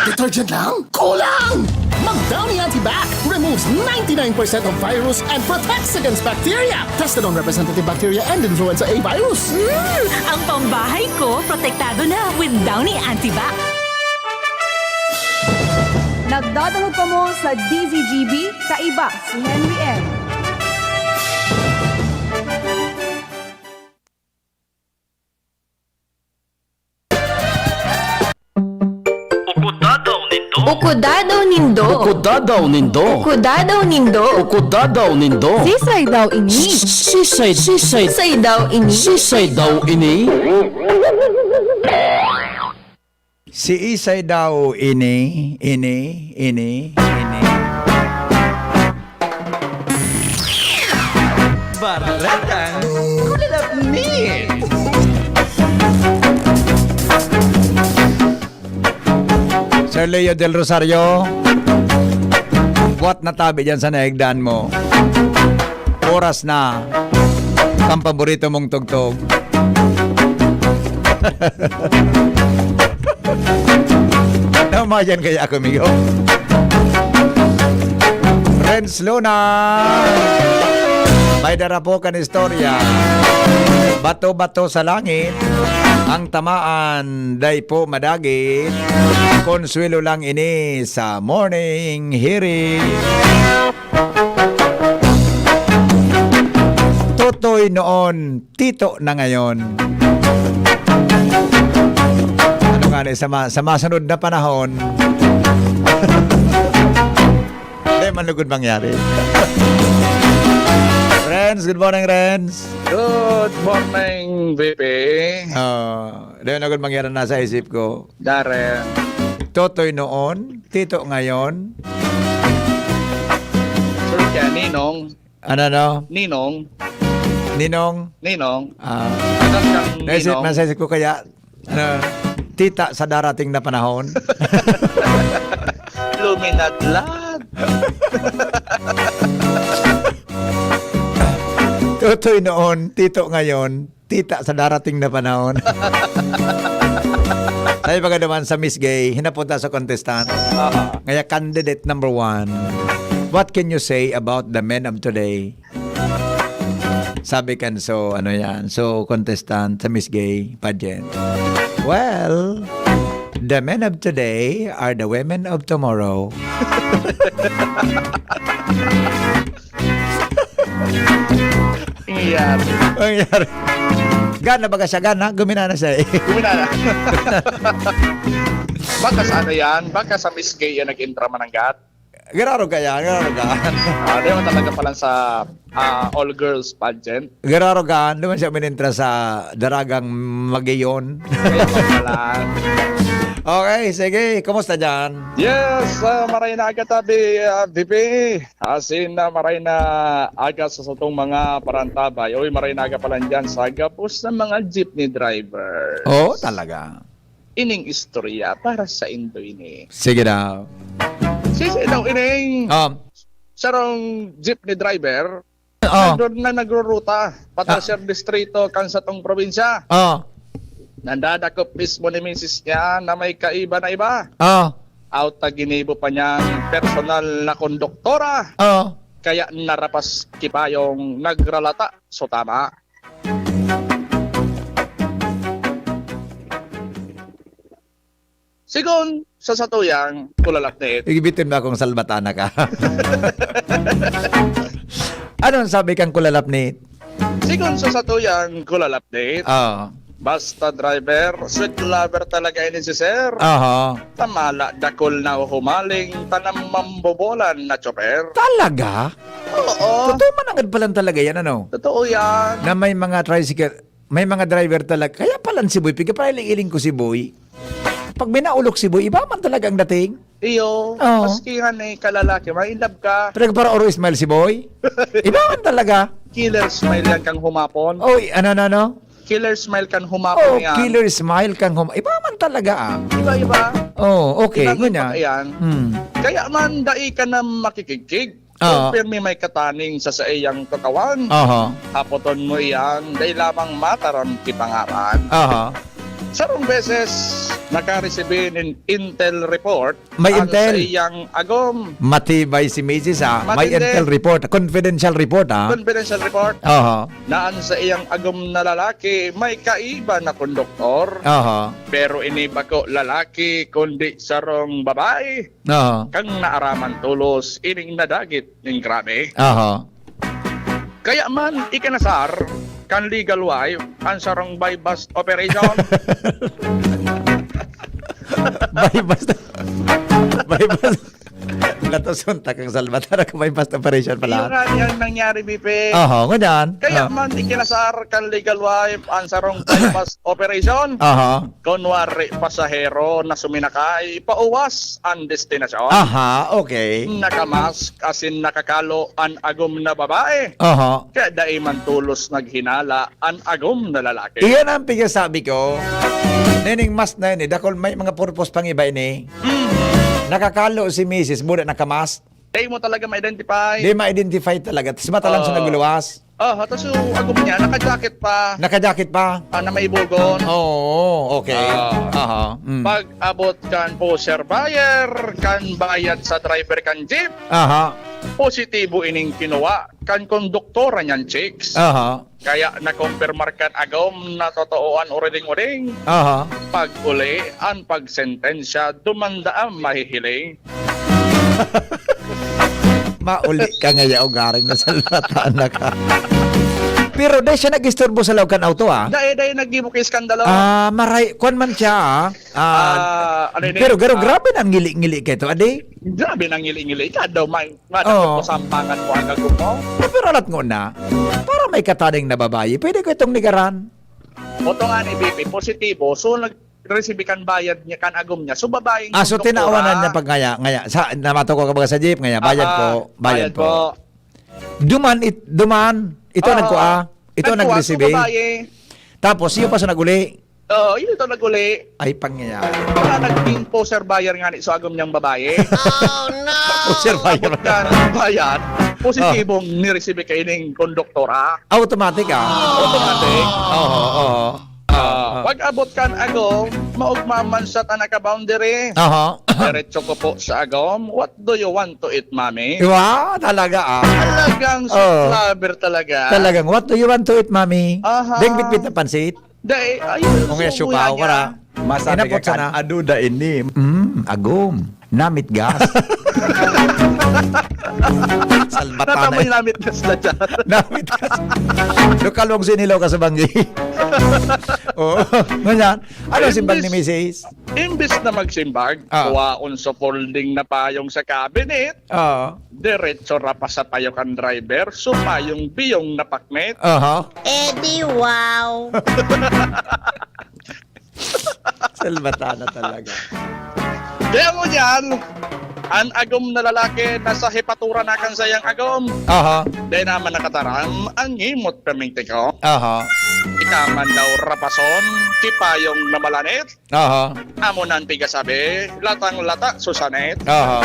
Detergent lang? Kulang! Mag Downy Antibac removes ninety-nine percent of virus and protects against bacteria. Tested on representative bacteria and influenza A virus. Mm, ang pambahay ko, protektado na with Downy Antibac. Nagdadangog kamo sa D Z G B, kaiba si Henry M. Ukudadaw nindo. Ukudadaw nindo. Ukudadaw nindo. Ukudadaw nindo. Ukudadaw nindo. Sisay daw ini? Sisay, sisay. Sisay daw ini? Sisay daw ini? Si isay daw ini, ini, ini, ini. Baratang Kulalapnit. Sir Leo Del Rosario, buhat na tabi dyan sa naigdan mo. Oras na. Ang paborito mong tugtog. Namayan kaya ako, amigo? Renz Luna. May dara po kan istorya. Bato-bato sa langit. Ang tamaan, dai po madagit. Konsuelo lang ini sa morning hirit. Totoy noon, tito na ngayon. Ano nga ni, sa ma-, sa masunod na panahon, di man lugod mangyari. Renz, good morning, Renz. Good morning, V P. Oh, di man lugod mangyari, nasa isip ko. Darren. Totoy noon, tito ngayon. Sorry ka, Ninong. Ano, ano? Ninong. Ninong? Ninong. Ah. Anak kang Naisip, Ninong. Naisip ko kaya, ano, tita sa darating na panahon. Luminadlad. Totoy noon, tito ngayon. Tita sa darating na panahon. Sabi pa nga naman sa Miss Gay, hinapot ta sa contestant. Aha. Ngaya, candidate number one, "What can you say about the men of today?" Sabi kan, so, ano yan, so, contestant sa Miss Gay pageant. "Well, the men of today are the women of tomorrow." Nangyayari. Nangyayari. Gana baga siya, gana. Gumina na siya eh. Gumina na. Baka sa ano yan? Baka sa Miss Gay yan nag-intra mananggat? Gararo ka yan, gararo ka. Ah, di naman talaga pala sa, ah, all-girls pageant. Gararo ka, di man siya minintra sa Daragang Magiyon. Kaya pala. Okay, sige. Kumusta dyan? Yes, ah, maray na aga tabi, ah, V P. Asin na maray na aga sa satong mga parantabay. Oy, maray na aga pala dyan sa gabos na mga jeepney driver. Oo, talaga. Ining istorya para sa indo ini. Sige daw. Sisi daw ining Um, sarong jeepney driver Oh. Nandun na nagruruta, pa Oh. tercer distrito kan satong probinsya. Oh. Nandadakop mismo ni misis niya na may kaiba na iba. Oh. Awta ginibo pa niyang personal na konduktora. Oh. Kaya narapas ki payong nagralata. So, tama. Sigon sa satuyang kulalapnit. Ibitin mo akong salbatana ka. Anong sabi kang kulalapnit? Sigon sa satuyang kulalapnit, Oo. basta driver, sweet lover talaga ini si sir. Aha. Tamala, dakul na humaling, tanang mambobolan na tsoper. Talaga? Oo. Totoo man ang palan talaga yan, ano? Totoo yan. Na may mga tricycle, may mga driver talaga. Kaya palan si Boy, piga pala iling-iling ko si Boy. Pag may naulok si Boy, iba man talaga ang dating. Iyo, Oo. maski nga ni kalalaki, ma-in love ka. Pero para oro smile si Boy? Iba man talaga. Killer smile yan kang humapon. Oy, ano, ano, ano? Killer smile kang humapon Oh, yan. killer smile kang hum-, iba man talaga, ah. Iba, iba. Oh, okay, Iba, iba ngunyan. yan. Hmm. Kaya man, dai ka na makikigkig. Oo. Kung pirmi may kataning sa saiyang katawan, Aha. hapoton mo iyan, dai lamang mataram ki pangaran. Aha. Sarong beses, nakaresibi nin intel report May ang intel? saiyang agom. Matibay si misis, ah. May Matindi. intel report. Confidential report, ah. Confidential report Aha. na ang saiyang agom na lalaki may kaiba na konduktor. Aha. Pero ini bako lalaki, kundi sarong babae. Oo. Kang naaraman tolos ining nadagit nin grabe. Aha. Kaya man ikinasar kan legal wife an sarong buy-bust operation. Buy-bust. Buy-bust. Natoson ta kang Salvatara ka buy-bust operation Iyo pala. nga ni ang nangyari, Bipe. Aha, ngunyan. Kaya Ah. man ikinasar kan legal wife an sarong buy-bust operation. Aha. Kunwari pasahero na suminakay pauwas an destinasyon. Aha, okay. Nakamask asin nakakalo an agom na babae. Aha. Kaya dai man tolos naghinala an agom na lalaki. Iyan ang pigsasabi ko. Nening mask na yan eh, dakul may mga purpose pang iba ini. Mm. Nakakalo si misis, buda nakamask. Dai mo talaga ma-identify. Di ma-identify talaga. Tas mata lang siya Oo. nagluwas. Oo, tas yung agom niya, naka-jacket pa. Naka-jacket pa? Ah, na may bugon. Oo, okay. Ah. Aha, mm. Pag-abot kan pusher buyer, kan bayad sa driver kan jeep, Aha. positibo ining kinuha kan konduktora niyan, chicks. Aha. Kaya nakumpirmar kan agom na totoo an uriding-uring. Aha. Pag-uli, an pagsentensya, duman daa mahihiling. Mauli ka ngaya, ugaring na salbatan na ka. Pero dai siya nag-isturbo sa laog kan auto, ah. Dai, dai naggibo ka iskandalo. Ah, maray, kwan man siya, ah. Ah, Ah, ano yun eh? pero, pero Ah. grabe na ang ngili-ngili kay to, adi? Grabe na ang ngili-ngili. Ikaw daw, may, may Oo. dapat sampangan mo ang agom mo. Eh, pero alat ngona, para may kataning na babayi, pwede ko itong nigaran. Oto nga ni Bibi, positibo. So, nag-receive kan bayad niya, kan agom niya. So, babaeng Ah, so, konduktora. tinawanan niya pag ngaya, ngaya. Sa, namato ko ka ba sa jeep, ngaya, bayad Ah, po, bayad bayad po. po. Duman, it-, duman, ito Oo. nagkua, ito Nagkua, so, nag-receive. babae. Tapos, iyo pa sa nag-uli. Oo, iyo ito nag-uli. Ay, pangyayari. Para naging poser buyer nga ni sa agom niyang babae. Oh, no! Poser buyer. Abot ka ng bayad, positibong Oh. nireceive ka ining konduktora. Automatic, ah. Automatic. Oo, oo. Ah, Oo. pag-abot kan agom, maugma man sa tanaka boundary. Aha. Diretso ko po sa agom. What do you want to eat, mommy? Wow, talaga, ah. Talagang sweet Oo. lover talaga. Talagang, "What do you want to eat, mommy?" Aha. Deng pitpit na pansit? Dai, ayun, Kung subo siya, yan wala. niya. Masabi Inapot ka kan sana. aduda ini. Mm, agom. Namitgas. Salbatan Natamoy eh. namitgas na dyan. Namitgas. Lokal mong sinilaw ka sa banggi. Oo. Ngunyan, ano Imbis simbag ni misis? Imbis na magsimbag, Oo. kuwaon sa folding na payong sa cabinet, Oo. diretso ra pa sa payo kan driver, so payong biyong na paknet. Aha. Eh, di wow. Salbatana talaga. Kaya mo dyan, an agom na lalaki nasa hepatura na kan sayang agom. Aha. Dai naman nakataram, ang ngimot perming tiko. Aha. Ika man daw rapason, ki payong na malanit. Aha. Amo na an pigasabi, latang-lata, susanet. Aha.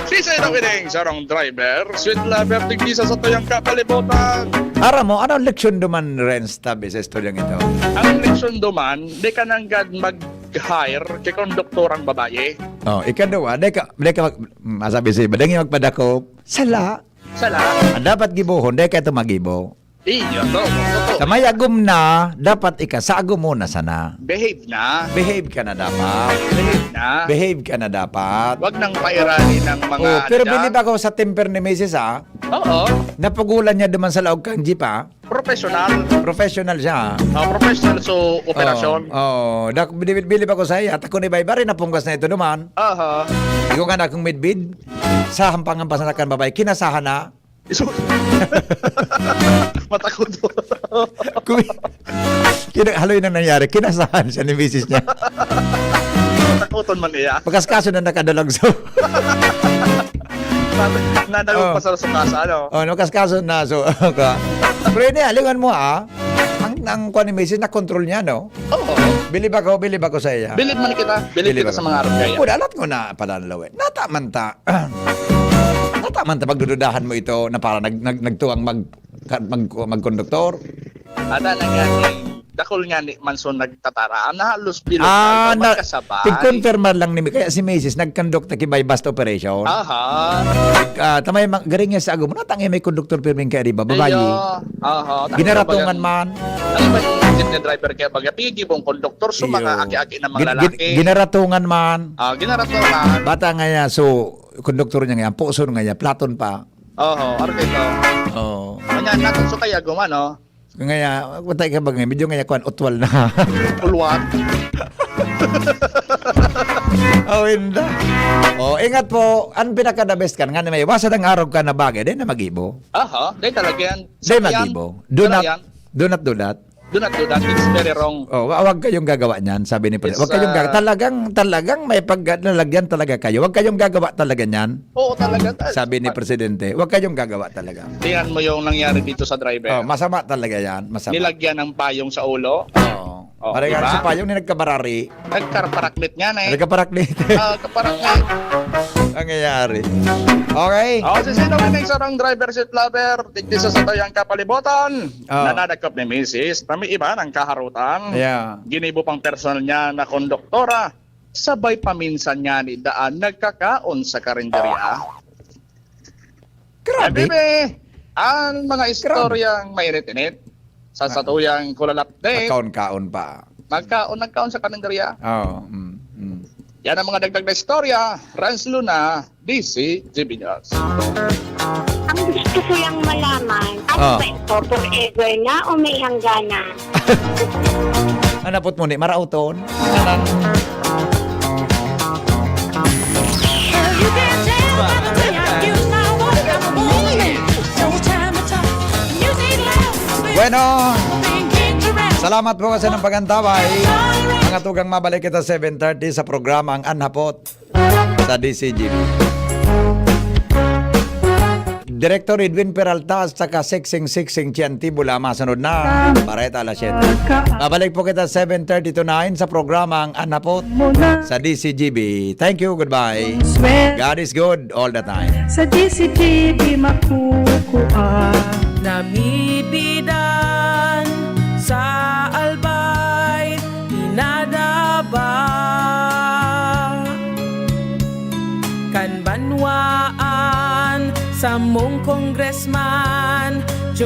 Sisay daw ining sarong driver, sweet lover, tigisa sa tuyang kapalibutan. Aram mo, ano ang leksyon duman, Renz, tabi sa istoryang ito? Ang leksyon duman, di ka nanggad mag-hire ki konduktorang babae. Oh, ikaduwa, di ka, di ka mag-, masabi sa iba, di ka magpadakop. Sala. Sala. Ang dapat gibohon, di ka ito magibo. Iyo, to, to, to. Sa may agom na, dapat ika sa agom mo na sana. Behave na. Behave ka na dapat. Behave na. Behave ka na dapat. Wag nang pairali ng mga Oh, ano pero dyan. bilib ako sa temper ni misis, ah. Oo. Napugulan niya duman sa laog kang jeep, ah. Professional. Professional siya, ah. Ah, professional, so, operasyon. Oo, oo. Dak-, bilib, bilib ako sa iya. At ako ni Baybari, napunggas na ito duman. Aha. Ikaw nga na akong midbid. Sa hampang-hampang sa kan babae, kinasahan na. Isu-, matakot. Kung, kina-, haloy na nangyari, kinasahan siya ni misis niya. Takoton man niya. Pagkaskaso na nakadalag, so. Sabi, nanalo Oh. pa sa, sa kasa, ano? Oh, nakaskaso na, so, ka. Pero ini, alingan mo, ah. Ang, ang kuwan ni misis, na-control niya, no? Oo. Bilib ako, bilib ako sa iya. Bilib man kita. Bilib Bilib kita ako. sa mga arog kaya. Wala, alat ko na pala ang lawin. Nata man ta. Nata Taman ta pagdududahan mo ito na para nag-, nag-, nagtuwang mag-, ka-, mag-, magkonduktor? Ada na nga ni, dakul nga ni Manson nagtatara. Ang halos bilog Ah, na, na, magkasabay. Pig-confirmar lang ni, kaya si misis nagkondukta ki by bust operation. Aha. Ah, tamay ma-, garing niya sa agom. Natang may konduktor pirming kaya, di ba? Babayi. Iyo. Aha. Ginaratungan man. Ano ba yung jeepney driver kaya baga? Pigi mong konduktor, so Iyo. mga aki-aki na mga Gin-, lalaki. gin-, ginaratungan man. Ah, ginaratungan. Bata nga ya, so, konduktor niya nga, puso nga ya, platon pa. Oho, arke to. Oh. Kanya natin, so kaya gumano. Ngaya, patay ka ba ngayon? Medyo ngaya, kwan, utwal na. Ulwat. Oh, inda. Oh, ingat po. Ang pinaka-the best kan, nga na may iwasan ang arog ka na bagay, di na magibo. Aha, dahil talaga yan. Di magibo. Do not, do not do that. Do not do that. It's very wrong. Oh, wa-, wag kayong gagawa niyan, sabi ni Presidente. It's, Wag kayong ah, gagawa. Talagang, talagang may paglalagyan talaga kayo. Wag kayong gagawa talaga niyan, Oo, talaga. sabi ni Presidente. Wag kayong gagawa talaga. Tingnan mo yung nangyari dito sa driver. Oh, masama talaga yan. Masama. Nilagyan ng payong sa ulo. Oh. Oh, Parang di ba? Sa payong ni nagkabarari. Nagkaraparaklit nga na eh. Nagkaparaklit. Ah, kaparaklit. Ang nangyayari. Okay. Oh, si Sino Winning, sarang driver seat lover, digdi sa satuyang kapalibotan. Oh. Nananakop ni misis na may iba ng kaharutan. Yeah. Ginibo pang personal niya na konduktora. Sabay paminsan nga ni daan nagkakaon sa karinderya. Grabe. Grabe. Ang mga istoryang mainit-init sa satuyang Kulalap Day. Kaon-kaon pa. Nagkaon, nagkaon sa karinderya. Oh, mm, mm. Yan ang mga dagdag na istorya. Rans Luna, D C G B News. Ang gusto ko lang malaman, ano Ah. ba ito? Forever na o may hangganan? Anapot mo ni, marauton. Kanan. Bueno, salamat po kasi ng pag-antabay. Mga tugang, mabalik kita seven thirty sa programa Ang Anhapot sa D C G B. Director Edwin Peralta at saka Siksing Siksing Chiantibola, masunod na. Bareta alas siyete. Babalik po kita seven thirty to nine sa programa Ang Anhapot sa D C G B. Thank you, goodbye. God is good all the time. Sa D C G B makukua. Nami